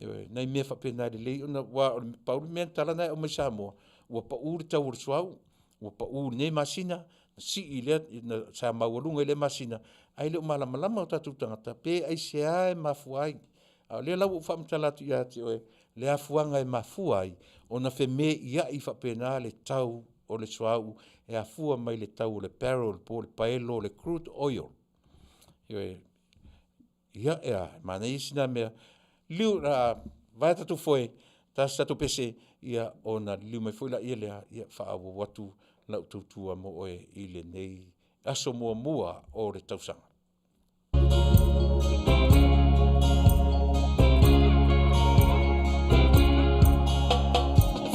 Ioe, o nai mea faapena e lelei ona, aua pau le mea o le tala lena e aumai i Samoa, ua pau le tau o le suauu, ua pau i lenei masina, na sii i lea, sa maualuga i lea masina, ae le o malamalama o tatou tagata pe aisea e mafua ai. A o lea la ua ou faamatala atu ia te oe le afuaga e mafua ai ona femeiai faapena le tau o le suauu e afua mai i le tau o le barrel po o le paelo o le crude oil. Ioe. Ia, e a, manaia sina mea, liliu vae o tatou foe, ta se tatou pese ona liliu mai foi lea faaauau atu lau tautua mo oe i lenei aso muamua o le tausaga.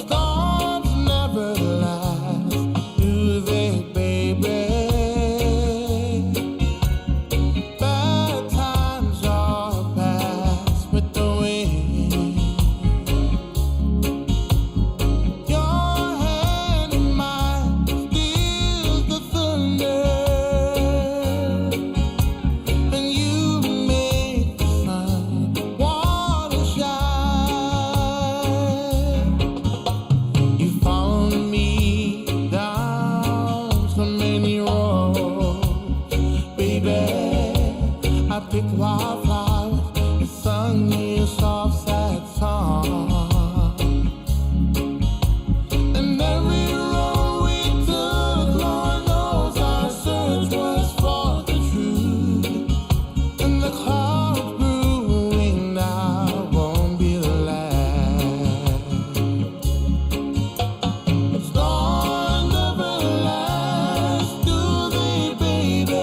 Storms never last, do they, baby? Bad times are past, but don't Wildflowers and sung me a soft, sad song. And every road we took, Lord knows our search was for the truth. And the clouds brewing now won't be the last. Storms never last, do they, baby?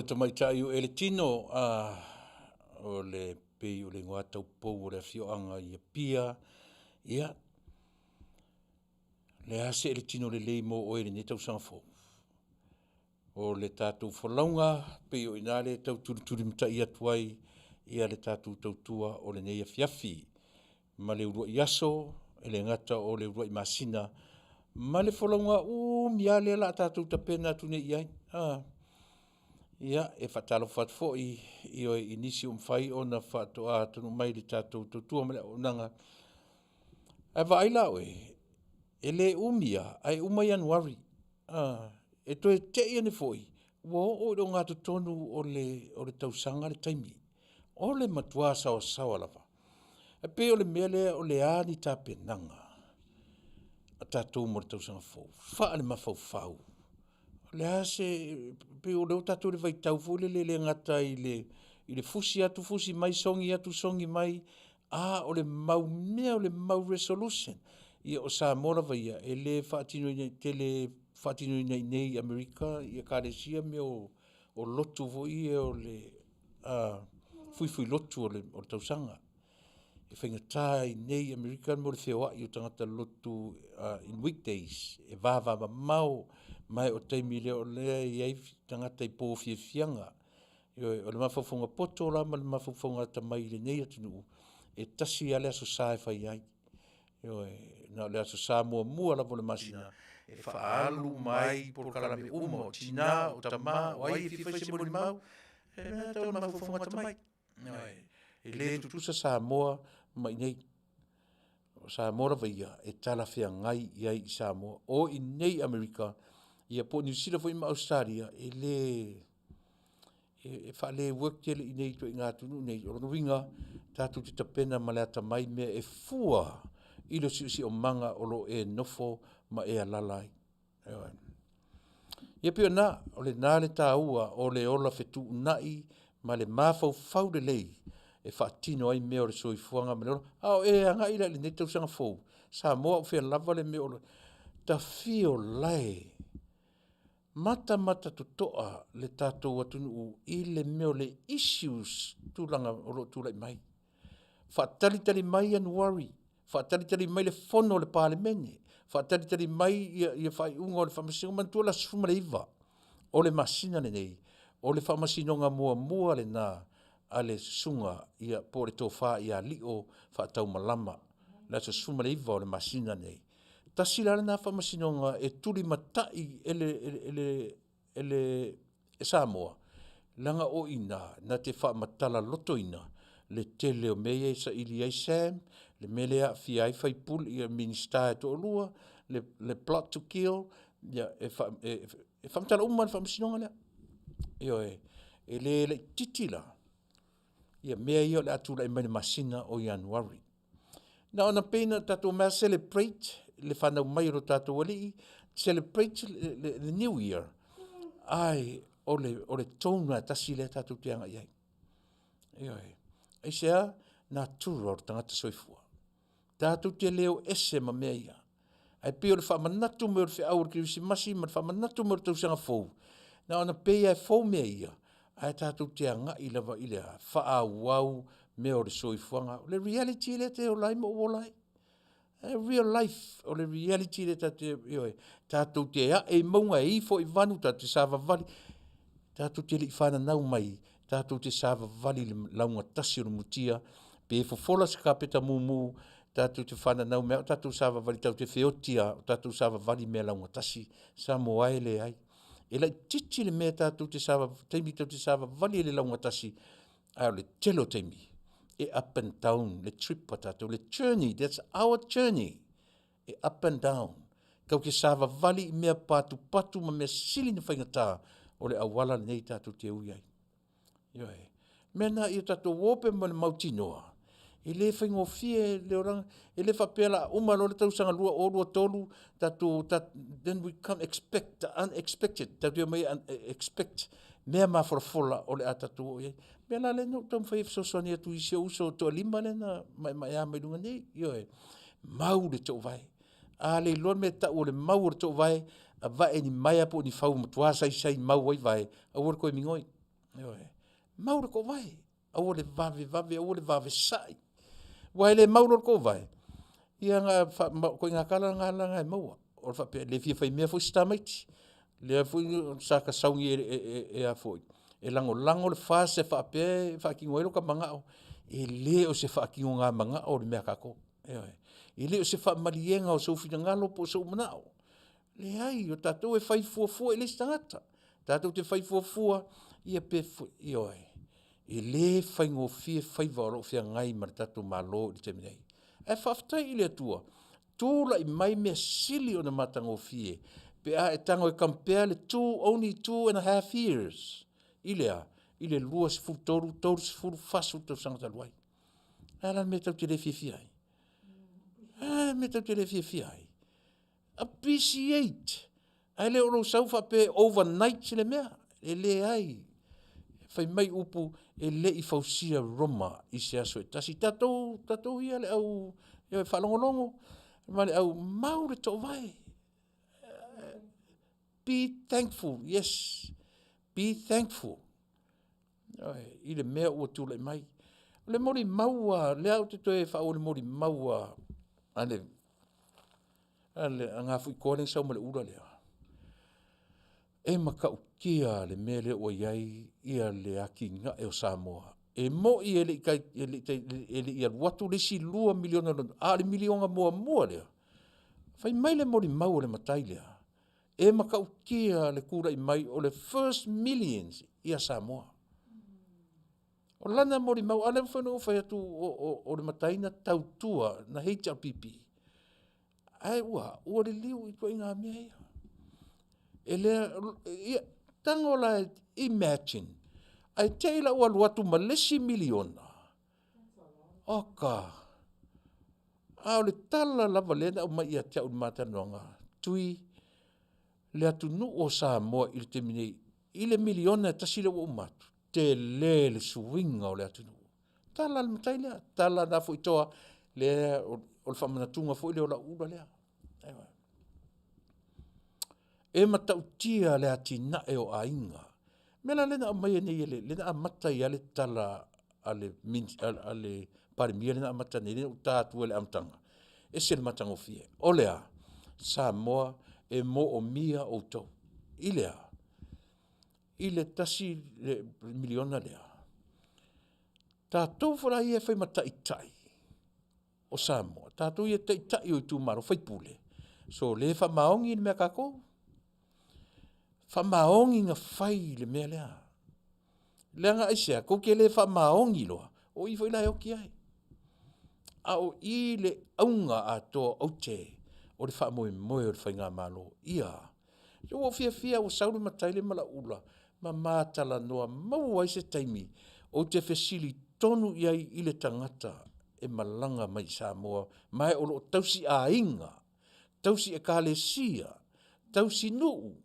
tamaitai o Eletino, a o le pei o le igoa taupou o le afioaga i Apia, ia, le a se eletino lelei mo oe i lenei tausaga fou? O le tatou folauga pei o i ina lea e tau tulitulimatai atu ai ia le tatou tautua o lenei afiafi ma le uluai aso, e le gata o le uluai masina ma le folauga umi lava lea o le a tatou tapena atu nei i ai. Ia, e faatalofa atu foi i nisi ua mafai ona faatoa taunuu mai i le tatou tautua ma le auaunaga. Ae vaai la oe, e le umi lava ae uma Ianuari. E toe te i ane foi ua oo i le ogatotonu o le tausaga le taimi. O le matua saoasaoa lava. E pei o le mea lea, o le a ni tapenaga a tatou mo le tausaga fou? Faalemafaufau, o le a se… pei o lea ua tatou i le vaitau foi lele e le gata i le fusi atu fusi mai, sogi atu sogi mai, a o le mau mea o le mau resolution. Ia o Samoa lava ia, e le tele faatinoina i inei i Amerika i ekalesia mea o lotu foi ia o le fuifui lotu o le tausaga. E faigata i inei i Amerika le mea o le feoai o tagata lotu in weekdays e vavamamao ma o le taimi lea o lea e i ai tagata i po fiafiaga. Ioe, o le mafaufauga poto la ma le mafaufauga atamai i lenei atunuu, e tasi lava le Aso Sa e fai ai. Ioe, na o le Aso Sa muamua lava o le masina e faaalu uma ai polokalame uma o tina, o tama, o ai e fia fai se molimau, e mea lava tau mafaufauga atamai. Ioe, e le tutusa Samoa ma inei. O Samoa lava ia, e talafeagai i ai i Samoa. O i inei i Amerika, ia po o Niu Sila foi ma Ausetalia, e le e faale work tele i inei i ituaiga atunuu nei. O lona uiga, tatou te tapena ma le atamai mea e fua i le siosiomaga o lo o e nofo ma e alaala ai. Ioe. Ia pei o lena, o lena le taua o le ola fetuunai ma le mafaufau lelei e faatino ai mea o le soifuaga ma le ola. A o e agai la i lenei tausaga fou, Samoa a o fea lava le mea o lo o… Ta fia o lae matamata totoa le tatou atunuu i le mea o le issues tulaga o lo o tulai mai. Faatalitali mai Ianuari, faatalitali mai le fono a le Palemene, faatalitali mai faaiuga o le Faamasinoga. Manatua le aso 19 o le masina lenei, o le faamasinoga muamua lena a le susuga po o le Tofa ia Lio Faataumalama, le aso 19 o le masina lenei. Tasi la lena faamasinoga e tulimatai e Samoa, leaga o i ina na te faamatala lotoina le tele o mea ia e saili ai Sam, le mea lea e aafia ai sui usufono Minisita e toalua, le plot to kill, ia e faamatala uma lava e le Faamasinoga lea. Ioe, e le laitiiti la mea ia o le a tulai mai i le masina o Ianuari. Na ona pei na tatou omai lava celebrate le fanau mai o lo tatou Alii, celebrate le New Year, ae o le tone lava e tasi lea tatou te agai i ai. Ioe. Aisea? Natura o le tagata soifua. Tatou te le o ese ma mea ia. Ae pei o le faamanatu mai o le feau o le Kerisimasi ma le faamanatu mai o le Tausaga Fou, na ona pei lava e fou mea ia, ae tatou te agai lava i le a? Faaauau mea o le soifuaga. O le reality lea e te ola ai ma ou ola ai. Real life, o le reality lea tatou te, ioe, tatou te ae i mauga e ifo i vanu, tatou te savavali, tatou te le i fananau mai tatou te savavali i le laugatasi o le mutia, pe fofola se kapeta mumu, tatou te fananau mai lava o tatou savavali tatou te feoti lava o tatou savavali i mea laugatasi. Samoa e, leai. E laitiiti le mea tatou te taimi tatou te savavali ai i le laugatasi, ae o le tele o taimi e up and down le trip a tatou, le journey, that's our journey, e up and down. Tatou te savavali i mea patupatu ma mea sili ona faigata o le auala lenei tatou te ui ai. Ioe. O le mea lena ia tatou o pea ma le mautinoa, e le faigofie le olaga, e le faapea o le a uma loa le tausaga 2023 tatou, then we come expect the unexpected, tatou te omai e expect mea mafolafola o le a tatou oo i ai. O le mea la lea na ou taumafai e fesoasoani atu i si ou uso toalima lea na maemaea mai luga nei, ioe, mau le toovae. A le iloa le mea e tau o le mau o le toovae, avae i ni maea po o ni fau e matua saisai mau ai vae, aua le toe migoi. Ioe. Mau le toovae, aua le vavevave, aua le vave sai. Aua e le mau loa le toovae, ia na ituaiga tala na e maua. O le faapea e le fia faimea foi si tamaiti, lea foi sa ta sauni e lagolago le FAST e faapea e faatino ai lo ta manao. E le o se faatinoga manao le mea a tatou, ioe. E le o se faamaliega o sou finagalo po o sou manao, leai o tatou e fai fuafua i le isi tagata. E tatou te fai fuafua ia pe, ioe, e le faigofie faiva o lo o feagai ma le tatou Malo i le taimi nei. Ae faafetai i le Atua, tulai mai mea sili ona matagofie pe a e tago e compare le only 2½ years i le a? I le 23, 30, 40 tausaga talu ai. O le a la le mea e tatou te le fiafia ai? O le a le mea e tatou te le fiafia ai? Appreciate, ae le o lou sau faapea e overnight le mea. E leai, fai mai upu, e le i fausia Roma i se aso e tasi. Tatou, tatou ia le au faalogologo ma le au mau le toovae. Be thankful, yes be thankful. Ioe, i le mea ua tulai mai. O le molimau lava, o lea ou te toe faaauau i le molimau a le Aga Fuikoa lea na sau ma le ula lea, e matautia le mea lea ua i ai le atinae o Samoa. E moi e le i alu atu le isi $2 miliona, a o le miliona muamua lea, fai mai le molimau a le matai lea, e matautia le tulai mai o le first millions ia Samoa. O lana molimau, a lea e mafai ona ou fai atu o le matai na tautua, na HRPP, ae ua a? Ua liliu i ituaiga mea ia. E le, ia tago la e imagine, ae te i la ua alu atu ma le isi miliona, oka, a o le tala lava lea na aumai ia te au i le ma talanoaga, Tui, le atunuu o Samoa i le taimi nei i le miliona e tasi lea ua uma atu, tele le suiga o le atunuu. Tala a le matai lea, tala a na foi toa lea o le faamanatuga foi lea o lau ula lea. Ioe. E matautia le atinae o aiga. O le mea la lea na aumai nei lea na amata ai lava le tala a le Palemia lea na amata nei lea na ou ta atua i le amataga, ese le matagofie. O le a? Samoa e moomia outou. I le a? I le $1 miliona lea, tatou foi la ia e fai ma taitai o Samoa, tatou ia o taitai o itumalo, sui usufono, sole faamaoni le mea a tatou, faamaoni ona fai le mea lea. Leaga aisea? Tou te le faamaoni loa, o i foi la e oti ai. A o i le auga atoa aute o le faamoemoe o le faigamalo ia ua ou fiafia lava ua sau le matai lea ma lauula ma ma talanoa, maua ai se taimi ou te fesili tonu i ai i le tagata e malaga mai i Samoa ma e o lo o tausi aiga, tausi ekalesia, tausi nuu,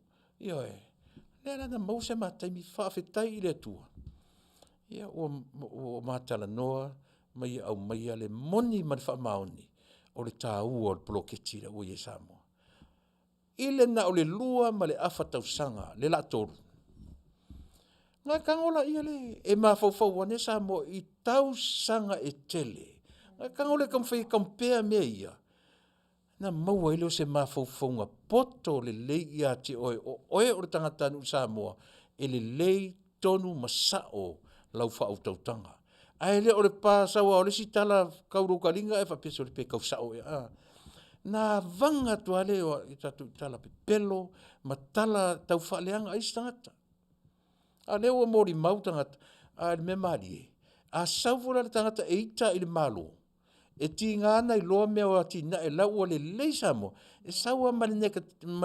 ioe. O lea la na maua si ma taimi, faafetai i le Atua ua ma talanoa ma ia aumaia le moni ma le faamaoni o le taua o le poloketi lea ua i ai Samoa. I le na o le 2.5 tausaga lea o le a 3, ona e tago lea e mafaufau ane Samoa i tausaga e tele, ona e tago lea e taumafai e compare mea ia, ona maua ai lea o se mafaufauga poto lelei ia te oe o oe o le tagatanuu Samoa, e lelei tonu ma sao lau faautautaga. Ae le o le pa sau lava o le isi tala tau i lou taliga ae faapea, sole pe tau sao ea a? Ona vaga atu lava lea i tatou tala pepelo ma tala taufaaleaga ai isi tagata. A o lea ua molimau tagata, a o le mea malie, a sau foi la le tagata e ita i le Malo, e tiga lava ona iloa mea o atinae o la ua lelei Samoa, e sau lava ma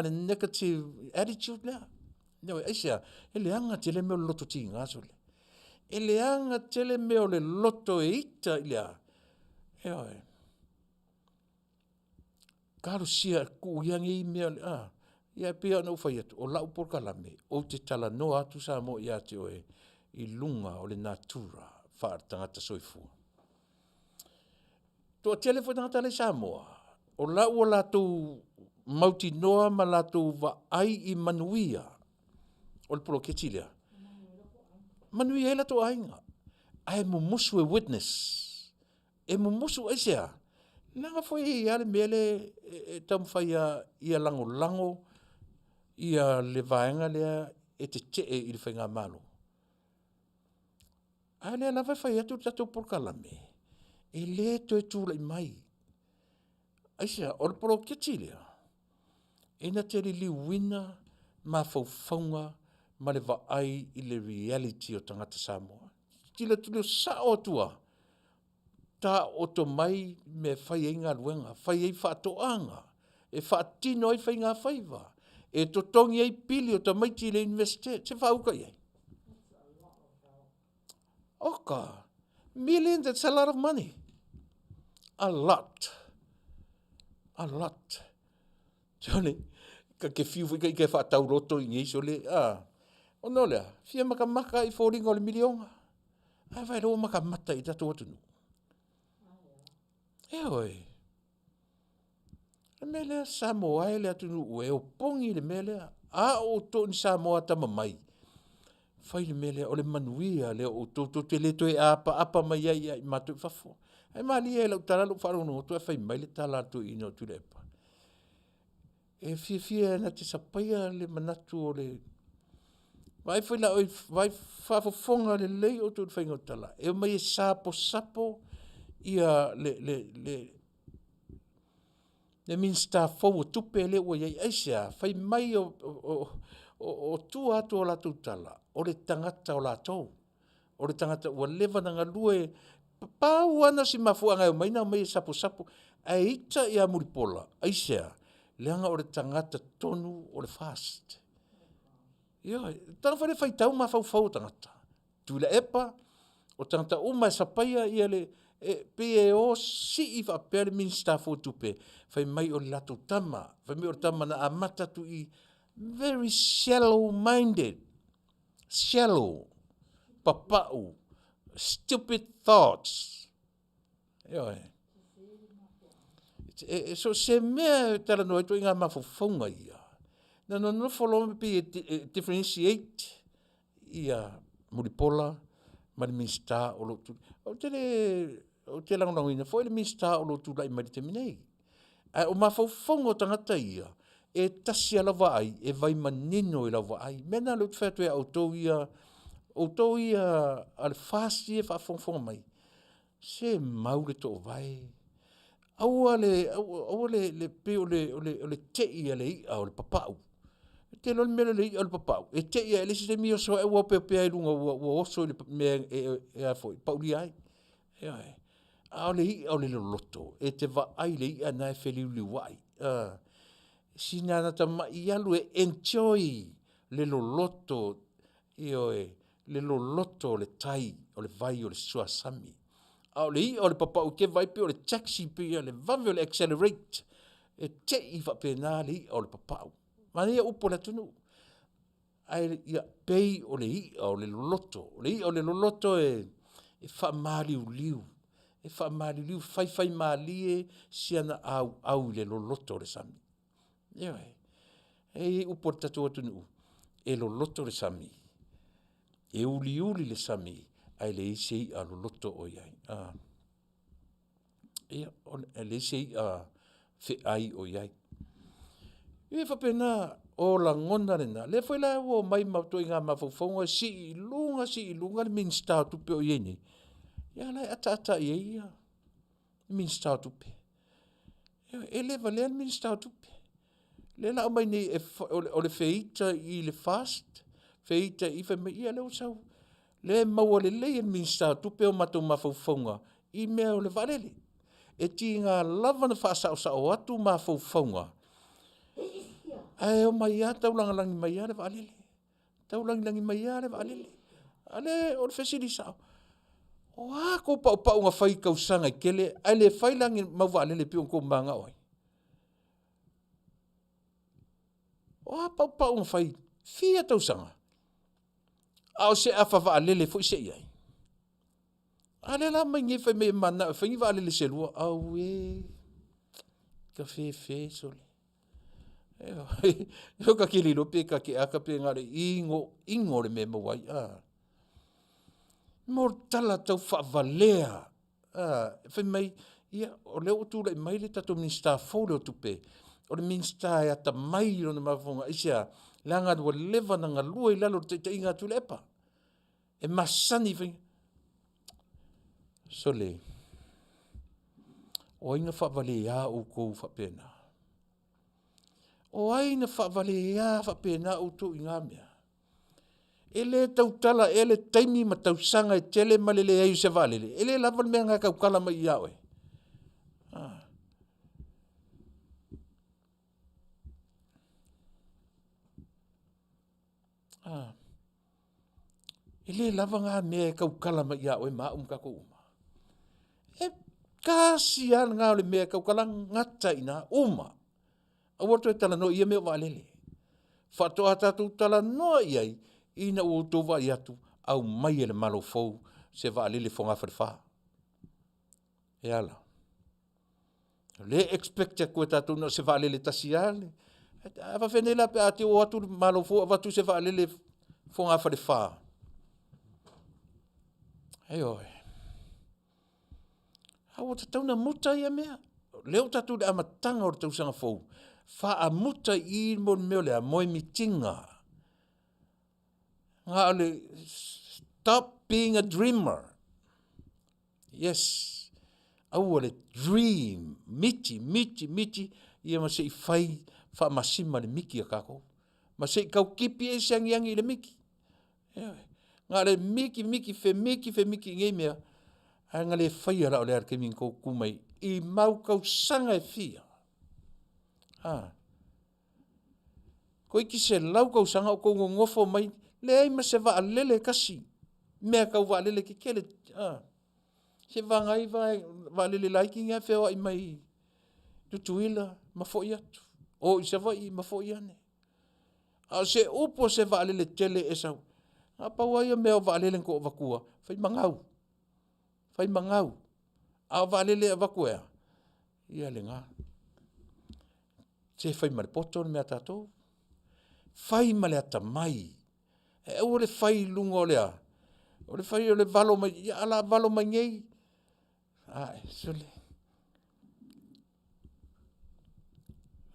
le negative attitude lea. Ioe, aisea? E leaga tele mea o le loto tiga sole. E leaga tele mea o le loto e ita i le a? Ioe. Talosia tuu ia nei mea a? Ia e pei lava ona ou fai atu, o lau polokalame, ou te talanoa atu Samoa ia te oe i luga o le natura faale-tagata soifua. Toatele foi tagata la e i Samoa, o la ua latou mautinoa ma latou vaai i manuia o le poloketi lea. Manuia ai latou aiga. Ae mumusu e witness. E mumusu aisea? Leaga foi e i ai lava le mea lea e taumafai lava ia lagolago ia le vaega lea e tetee i le faigamalo. A lea lava e fai atu le tatou polokalame, e le toe tulai mai. Aisea? O le poloketi lea, e na te liliuina mafaufauga ma le vaai i le reality o tagata Samoa. Tilotilo sao atu lava, taooto mai mea e fai ai galuega, fai ai faatoaga, e faatino ai faigafaiva, e totogi ai pili o tamaiti i le Iunivesite. Se faauta i ai? Oka, millions, that's a lot of money. A lot. A lot. Sole, ka te fiu foi ka ika e whaatau roto i nei, sole, a. Ona o lea, fia makamaka i fōlinga o le miliona. Ae vai loa makamata i tatou atunuu. Ioe. O le mea lea Samoa e le atunuu e opogi le mea lea. A o outou ni Samoa atamamai, fai le mea lea, o le manuia lea o outou, tou te le toe apaapa mai ai ia i matou i fafo. Ae malie lava i lau tala lea ua ou faalogologo atu ae fai mai le tala a le toeaina o Tuilaepa, e fiafia na te sapaia le manatu o le… Vaai foi la oe, vaai faafofoga lelei outou i le faiga o tala, e omai e saposapo le Minisita fou o Tupe lea ua i ai. Aisea? Fai mai o tua atu o latou tala, o le tagata o latou, o le tagata ua leva ona galue. Pau lava lena o si mafuaaga e omai na omai e saposapo, ae ita ia Mulipola, aisea? Leaga o le tagata tonu o le FAST. Ioe, tago foi lea e faitau mafaufau o tagata. Tuilaepa, o tagata uma e sapaia e pei e o sii faapea le Minisita fou o Tupe, fai mai o le latou tama, fai mai o le tama na amata atu i i, very shallow minded, shallow, papau, stupid thoughts. Ioe. E so o se mea e talanoa ai ituaiga mafaufauga ia, na nonofo loa ma pei e differentiate ia Mulipola ma le Minisita o lo o… Ou te le… ou te lagolagoina foi le Minisita o lo o tulai mai i le taimi nei, ae o mafaufauga o tagata ia, e tasi lava lau vaai, e vaai manino i lau vaai. O le mea lena ou te fai atu ai ia outou ia, outou ia a le FAST ia e faafogafoga mai, se mau le toovae, aua le pei o le tei a le i'a o le papau. E te iloa le mea lea o le i'a o le papau, e te i lava i le isi taimi oso ae ua opeopea i luga ua oso i le mea e paulia ai. Ioe. A o le i'a o le loloto, e te vaai i le i'a lena e feliuliuai, a. Sina lava tamai alu e enjoy le loloto, ioe, le loloto o le tai o le vai o le suasami. A o le i'a o le papau e te vaai pei o le taxi pei o le vave o le accelerate, e te i faapena le i'a o le papau. Manaia upu a le atunuu, ae ia pei o le i'a o le loloto. O le i'a o le loloto e faamaliuliu, e faamaliuliu, faifaimalie si ana auau i le loloto o le sami. Ioe. E i ai upu a le tatou atunuu, e loloto le sami, e uliuli le sami, ae leai se i'a loloto o i ai. Ia, e leai se i'a feai o i ai. Ia e faapena, o lagona na, lea foi la ua omai ma ituaiga mafaufauga sii i luga sii i luga le Minisita o Tupe o i ai nei, a o la e ataata i ai le Minisita o Tupe. Ioe, e le valea le Minisita o Tupe. O lea o le a aumai nei o le feita i le FAST, feita i i, fai mai, ia o lea ua sau. Lea e maua lelei e le Minisita o Tupe o matou mafaufauga i mea o le vaalele. E tiga lava ona faasaosao atu mafaufauga, ae omai lava taulagilagi mai lava le vaalele, taulagilagi mai lava le vaalele. A o lea, o le fesili sao, o a tou paupau na fai i tausaga e tele ae le fai la ni mau vaalele pei ona outou mananao ai? O a paupau na fai? Fia tausaga, a o se afa vaalele foi se i ai? A lea la e aumai nei fai mai e mananao e fai ni vaalele se lua, auē, tafefe sole. Ioe, ta te le iloa pe ta te ata pe na o le inoino le mea e maua ai. Mo le tala tau faavalea, fai mai, ia o lea ua tulai mai le tatou Minisita fou lea o Tupe, o le Minisita e atamai i lona mafaufauga. Aisea? Leaga ua leva ona galue i lalo o le taitaiga a Tuilaepa. E masani i faiga. Sole, o ai na faavalea outou faapena? O ai na faavalea faapena outou i na mea? E le tautala ea le taimi ma tausaga e tele ma le leai o se vaalele? E le lava le mea lena e tautala mai ai ia oe? A. A. E le lava na mea e tautala mai ia oe ma au ma tatou uma? E tasi lava lena o le mea e tautala gata ai i ina, uma. Aua le toe talanoa i ia mea o vaalele. Faatoa tatou talanoa i ai ina ua outou vaai atu, aumai e le Malo fou se vaalele fogafalefa. E a la? O lea e expect atu e tatou na o se vaalele e tasi lava, a faapefea nei la pe a te i ua o atu le Malo fou avatu se vaalele fogafalefa? Ioe. A ua tatau ona muta ia mea. O lea ua tatou i le amataga o le tausaga fou, faamuta i i le mea o le a? Moemitiga. Na o le stop being a dreamer. Yes. Aua le dream, miti, miti, miti, ia ma se i fai faamasima le miti a tatou. Ma se i tau tipi ai se agiagi i le miti. Ioe. Na o le miki, miki, femiki, femiki i nei mea, ae na le faia la o le a i le taimi na tou tu mai ai i mau tausaga e fia. A. Toeitiiti 100 tausaga o outou nonofo mai, leai ma se vaalele e tasi, mea tau vaalele tetele, a. Seiavagana ai vaalele laiti na e feoai mai Tutuila ma foi atu, o i Savaii ma foi ane. A o se upu o se vaalele tele e sau, na o le pau lava ia o mea o vaalele na outou avatua, fai ma gau, fai ma gau. A o vaalele e avatu e a? Ia lena. Se fai ma le poto le mea a tatou. Fai ma le atamai, ae aua le fai i luga o le a? O le fai o le valo mai, ia o le a valo mai nei. Ae, sole,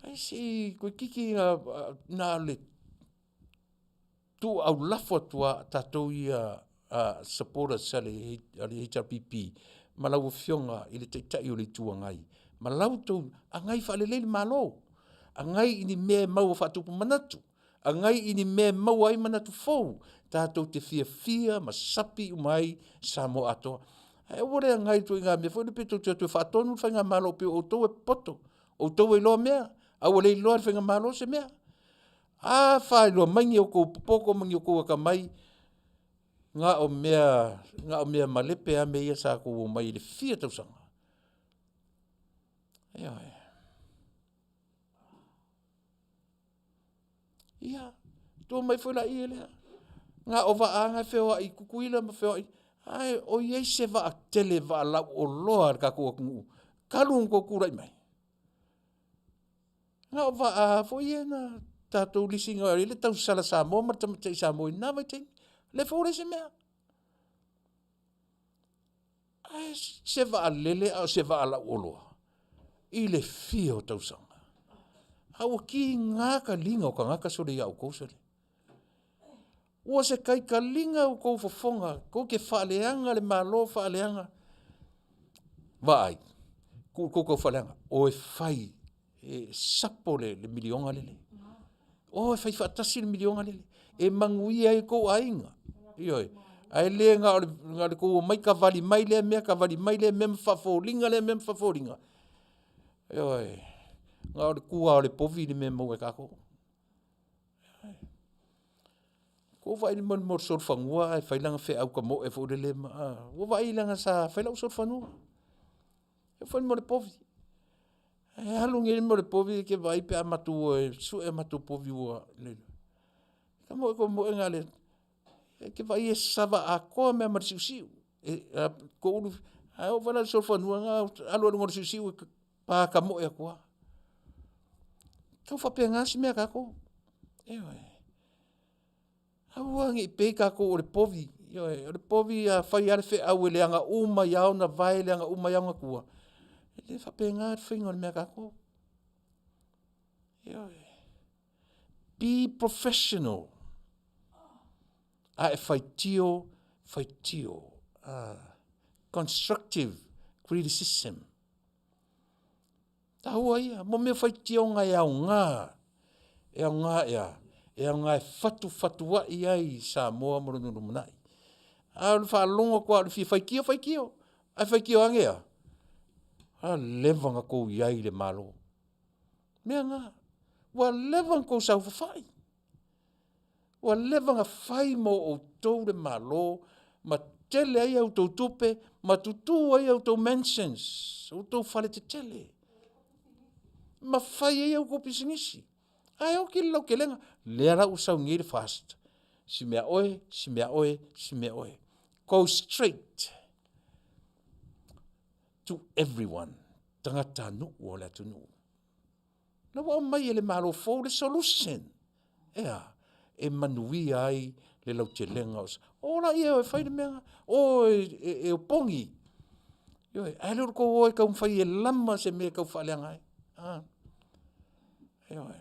ai se i toeitiiti na o le tuuaulafo atu lava a tatou ia supporters a le HRPP ma lau Afioga i le Taitai o le Itu Agai ma la outou agai faalelei le Malo, agai i ni mea e maua faatupu manatu, agai i ni mea e maua ai manatu fou tatou te fiafia ma sapi uma ai Samoa atoa. Ae aua le agai i ituaiga mea foi lea pei tou te o atu e faatonu le faigamalo pei o outou e popoto, o outou e iloa mea, a ua le iloa e le faigamalo se mea. A faailoa mai ni outou popoto ma ni outou atamai, na o mea malepe lava mea ia sa outou omai ai i le fia tausaga. Ioe. Ia, tua mai foi laia lea, na o vaa lava na e feoai i Tutuila ma feoai, ae o i ai se vaatele vaa lauoloa a le tatou atunuu talu ona outou tulai mai? Na o vaa foi ia na tatou lisi ina i ai le tausala Samoa ma le tamaitai Samoa i na vaitaimi, lea foi ua leai se mea. Ae se vaalele a o se vaa lauoloa i le fia o tausaga, a ua tiga taliga o tagata sole ia outou sole. Ua se taitaliga outou fofoga tou te faaleaga le Malo, faaleaga. Vaai, tuu le tou taufaaleaga, o e fai e sapo le miliona lele. O e fai faatasi le miliona lele e manuia ai outou aiga. Ioe. Ae le na o le tou omai savali mai lea mea, savali mai lea mea ma faafoliga lea mea ma faafoliga. Ioe. Na o le tu lava o le povi le mea e maua e tatou. Ua ou vaai i le mea o le solofanua ae fai lana feau tamoe foi lele ma a, ua ou vaai leaga sa fai lau solofanua. E fai le mea o le povi. Ae alu nei le mea o le povi e te vaai pe a matou o e sue a matou povi ua tamoe tamoe na o le e te vaai e sava atoa mai lava ma le siusiu. A oo foi la i le solofanua, na ona alu lava i luga o le siusiu e pa tamoe atu lava. E tau faapena se mea a tatou, ioe. Aua ne i pei tatou o le povi. Ioe, o le povi a fai lava le feau e leaga uma i ao ona vae, leaga uma i ao ona tua, e le faapena le faiga o le mea a tatou. Ioe. Be professional. A e faitio, faitio. Constructive criticism. Taua ia, mo mea faitioga e aoga. E aoga e a? E aoga e fatufatuai ai Samoa mo lona lumanai. A o le faalogo atu lava o le fia faitio, faitio. Ae faitio ane a? A leva ona outou i ai i le Malo. Mea na, ua leva ona outou saofafai, ua leva ona fai mo outou le Malo ma tele ai a outou tupe ma tutu ai a outou mansions, outou faletetele, ma fai ai a outou pisinisi. Ae oti le lautelega, lea la ua sau nei le FAST, si mea oe, si mea oe, si mea oe. Go straight to everyone, tagatanuu o le atunuu. La ua aumai e le Malo fou le solution. E a? E manuia ai le lautelega o o laia e fai le mea lena. O e opogi. Ioe, ae le o le tou o e taumafai e lama se mea e tau faaleaga ai. Ioe.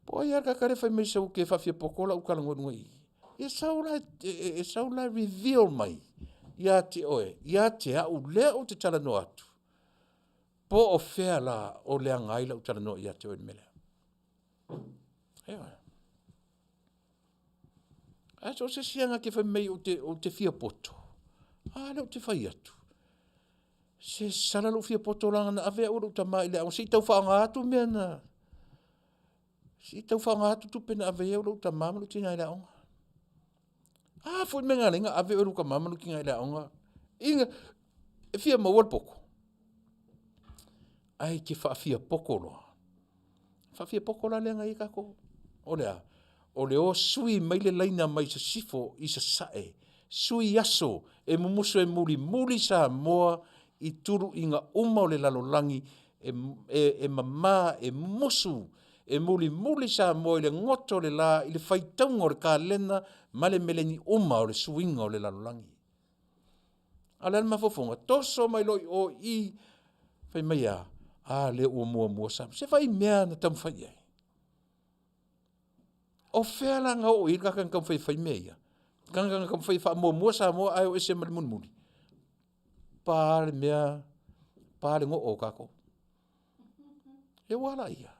Po o ai lava le tagata lea e fai mai ou te faafiapoto lau talanoa i luga i i. Ia sau la e sau la e reveal mai ia te oe, ia te au lea ou te talanoa atu, po o fea la o leaga ai lau talanoa ia te oe i le mea lea. Ioe. Ae so o se isi lava na te fai mai ou te fia poto, a lea ou te fai atu, se sala lou fia poto leaga na ave au e lou tama i le aoga se i tau faaaoga atu mea na, se i tau faaaoga atu tupe na ave ai au e lou tama ma lou tina i le aoga. A foi le mea na ala ai ona ave oe e lou tama ma lou tina i le aoga, ina, e fia maua le poto. Ae e te faafiapoto loa, faafiapoto la lea na i ai tatou. O le a? O le o sui mai le laina mai sisifo i sasae, sui aso e mumusu e mulimuli Samoa i tuluiga uma o le lalolagi e mama, e mumusu, e mulimuli Samoa i le goto o le la i le faitauga o le kalena ma le meleni uma o le suiga o le lalolagi. A o le a le mafaufauga? Toso mai loa i o i i, fai mai e a? A lea ua muamua Samoa. Se vaai i mea na taumafai i ai. O fea la na oo i ai le tagata na taumafai e fai mea ia? Tagata na taumafai e faamuamua Samoa ae o ese ma le mulimuli. Pa le mea, pa le goo o tatou. E ua laia.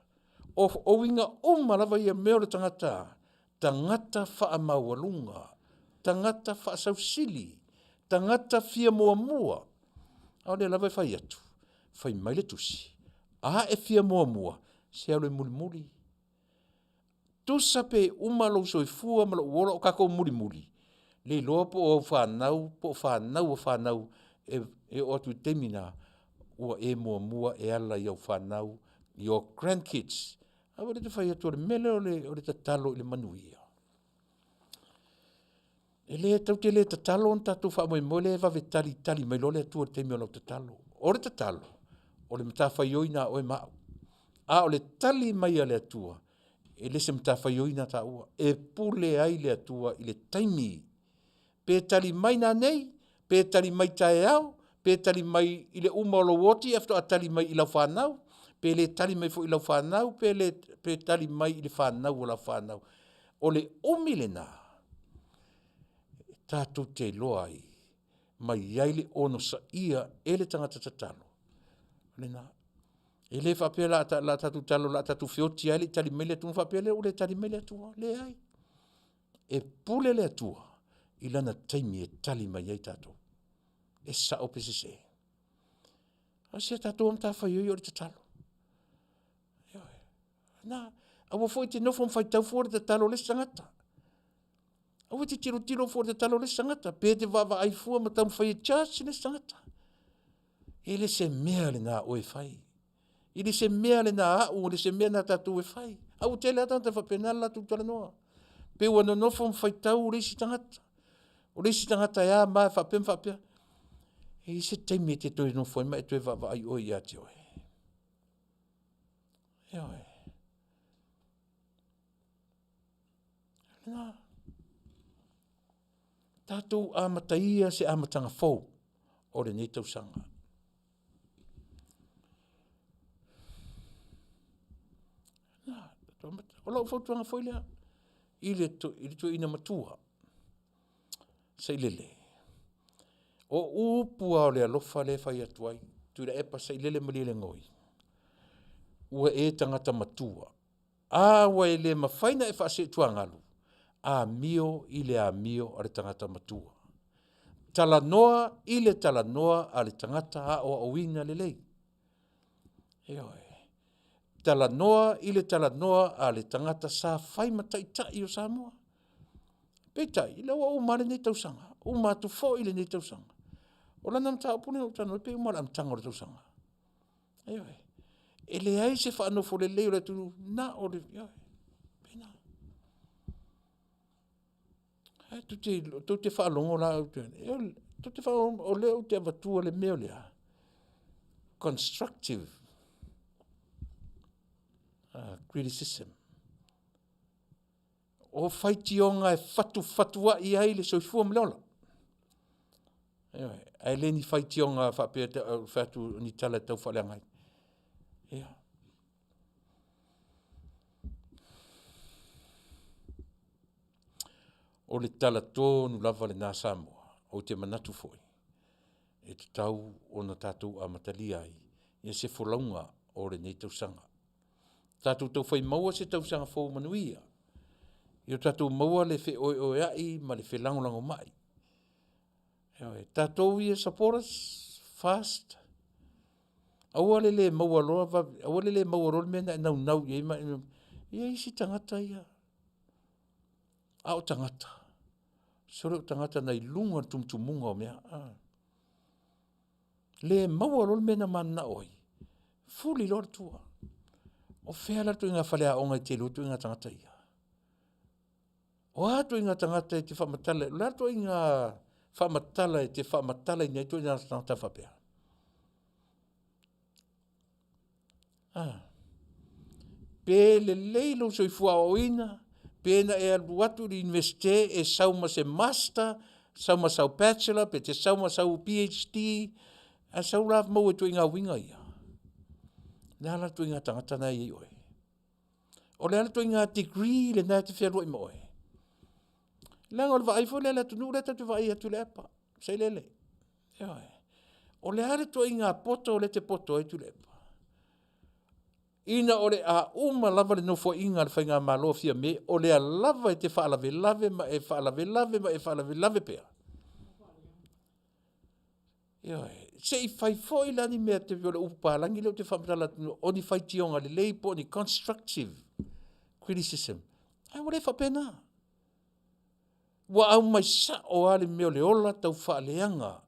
O uiga uma lava ia mea o le tagata, tagata faamaualuga, tagata faasausili, tagata fia muamua. A o lea lava e fai atu, fai mai le tusi, a e fia muamua, se alu e mulimuli. Tusa pe uma lou soifua ma lou ola o tatou mulimuli, le iloa po o au fanau po o fanau a fanau e oo atu i le taimi lena, ua e muamua e ala i au fanau, your grandkids. Aua lea ou te fai atu o le mea lea o le tatalo i le manuia, e le tatou te le tatalo ona tatou faamoemoe lea e vave tali, tali mai loa le Atua i le taimi o lau tatalo. O le tatalo, o le matafaioi lena a oe ma au. A o le tali mai a le Atua, e le o se matafaioi lena a taua, e pule ai le Atua i le taimi. Pe tali mai nanei, pe tali mai taeao, pe tali mai i le uma o lou oti ae faatoa tali mai i lau fanau, pe le tali mai foi i lau fanau, pe le, pe tali mai i le fanau a lau fanau. O le umi lena e tatou te iloa ai ma i ai le onosaia e le tagata tatalo, lena. E le faapea o le a tatou tatalo o le a tatou feoti lava e le i tali mai le Atua ona faapea lea ua le tali mai le Atua. Leai, e pule le Atua i lana taimi e tali mai ai tatou. E sao pe sese? A o si a tatou lava matafaioi o le tatalo. Ioe. Na, aua foi e te nofo ma faitau fua le tatalo a le isi tagata. Aua e te tilotilo fua i le tatalo a le isi tagata, pe te vaavaai fua ma taumafai e judge le isi tagata. E le se mea lena a oe e fai. E le se mea lena a au, e le se mea lena a tatou e fai. A ua tele lava tagata e faapena le latou talanoa. Pei ua nonofo ma faitau le isi tagata, o le isi tagata e a ma e faapea ma faapea. E i ai se taimi e te toe nofo ai ma e toe vaavaai oe ia te oe. Ioe. Na. Tatou amataia se amataga fou o lenei tausaga. O lau fautuaga foi lea i le toeaina matua, Sailele. O upu lava o le alofa lea e fai atu ai, Tuilaepa Sailele Malielegaoi, ua e tagata matua, a ua e le mafai ona e faasee tuagalu, amio i le amio a le tagata matua. Talanoa i le talanoa a le tagata aoaoina lelei. Ioe. Talanoa i le talanoa a le tagata sa fai ma taitai o Samoa. Peitai, o lea ua uma lava lenei tausaga, uma atu foi lenei tausaga. O lana mataupu lea na ou talanoa ai pei uma lava o le amataga o le tausaga. Ioe. E leai se faanofo lelei o le atunuu na o le, ioe, faapena. Ae tou te faalogo la, tou te faalogo o lea ou te avatua le mea lea, constructive criticism. O faitioga e fatufatuai ai le soifua ma le ola. Ioe, ae le ni faitioga faapea e fai atu o ni tala e tau faaleaga ai. Ia. O le tala tonu lava lena Samoa, ou te manatu foi, e tatau ona tatou amatalia ai se folauga o lenei tausaga. Tatou taufai maua se tausaga fou manuia, ia tatou maua le feoeoeai ma le felagolagomai. Ioe. Tatou ia supporters, FAST, aua le le maua loa, aua le le maua loa le mea ona e naunau i ai ma e, e i ai isi tagata ia, a o tagata, sole o tagata na i luga o le tumutumuga o mea. Le maua loa le mea na mananao ai, fuli loa le tua. O fea la le ituaiga faleaoga e te iloa ai ituaiga tagata ia? O a ituaiga tagata e te faamatala, o le a le ituaiga faamatala e te faamatalaina ai ituaiga tagata faapea? A. Pe lelei lou soifua aoaoina, pe na e alu atu i le Iunivesite e sau ma se Master, sau ma sau Bachelor, pe te sau ma sau PhD, ae sau la maua i ituaiga uiga ia? O le a la le ituaiga tagata lena e i ai oe? O le a le ituaiga degree lena e te fealuai ma oe? Leaga o le vaai foi lea a le atunuu lea tatou te vaai atu Tuilaepa, Sailele. Ioe. O le a le ituaiga poto lea e te poto ai Tuilaepa? Ina o le a uma lava le nofoaiga a le faigamalo a Fiame, o lea lava e te faalavelave ma e faalavelave ma e faalavelave pea? Ioe. Se i fai foi la ni mea o le upu palagi lea ou te faamatala atu, o ni faitioga lelei po o ni constructive criticism, ae ua le faapena. Ua aumai sao lava le mea o le ola tau faaleaga,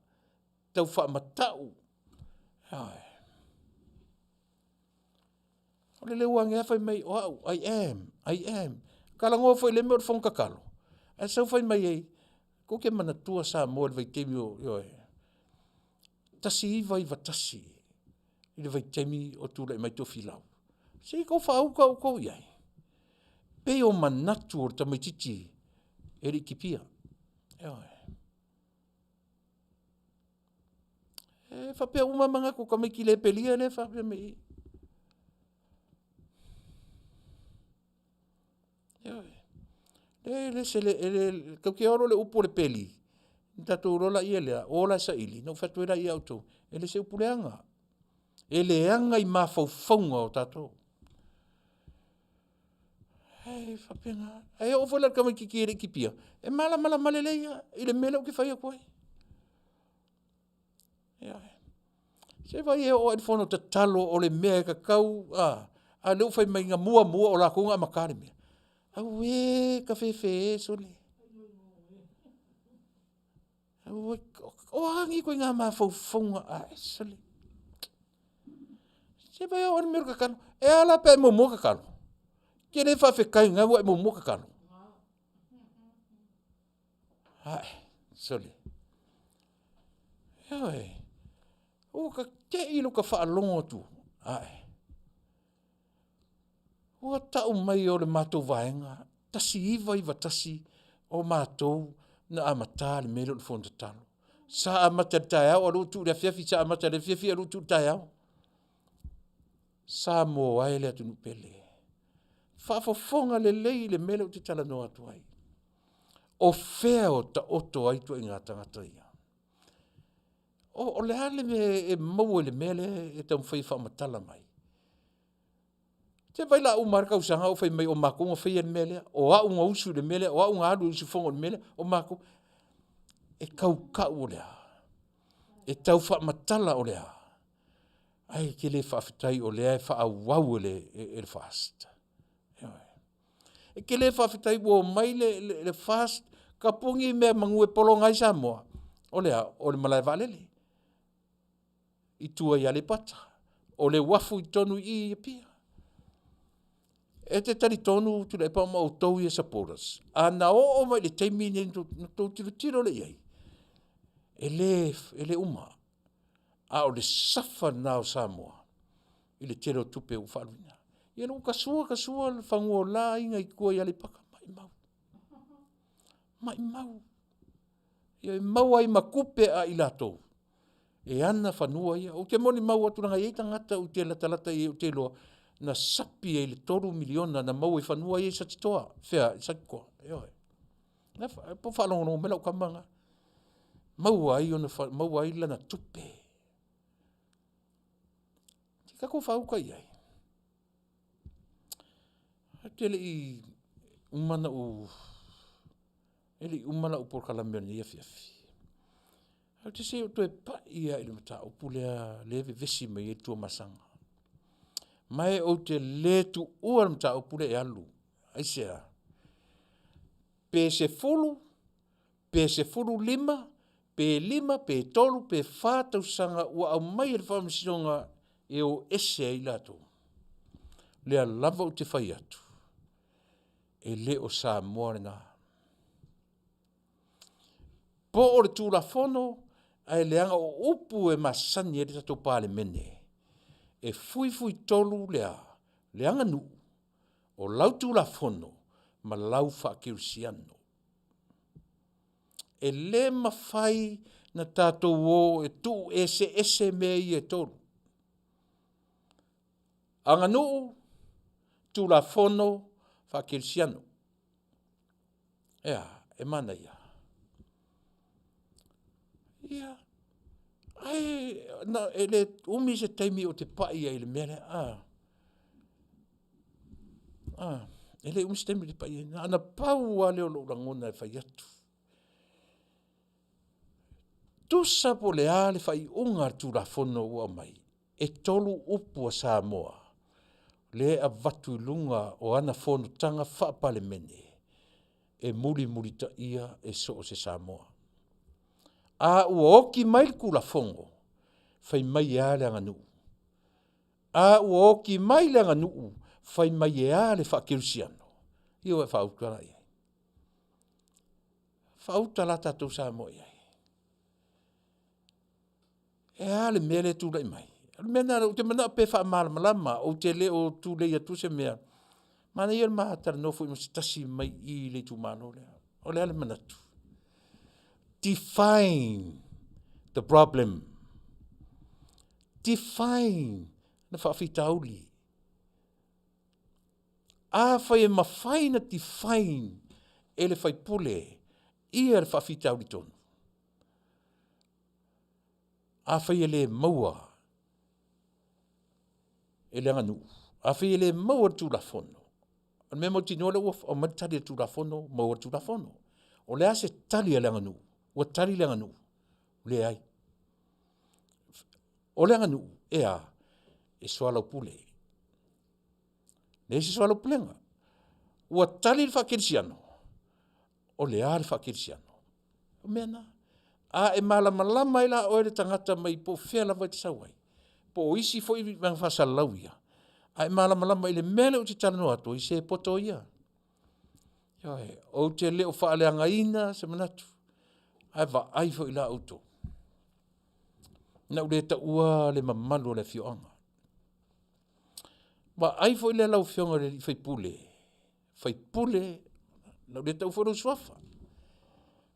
tau faamatau. Ioe. O le Leuaga lava fai mai o au, I am, I am. Talanoa foi i lea mea o le fono tatalo, ae sau fai mai ai, tou te manatua Samoa i le vaitaimi o, ioe, 1991 i le vaitaimi o tulai mai Tofilau, se i tau faauta outou i ai. Pei o manatu o le tamaitiiti e le i tipiina. Ioe. E faapea uma manatu o tamaiti le pelia lea e faapea mai i i. Ioe. E le se, e le, tatou te iloa o le upu o le peli, ona tatou iloa lea, o la e saili. Na ou fai atu ai lea ia outou, e le o se upu leaga. E leaga i mafaufauga o tatou. E faapena. E oo foi la i le tamaititi e le i tipiina, e malamalama lelei lava i le mea lea ou te fai atu ai. Ioe. Se i vaai e oo lava i le fono tatalo o le mea e tatau a, a o lea ua fai mai na muamua o latou na amata le mea. Auē tafefe e sole. O a nei ituaiga mafaufauga, ae sole. Se vaai o le mea o le tatalo. E a la pe a e muamua tatalo? E te le faafetai o lena ua e muamua tatalo? Ae, sole. Ioe. Ua ta te i lota faalogo atu, ae. Ua tau mai o le matou vaega 1991 o matou. Na amata le mea lea o le fono tatalo. Sa amata i le taeao ae o lea ua tuu i le afiafi, sa amata i le afiafi ae o lea ua tuu i le taeao. Samoa e le atunuu pele, faafofoga lelei i le mea lea ou te talanoa atu ai. O fea o taoto ai ituaiga tagata ia? O le a le mea e maua i le mea lea e taumafai e faamatala mai? Se i vaai o le a uma lava le tausaga o fai mai o matou na faia le mea lea, o au na usu i le mea lea, o au na alu e usufono i le mea lea, o matou. E tau tau o le a? E tau faamatala o le a? Ae e te le faafetai o lea e faaauau e le FAST? Ioe. E te le faafetai ua omai le FAST tapuni mea meamanu e pologa ai Samoa? O le a? O le malae vaalele i tua i Aleipata, o le uafu i totonu i i i Apia. E te talitonu Tuilaepa ma outou ia supporters, ana oo mai i le taimi lenei ona outou tilotilo lea i ai, e le uma, a o le suffer lena o Samoa i le tele o tupe ua faaaluina. Ia lea ua tasua tasua le fanua o la aiga i tua i Aleipata, maumau, maumau. E maua ai ma tupe a i latou e ana fanua ia. Ou te molimau atu leaga e i ai tagata ou te latalata i ai ou te iloa na sapi ai i le $3 miliona na maua i fanua ia i Satitoa. Fea? I Satitoa, ioe. Po o faalogologo mai lau tama lena. Maua ai lana tupe. Se i tatou faauta i ai. Ou te le i uma ona ou, e le i uma lau polokalame o lenei afiafi, ae ou te se i ou toe pai lava i le mataupu lea e vevesi mai ai le Tuamasaga. Ma ou te le tuua le mataupu lea e alu. Aisea? Pe 10, pe 15, pe 5, pe 3, pe 4 tausaga ua aumai e le Faamasinoga e o ese ai latou, lea lava ou te fai atu, e le o Samoa lena. Po o le Tulafono ae leaga o upu e masani ai le tatou Palemene, e fuifuitolu le a? Le aganuu, o lau Tulafono ma lau faakerisiano. E le mafai ona tatou o e tuueseese mea ia e tolu, aganuu, Tulafono, faakerisiano. E a? E manaia? Ia, ae e le umi se taimi ou te pai ai i le mea lea. E le umi se taimi ou te pai ai, na ona pau lava lea o lou lagona e fai atu. Tusa po o le a le faaiuga a le Tulafono ua aumai, e tolu upu a Samoa lea e avatu i luga o ana fonotaga Faa-Palemene e mulimulitaia e so o se Samoa. A ua oti mai le Tulafono, fai mai e a le aganuu? A ua oti mai le aganuu, fai mai e a le faakerisiano? Ia ua e faauta la i ai. Faauta la tatou Samoa i ai. E a le mea lea e tulai mai? O le mea lena ou te manao pea e faamalamalama, ou te le o tulei atua se mea. Manaia le ma talanoa foi ma se tasi mai i le itumalo lea. O le a le manatu? Define the problem. Define le faafitauli. Afai e mafai ona define e le sui usufono ia le faafitauli tonu, afai e le maua e le aganuu, afai e le maua e le Tulafono, o le mea mautinoa lea ua aumai le tali a le Tulafono, maua e le Tulafono. O le a se tali a le aganuu? Ua tali le aganuu? Leai. O le aganuu e a? E soalaupule. Leai se soalaupulega. Ua tali le faakerisiano, o le a le faakerisiano? O mea na. A e malamalama ai la oe le tagata mai po o fea lava e te sau ai, po o isi foi vaega faasalalau ia, a e malamalama i le mea lea ou te talanoa atu ai, se poto ia. Ioe. Ou te le o faaleagaina se manatu, ae vaai foi la outou. Na ou le taua le mamalu o le afioaga. Vaai foi la lau Afioga i le sui usufono, na ou le taua foi lou suafa.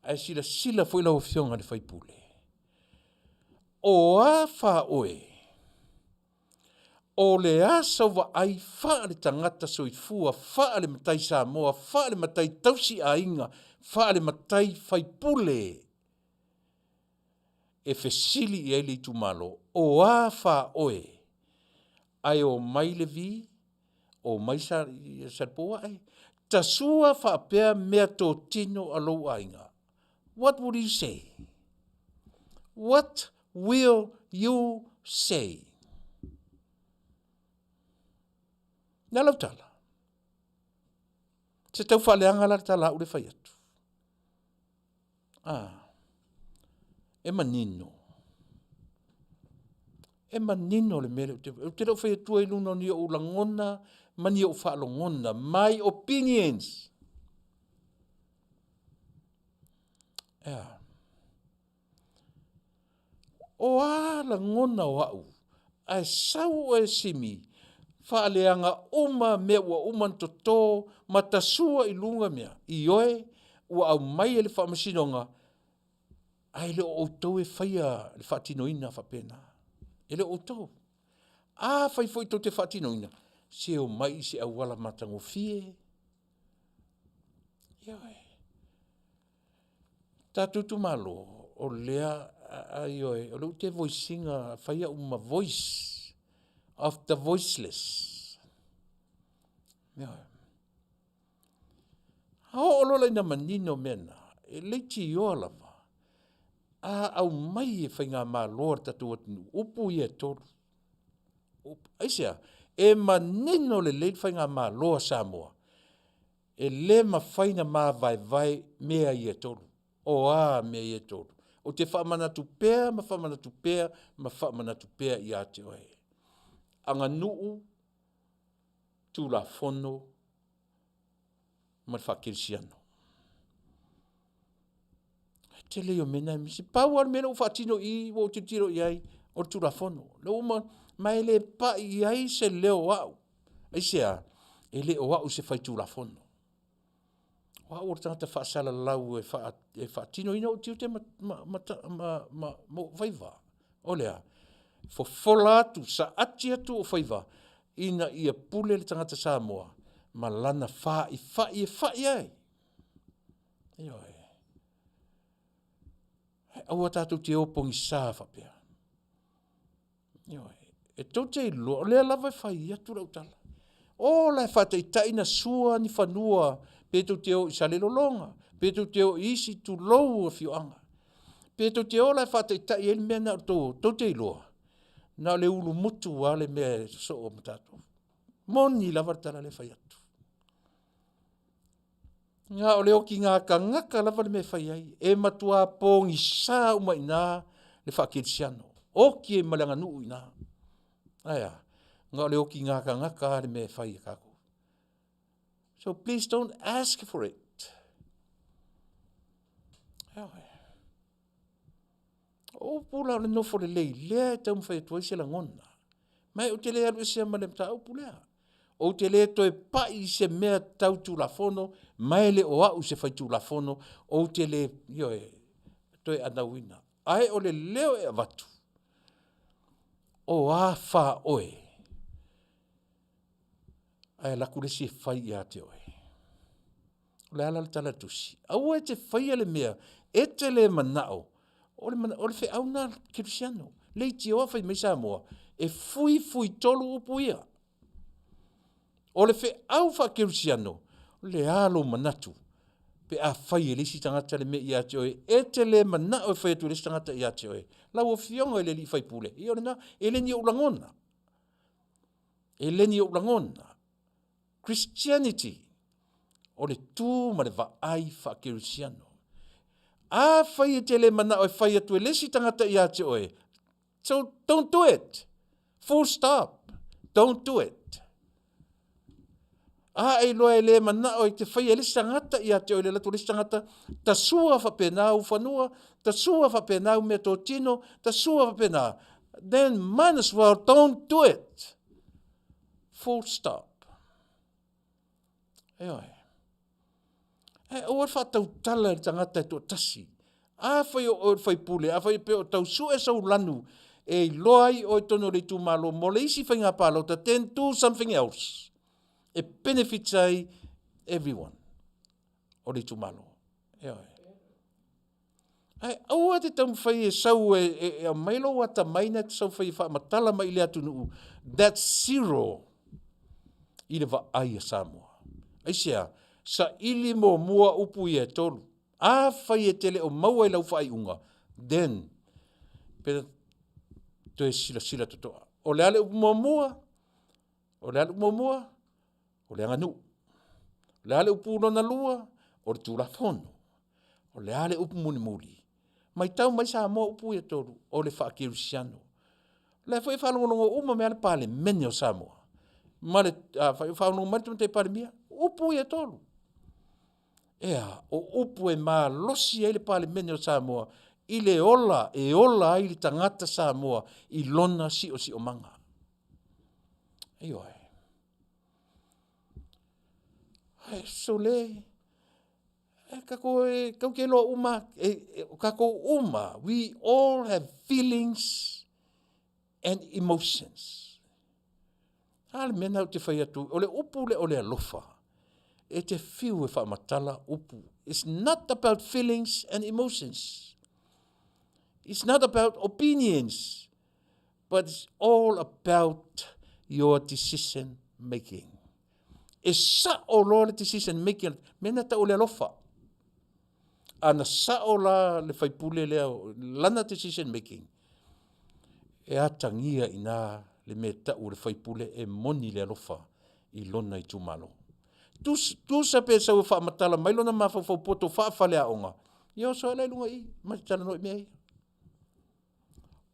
Ae silasila foi lau Afioga i le sui usufono, o a fa oe, o le a sau vaai faaletagata soifua, faalematai Samoa, faalematai tausiaiga, faalematai faipule e fesili i ai le itumalo, o a fa oe ae omai Levi, omai Salepoae, tasua faapea meatotino a lou aiga. What would you say? What will you say? O le a lau tala? Se tau faaleaga la le tala a au lea e fai atu. A, e manino, e manino le mea lea ou te, ou te le o fai atua i luga o ni ou lagona ma ni ou faalogona, my opinions. E a? O a lagona o au ae sau oe Simi faaleaga uma mea ua uma ona toto ma tasua i luga mea, ioe, ua aumai e le Faamasinoga, ae le o outou e faia le faatinoina faapena. E le o outou. Afai foi tou te faatinoina, se omai i se auala matagofie. Ioe. Tatou itumalo, o lea, ioe, o lea ou te voice ina, fai au ma voice of the voiceless. Ioe. A oo loa la ina manino mea na, e leitioa lava a aumai e faigamalo a le tatou atunuu upu ia e tolu. Aisea? E manino lelei le faigamalo a Samoa, e le mafai ona mavaevae mea ia e tolu. O a mea ia e tolu? Ou te faamanatu pea ma faamanatu pea ma faamanatu pea ia te oe. Aganuu, Tulafono ma le faakerisiano. O le tele ia o mea na e misi. Pau lava le mea lea ua faatino i i ua ou tilotilo i ai, o le Tulafono. Lea ua uma, ma e le pai i ai se leo o au. Aisea? E le o au o se faitulafono. O au o le tagata faasalalau e faatinoina ou tiute ma ou faiva. O le a? Fofola atu, saati atu ou faiva ina ia pule le tagata Samoa ma lana faifai e fai ai. Ioe. Ae aua tatou te o pogisa faapea. Ioe. E tou te iloa, o lea lava e fai atu lau tala, o la e faataitai ona sua ni fanua pe tou te o i Salelologa, pe tou te o i isi, tulou afioaga, pe tou te o la e faataitai ai le mea lena o outou, tou te iloa, na o le ulumutu lava le mea e sosoo ma tatou. E moni lava le tala lea e fai atu. Na o le okiga tagata lava le mea e fai ai. E matua pogisa uma i ina le faakerisiano, oti ai ma le aganuu i ina. Ae a? Na o le okiga tagata lava le mea e fai e tatou. So please don't ask for it. Ioe. O upu la o le nofo lelei lea e taumafai atu ai se lagona. Ma ou te le alu ese ma le mataupu lea. Ou te le toe pai i se mea tau Tulafono, ma e le o au o se faitulafono, ou te le, ioe, toe anauina. Ae o le leo e avatu, o a fa oe, ae alu atu le isi e fai ia te oe. O le a la le tala a le tusi? Aua e te faia le mea e te le manao, o le feau lena a le kerisiano. Leitioa fai mai Samoa, e fuifuitolu upu ia. O le feau faakerisiano, o le a lou manatu pe a fai e le isi tagata le mea ia te oe e te le manao e fai atu e le isi tagata ia te oe? Lau Afioga i le sui usufono, ia o lena, e le ni ou lagona, e le ni ou lagona. Christianity, o le tu ma le vaai faakerisiano. Afai e te le manao e fai atu e le isi tagata ia te oe, so don't do it. Full stop. Don't do it. A e iloa e le manao e te faia e le isi tagata ia te oe le alu atu o le isi tagata, tasua faapena ou fanua, tasua faapena au meatotino, tasua faapena, then might as well don't do it. Full stop. Ioe. Ae aua le faatautala i le tagata e toatasi. Afai o oe o le faipule, afai pe o tau sue sou lanu e iloa ai oe i totonu o le itumalo mo le isi faiga palota, then do something else e benefits ai everyone o le itumalo. Ioe. Ae aua te taumafai e sau e, e, e aumai lou atamai na te sau fai e faamatala mai i le atunuu, that's zero i le vaai a Samoa. Aisea? Saili muamua upu ia e tolu. Afai e te le o maua i lau faaiuga, then pe toe silasila totoa. O le a le upu muamua? O le a le upu muamua? O le aganuu. O le a le upu lona lua? O le Tulafono. O le a le upu mulimuli? Matau mai Samoa upu ia tolu, o le faakerisiano. O la foi e faalogologo uma mai lava le Palemene o Samoa ma le faalogologo mai le Tamaitai Palemia, upu ia e tolu. Ea, o upu e malosi ai le Palemene o Samoa i le ola e ola ai le tagata Samoa i lona siosiomaga. Ioe. Ae sole, e tatou e tatou te iloa uma e, e, o tatou uma, we all have feelings and emotions. A le mea lena ou te fai atu, o le upu lea o le alofa, e te fiu e faamatala upu. It's not about feelings and emotions. It's not about opinions, but it's all about your decision making. E sao loa le decision making, mea na tau o le alofa. Ana sao la le faipule lea, lana decision making, e atagia i ina le mea tau o le faipule e moni le alofa i lona itumalo. Tusa pe sau e faamatala mai lona mafaufau poto faafaleaoga, ia oso ae la i luga i i, ma te talanoa i mea ia.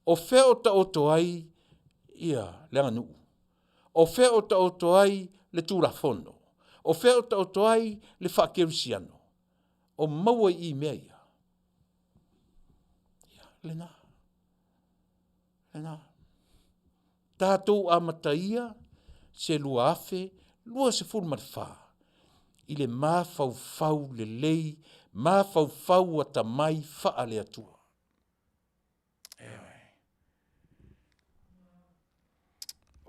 O fea o taoto ai ia le aganuu? O fea o taoto ai le Tulafono? O fea o taoto ai le faakerisiano? O maua i i mea ia. Ia, lena. Lena. Tatou amataia se 2024 i le mafaufau lelei, mafaufau atamai faale-Atua.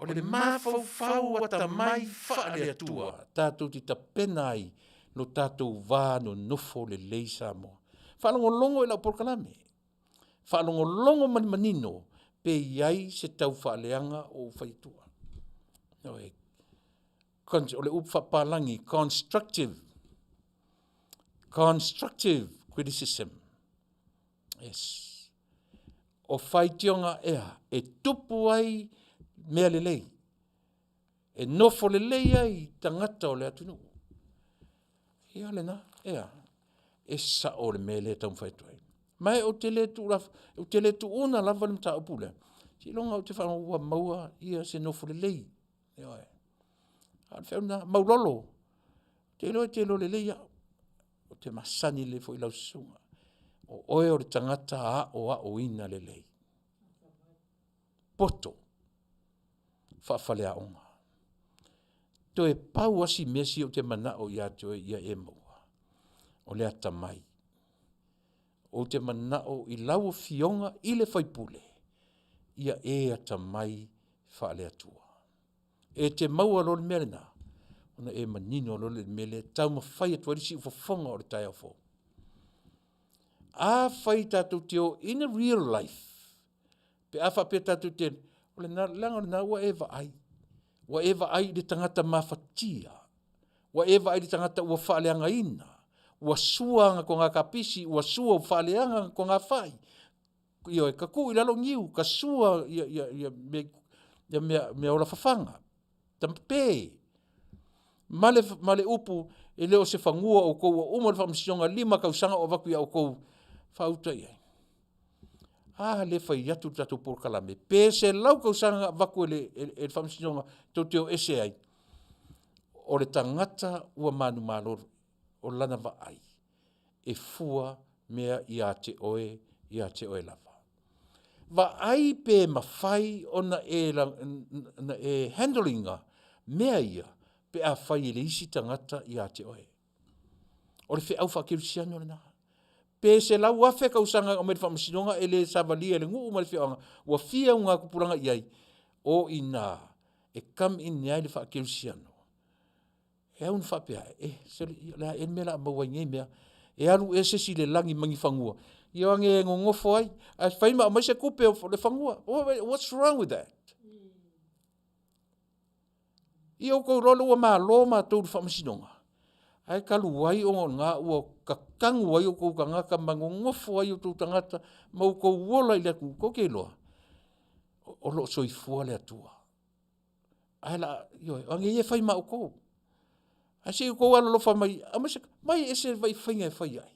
O le mafaufau atamai faale-Atua tatou te tapena ai lo tatou va nonofo lelei Samoa. Faalogologo i lau polokalame, faalogologo ma le manino pe i ai se tau faaleaga o ou fai atua. Ioe. O le upu faapalagi, constructive, constructive criticism. Yes. O faitioga ea e tupu ai mea lelei, e nofo lelei ai tagata o le atunuu. Ia lena, ea, e sao le mea lea e taumafai atu ai. Ma ou te le tuula, ou te le tuuna lava le mataupu lea, seiloga ou te faalogo ua maua ia se nofo lelei. Ioe. A o le feau lena, Maulolo, ou te iloa e te iloa lelei au. Ou te masani lelei foi i lau susuga. O oe o le tagata aoaoina lelei. Poto faafaleaoga. Toe pau lava si mea sia ou te manao ia te oe ia e maua, o le atamai. Ou te manao i lau afioga i le faipule, ia e atamai faale-Atua. E te maua loa le mea lena, ona e manino loa lea i le mea lea e taumafai atu ai le siufofoga o le taeao fou. Afai tatou te o in a real life, pe a faapea tatou te, o lena, leaga o lena ua e vaai, ua e vaai i le tagata mafatia, ua e vaai i le tagata ua faaleagaina, ua sua ana toga kapisi, ua sua ua faaleaga ana togafai, ioe, tatuu i lalo niu, ta sua ia, ia, ia, mea, ia mea, mea ola fafaga, tape. Ma le, ma le upu, e le o se fanua o outou ua uma le faamasinoga, lima tausaga o avatu ia outou, faauta i ai. A le fai atu le tatou polokalame, pe 100 tausaga na avatu e le, e, e le faamasinoga tou te o ese ai, o le tagata ua manumalo, o lana vaai, e fua mea ia te oe, ia te oe lava. Vaai pe mafai ona e, na e handle ina mea ia pe afai e le isi tagata ia te oe. O le feau faakerisiano lena. Pe 100,000 tausaga e aumai i le faamasinoga e le savalia e le nuu ma le afioaga ua fia augatupulaga i ai, o i ina e come in ai le faakerisiano. E au ona faapea, e, sole ia o le a ea le mea o le a maua ai i nei mea? E alu ea se isi i le lagi mai ni fanua? Ia o age e nonofo ai, ae fai ma aumai se tupe o le fanua. What's wrong with that? Ia outou iloa lea ua malo matou i le faamasinoga, ae talu ai ona o lena ua tatanu ai outou tagata ma nonofo ai outou tagata ma outou ola i le atunuu, tou te iloa, o lo o soifua le Atua. Ae o le a, ioe, o age ia e fai ma outou. Ae se i outou alolofa mai, aumai ese le faiga e fai ai.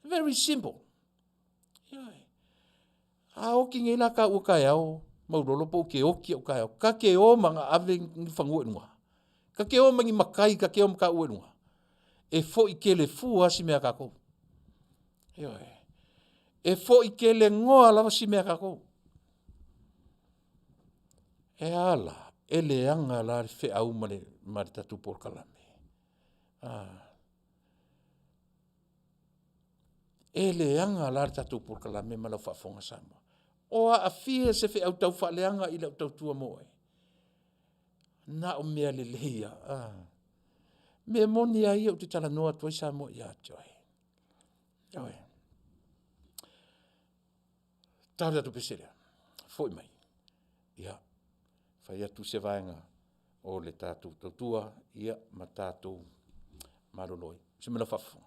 Very simple, ioe. A oti nei la taua taeao Maulolo pe ou te oti au taeao, ta te o ma ave ni fanua i luga? Ta te o ma ni matai ta te o ma taua i luga? E foi tele fua lava si mea a tatou, ioe. E foi kelenoa lava si mea a tatou. E a la? E leaga la le feau ma le tatou polokalame. E leaga la le tatou polokalame ma lau faafofoga Samoa. O aafia se feau taufaaleaga i lau tautua mo oe? Na o mea lelei lava. O mea moni lava ia ou te talanoa atu ai Samoa ia te oe, ioe. Tau le tatou pese lea, foi mai, ia fai atu se vaega o le tatou tautua, ia ma tatou malolo ai. Faamanuia mai lau faafofoga.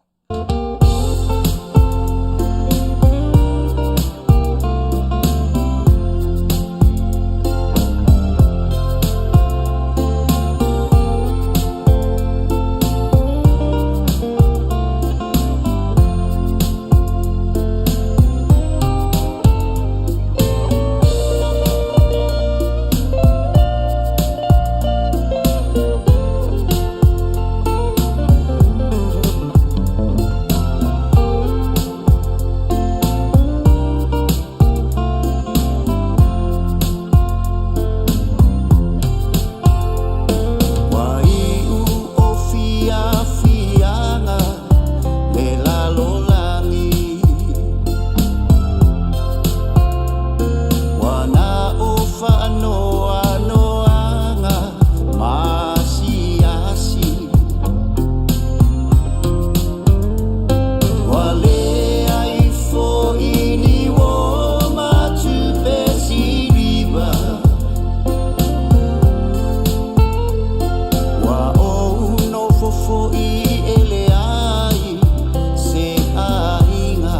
Ua iu o fiafiaga le lalolagi, Ua na o faanoanoaga ma asiasi, Ua leai foi ni uo ma tupe siliva, Ua ou nofo foi e leai se aiga.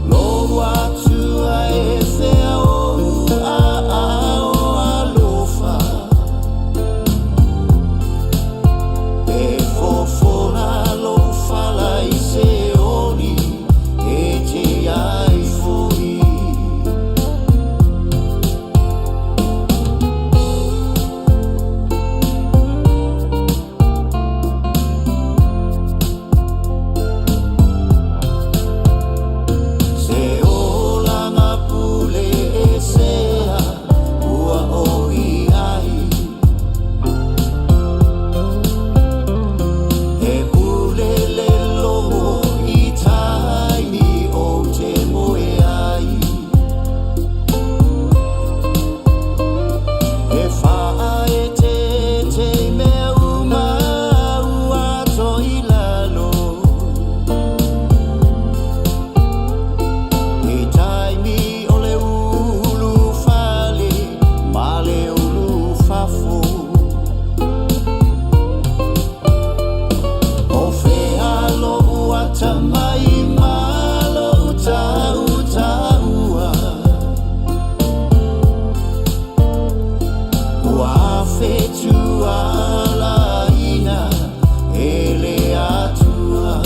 Lou Atua e fea ou aao alofa, E fofola lou fala i Seoli e te i ai foi. Se olaga pule esea ua ou i ai, E pule le logo i taimi ou te moe ai, E faaeteete i mea uma ua ato i lalo, I taimi o le ulufale ma le ulufafo. O fea lou atamai ma lou tautaua, Ua fetualaina e le Atua.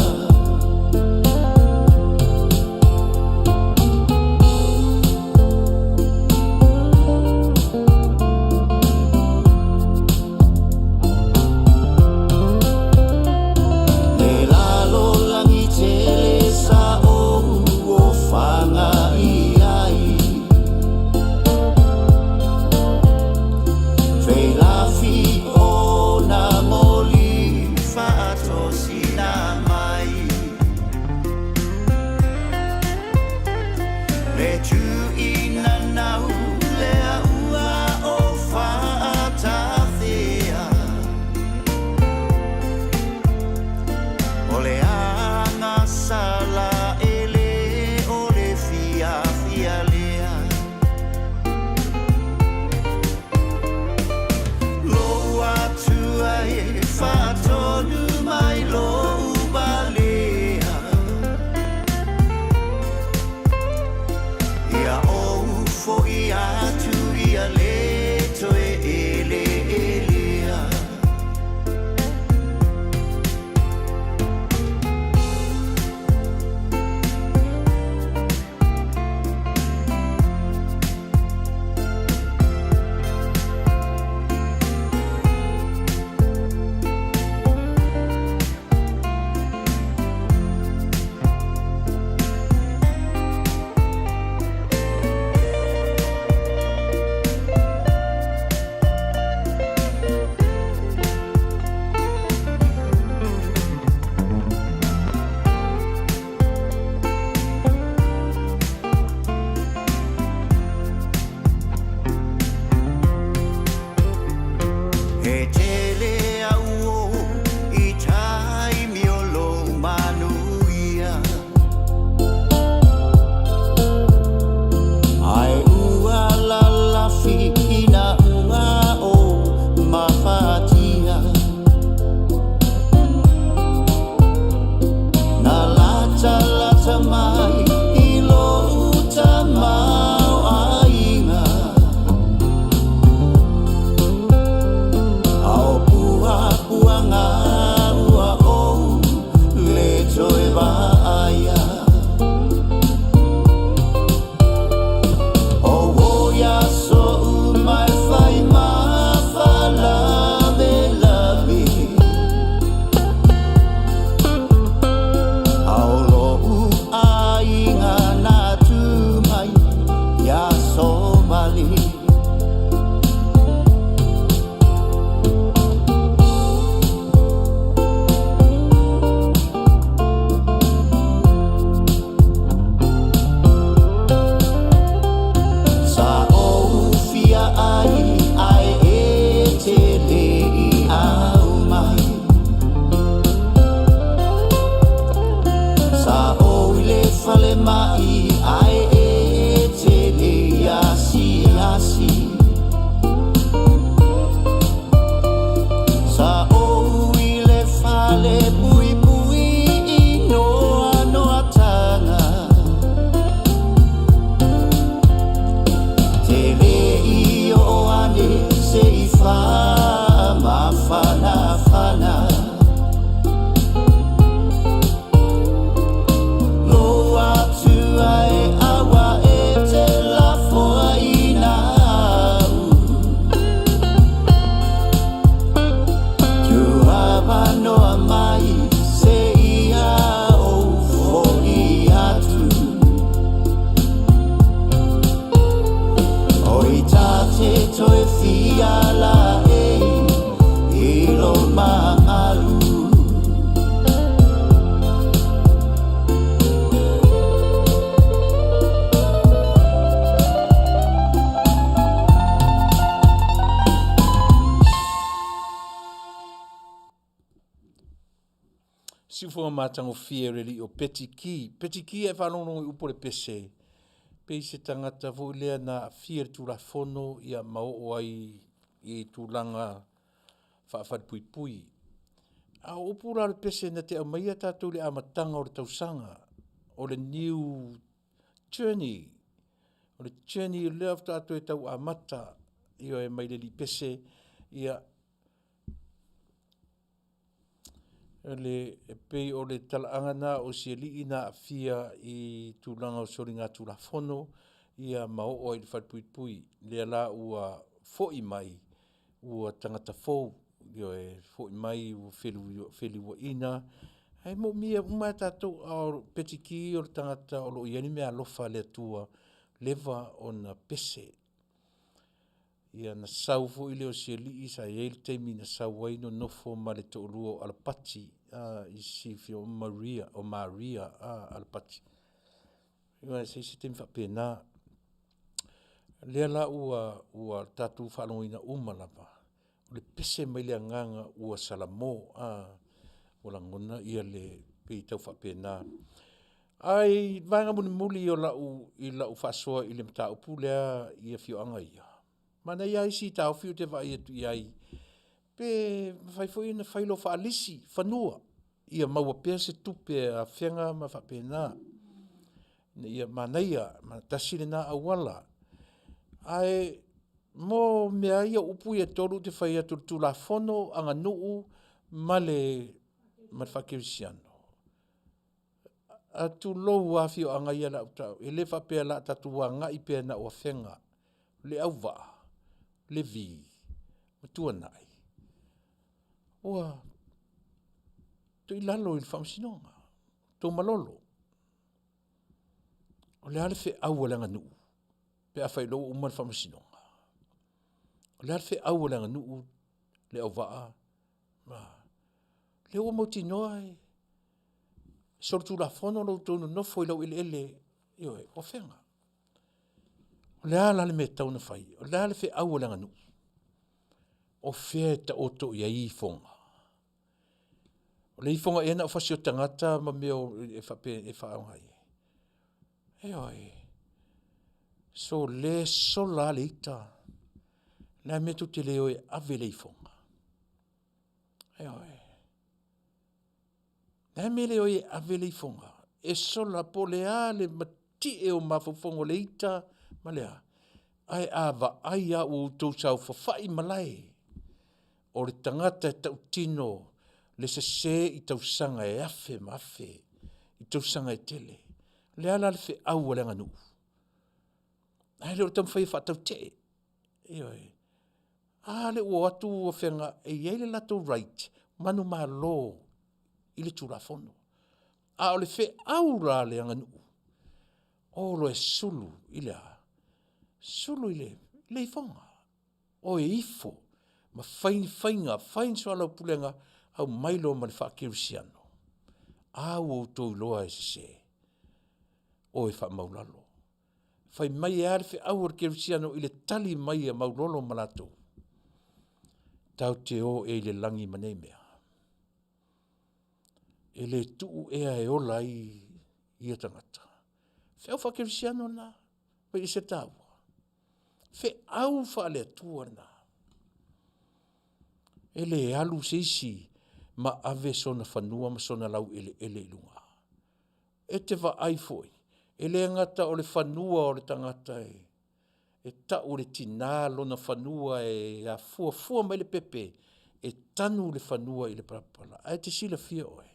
Le lalolagi tele sa ou ofaga i ai, Feilafi o He tele au o i taimi o lou manuia. Ae ua lalafi ina ua ou mafatia. Na latalata mai i lou tamaoaiga. A o puapuaga ua ou le toe vaaia. O ia aso uma e fai ma faalavelave. A o lo'u aiga na tu mai iā Somali. Sa ou fia ai ae e te le i au mai. Sa ou i le falemai ae e te le i asiasi. Sa ou i le fale puipui i noanoatanga. Te le i oo ane se i faamafanafana. Lou Atua e aua e te lafoaiina au. Tuavanoa mai seia ou fo'i atu. O i ta te toe fia laei i lo mamalu. Siufoga matagofie o le alii o Petty Key. Petty Key e faalogologo i upu o le pese, pei se tagata foi lea na aafia i le Tulafono ia ma oo ai i tulaga faafalepuipui. A o upu la o le pese na te aumaia tatou i le amataga o le tausaga, o le new journey. O le journey lea faatoa toe tau amata, ioe, mai le alii pese, ia le, e pei o le talaaga na o si alii na aafia i tulaga o soligatulafono ia ma oo ai i le falepuipui. Lea la ua foi mai ua tagata fou, ioe, foi mai ua feliuaina, ae moomia uma lava e tatou. A o Petty o le tagata o lo o i ai le meaalofa a le Atua, leva ona pese. Ia na sau foi lea o si alii sa i ai le taimi na sau ai nonofo ma le toalua o Alapati i Sisifo o Maria, o Maria Alapati. Aua se i ai se taimi faapena. Lea la ua tatou faalogoina uma lava, o le pese mai le agaga ua salamo, ua lagona le pei e tau faapena. Ae i le vaega mulimuli o lau i lau faasoa i le mataupu lea i afioaga ia, manaia lava isi taofi ou te vaai atu i ai, pe mafai foi ona fai loa faalisi fanua, ia maua pea se tupe a Afega ma faapena, ina ia manaia, tasi lena auala. Ae mo mea lava ia o upu ia e tolu ou te fai atu o le Tulafono, aganuu ma le faakerisiano, tulou lava afioaga ia o le a ou taua, e le faapea o le a tatou agai pea na o Afega, Leauvaa, Levi ma Tuanai, ua tuuilalo i le Faamasinoga, tou malolo. O le a le feau a le aganuu pe afai o lea ua uma le Faamasinoga? O le a le feau a le aganuu Leauvaa ma… Lea ua mautinoa e solitulafono lo outou nonofo i laueleele, ioe, o Afega. O le a la le mea e tatau ona fai? O le a le feau a le aganuu? O fea e taoto i ai ifoga? O le ifoga ea na o fasi o tagata ma mea e faapea e faaaoga i ai? Ioe, so o lea e sola lava le ita, o le a le mea e tou te le o e ave le ifoga? Ioe, o le a le mea e le o ai e ave le ifoga? E sola po o le a le matie o mafaufauga o le ita ma le a, ae a vaai lava ua outou saofafai i malae, o le tagata e tautino le sese i tausaga e afe ma afe i tausaga e tele. O le a la le feau a le aganuu? Ae le o le taumafai e faatautee, ioe. A lea ua o atu Afega e i ai le latou right manumalo i le Tulafono, a o le feau la a le aganuu, o loa e sulu i le a? Sulu i le ifoga, o e ifo ma fai ni faiga, fai ni soalaupulega, aumai loa ma le faakerisiano, a ua outou iloa e sese, o e faamaualalo. Fai mai e a le feau a le kerisiano i le tali mai a Maulolo ma latou? Tatou te o ea i le lagi ma nei mea? E le tuu ea e ola ai ia tagata? Feau faakerisiano lena, e ese le taua. Feau faale-Atua lena. E le alu se isi ma ave sona fanua ma sona laueleele i luga. E te vaai foi, e le gata o le fanua o le tagata e tau e le tina lona fanua e afuafua mai le pepe e tanu le fanua i le palapala. Ae te silafia oe,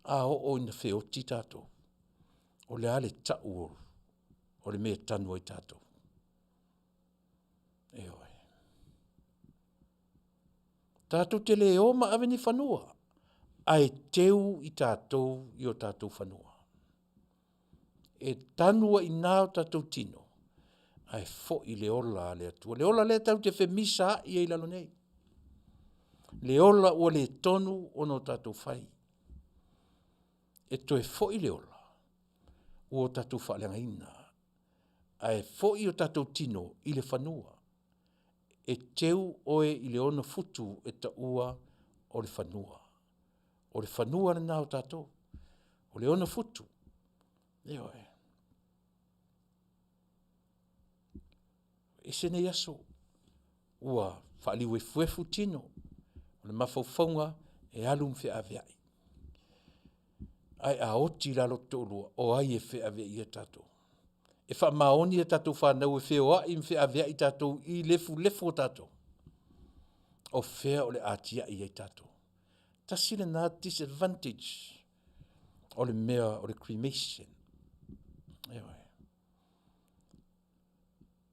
a oo ina feoti tatou, o le a le tau o le mea e tanu ai tatou? Ioe. Tatou te le o ma ave ni fanua, ae teu i tatou i o tatou fanua. E tanu ai i ina o tatou tino, ae foi le ola a le Atua, le ola lea tatou te femisaai ai i lalo nei, le ola ua le tonu ona o tatou fai. E toe foi le ola ua tatou faaleagaina, ae foi o tatou tino i le fanua. E teu oe i le 6 futu e taua o le fanua. O le fanua lena o tatou, o le 6 futu, ioe. E ese nei aso ua faaliuefuefu tino, o le mafaufauga e alu ma feaveai. Ae a oti la lo ta toalua, o ai e feaveaia i tatou? E faamaoni a tatou fanau e feoai ma feaveai tatou i le efulefu o tatou? O fea o le a tiai ai tatou? Tasi lena disadvantage o le mea o le cremation, ioe.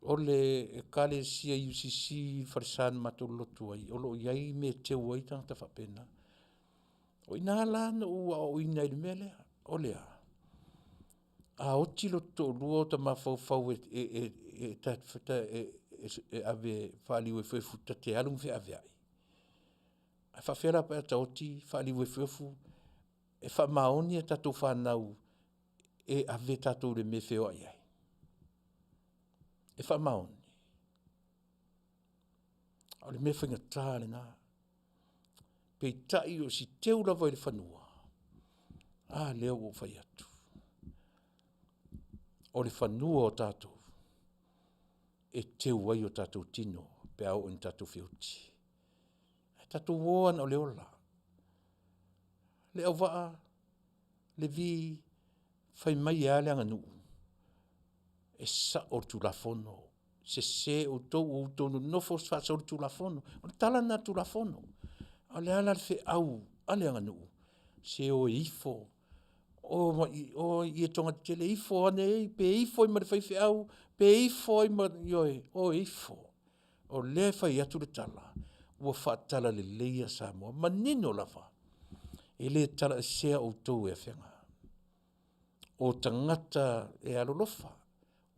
O le Ekalesia UCC i le falesa na matou lotu ai, o lo o i ai mea e teu ai tagata faapena. O i ina la na ou aoaoina ai i le mea lea, o le a? A oti lo ta toalua o ta mafaufau e ave e faaliu efuefu ta te alu ma feaveai, ae faapefea la pe a ta oti faaliu efuefu, e faamaoni a tatou fanau e ave tatou i le mea e feoai ai? E faamaoni? O le mea faigata lena, peitai o si teu lava i le fanua, a lea ua ou fai atu, o le fanua o tatou, e teu ai o tatou tino pe a oo ina tatou feoti. Ae tatou o lava na o le ola. Leauvaa, Levi, fai mai e a le aganuu? E sao le Tulafono, sese outou ua outou nonofo faasolitulafono. O le tala lena a le Tulafono. A o le a la le feau a le aganuu? Se o e ifo, o i etoga tetele, ifo ane ai, pe ifo ai ma le faifeau, pe ifo ai ma, ioe, o e ifo. O lea e fai atu le tala, ua faatalaleleia Samoa, manino lava, e le talaesea outou e Afega. O tagata e alolofa,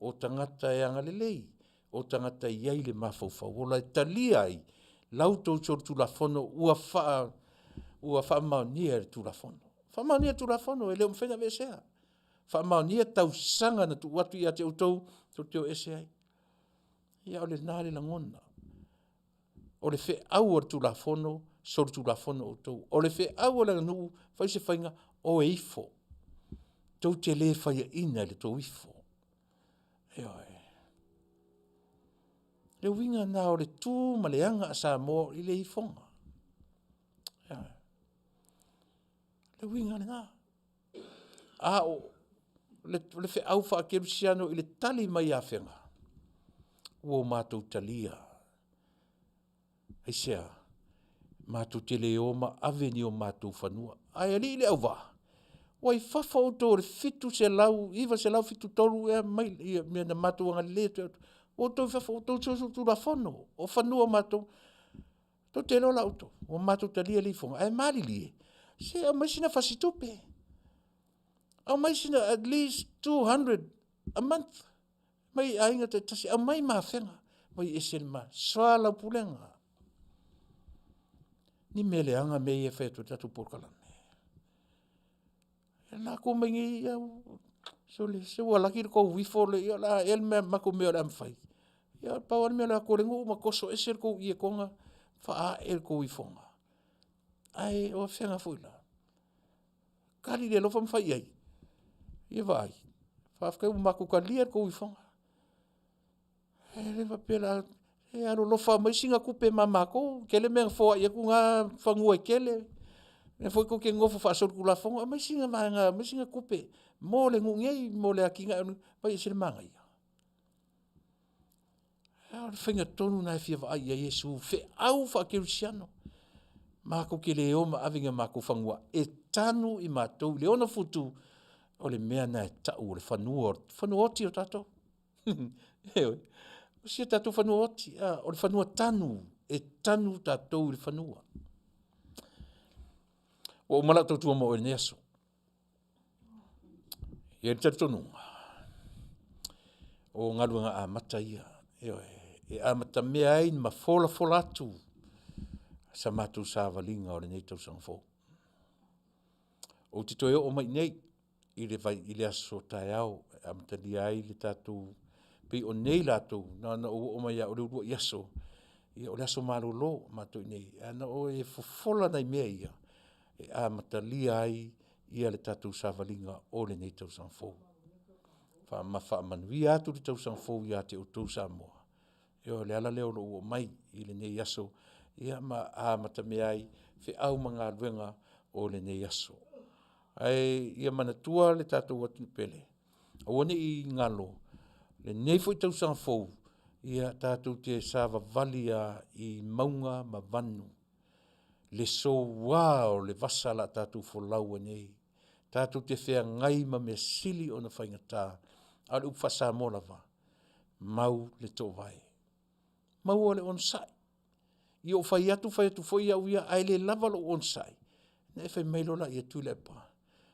o tagata e agalelei, o tagata e i ai le mafaufau ola e talia ai la outou solitulafono ua faamaonia e le Tulafono. Faamaonia e le Tulafono e le o mafai ona aveesea, faamaonia tausaga na tuu atu ia te outou tou te o ese ai. Ia o lena le lagona. O le feau o le Tulafono, solitulafono outou. O le feau o le aganuu, fai se faiga, oe ifo. Tou te le faiaina i le tou ifo. Ioe. O le uiga lena o le tu ma le aga a Samoa i le ifoga. Ioe. O le uiga lena. A o le feau faakerisiano i le tali mai ia Afega? Ua o matou talia. Aisea? Matou te le o ma ave ni o matou fanua. Ae alii le auvaa, ua i fafo outou i le 700, 973 ea maila mea na matou agalelei atu ai, ua outou i fafo ua outou solitulafono, o fanua o matou. Tou te iloa la outou, ua matou talia le ifoga, ae malilie, se aumai sina fasitupe, aumai sina at least 200 a month mai aiga taitasi, aumai ma afega. Ua ese le soalaupulega, ni mea leaga mea ia e fai atu ai le tatou polokalame. E latou omai nei, sole se ua laki le tou ifo, o le a ea le matou mea o le a mafai? Ia pau lava le mea o le o atu o le nuu ma toso ese le tou ietoga, faaae le tou ifoga. Ae o afea foi la? Kali i le alofa ma fai i ai. Ia vaai, faafetai ua matou talia le tou ifoga. Ae le faapea o le a, se alolofa e aumai sina tupe ma matou, tele mea na foai atu na fanua e tele, lea foi tou te nonofo faasolitulafono, aumai sina vaega, aumai sina tupe mo le nuu nei mo le atinae o le nuu, vaai ese le manaia. A o le faiga tonu lena e fia vaai i ai Iesu, feau faakerisiano. Matou te le o ma ave ni o matou fanua e tanu i matou i le 6 futu, o le mea lena e tau o le fanua, fanua oti o tatou. Ioe, o si o tatou fanua oti, o le fanua tanu, e tanu tatou i le fanua. Ua uma lau tautua mo oe i lenei aso. E i ai le talitonuga, o galuega amata ia, ioe, e amatamea ai ma folafola atu sa matou savaliga o lenei tausaga fou. Ou te toe oo mai i inei i le aso taeao e amatalia ai le tatou, pei o nei latou na ona ou oo mai lava o le uluai aso, ia o le aso malolo matou i inei, ae na o e fofola nai mea ia e amatalia ai le tatou savaliga o lenei tausaga fou. Faamanuia atu le tausaga fou ia te outou Samoa. Ia o le ala lea o lou oo mai i lenei aso ia ma amatamea ai feau ma galuega o lenei aso. Ae ia manatua le tatou atunuu pele, aua ne i galo lenei foi tausaga fou, ia tatou te savavali lava i mauga ma vanu, le soua o le vasa o le a tatou folau ai nei, tatou te feagai ma mea sili ona faigata, a o le upu faa-Samoa lava, mau le toovae, maua le onosai. Ia ou fai atu fai atu foi au ia ae le lava lou onosai, ona e fai mai loa lea Tuilaepa,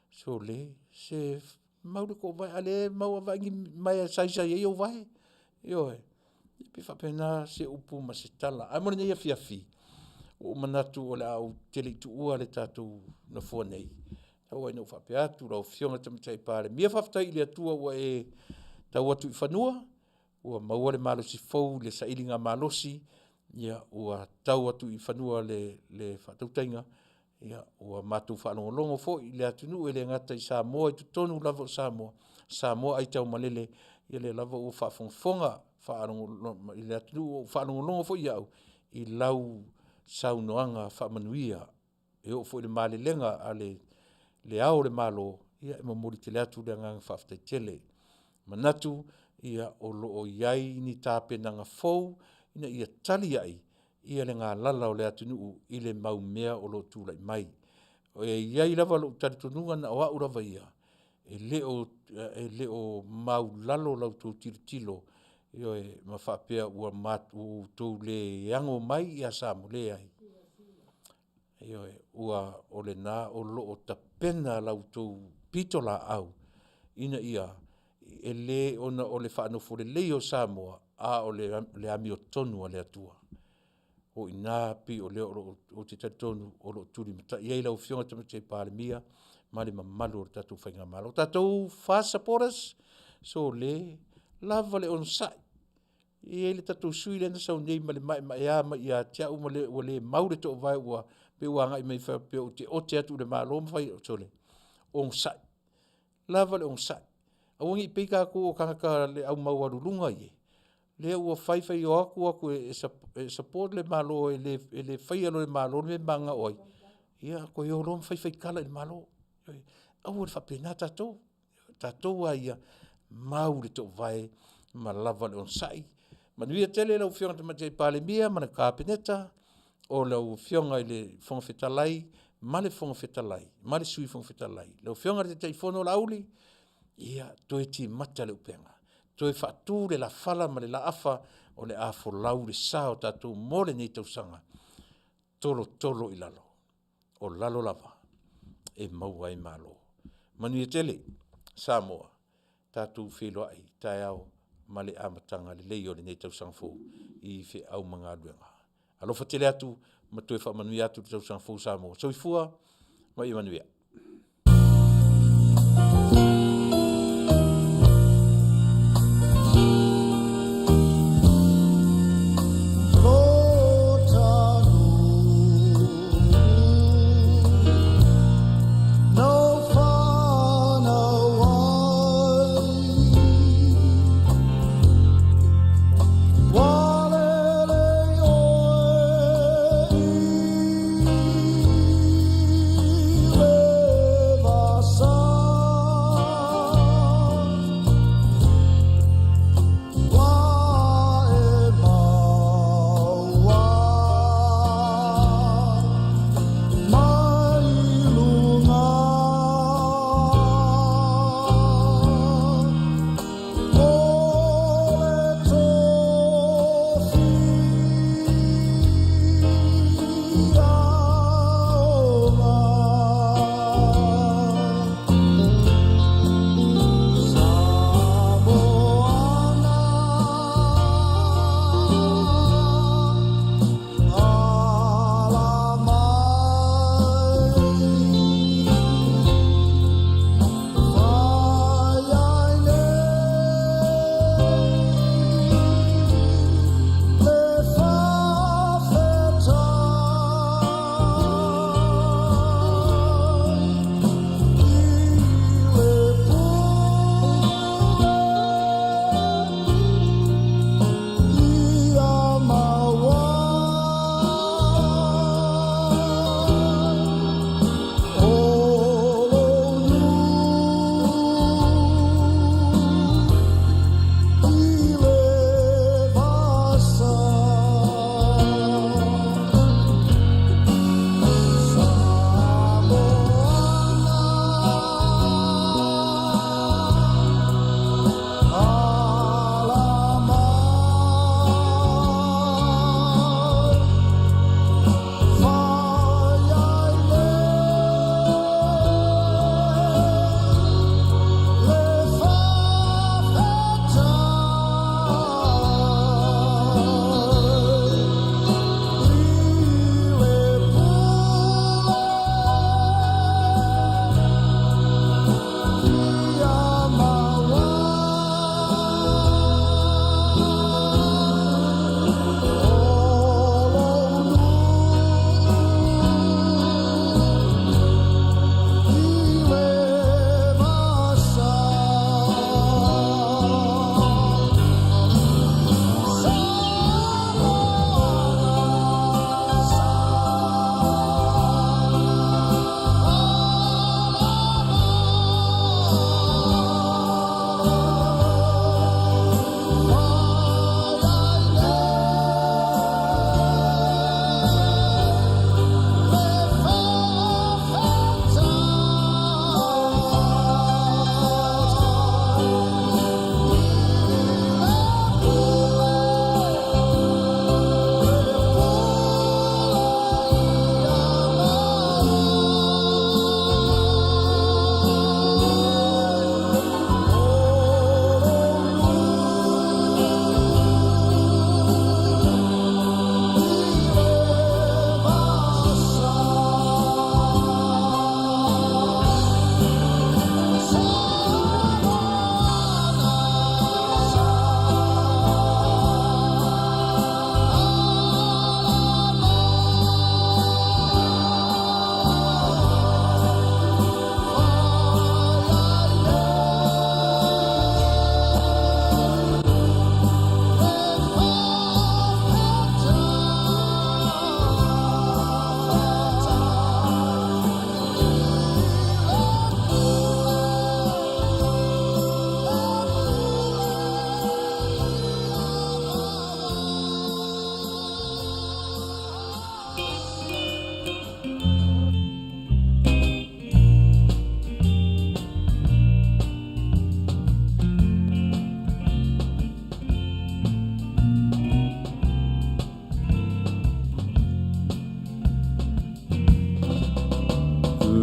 sole se mau le toovae a o lea e mau lava vaai ni maea e saisai ai ou vae. Ioe, e pei e faapena se upu ma se tala. Ae mo lenei afiafi, ua ou manatu o le a ou ou te le i tuua le tatou nofoa nei, tau lava ina ou faapea atu, lau Afioga i le Tamaitai Palemia, faafetai i le Atua ua e tau atu i fanua, ua maua le malosi fou i le sailigamalosi, ua tau atu i fanua le faatautaiga, ua matou faalogologo foi i le atunuu e le gata i Samoa i totonu lava o Samoa, Samoa aitaumalele, ia lea lava ua faafogafoga le atunuu ua ou faalogologo foi au i lau saunoaga faamanuia. E oo foi i le malelega a Le Ao o le Malo, ia e momoli tele atu le agaga faafetai tele. E manatu o lo o i ai ni tapenaga fou ina ia tali ai le galala o le atunuu i le mau mea o lo o tulai mai. E i ai lava lou talitonuga na o au lava ia, e le o maualalo la outou tilotilo, ioe, ma faapea ua outou le ano mai ia Samoa, leai. Ioe, o lena o lo o tapena la outou pitolaau ina ia, e le ona o le faanofoleleia o Samoa, a o le amiotonu a le Atua. O i ina e pei o lea ou te talitonu o lo o tulimatai ai lau Afioga i le Tamaitai Palemia ma le mamalu o le tatou faigamalo. O tatou FAST supporters, sole, lava le onosai. E i ai le tatou sui usufono lea na sau nei ma le maemaea mai ia te au ma le, ua le mau le toovae ua pei ua agai mai faapea ou te ote atu i le Malo ma fai, sole, onosai, lava le onosai, aua ne i pei tatou o tagata le au maualuluga ia, lea ua fai fai o atu o atu e support le Malo e le faia loa e le Malo le mea e mananao ai, ia toe o loa ma fai fai tala i le Malo. Aua le faapena tatou. O tatou lava ia, mau le toovae ma lava le onosai. Manuia tele lau Afioga i le Tamaitai Palemia ma le Kapeneta, o lau Afioga i le Fofoga Fetalai ma le Fofoga Fetalai ma le Sui Fofoga Fetalai, lau Afioga i le Taitaifono Laauli, ia toe timata le upega, toe faatu le lafala ma le laafa o le a folau le sa o tatou mo lenei tausaga, tolotolo i lalo, o lalo lava e maua ai malo. Manuia tele Samoa, tatou feiloai taeao ma le amataga lelei o lenei tausaga fou i feau ma galuega. Alofa tele atu ma toe faamanuia atu le tausaga fou Samoa. Soifua ma ia manuia.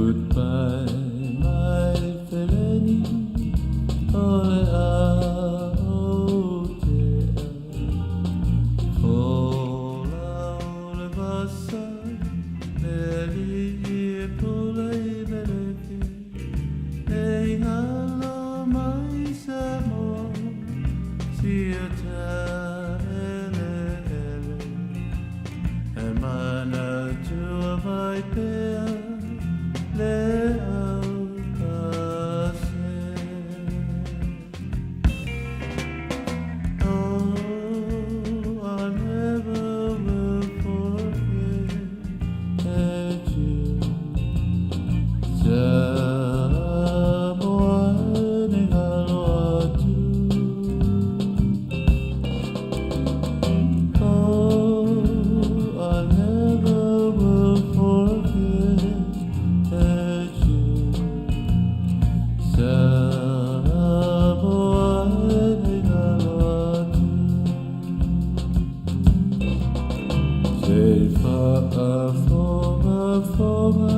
Goodbye, my feleni, o le a o te a. Fola o le vasa, le li e pula i meleke, e ingalo mai sa mo, si o ta ele ele. E manatua mai pea le au kase. Oh, I never will forget you. Samoa ni ngalo atu. Oh, I never will forget you. Samoa ni ngalo atu. Te whaafonga fonga.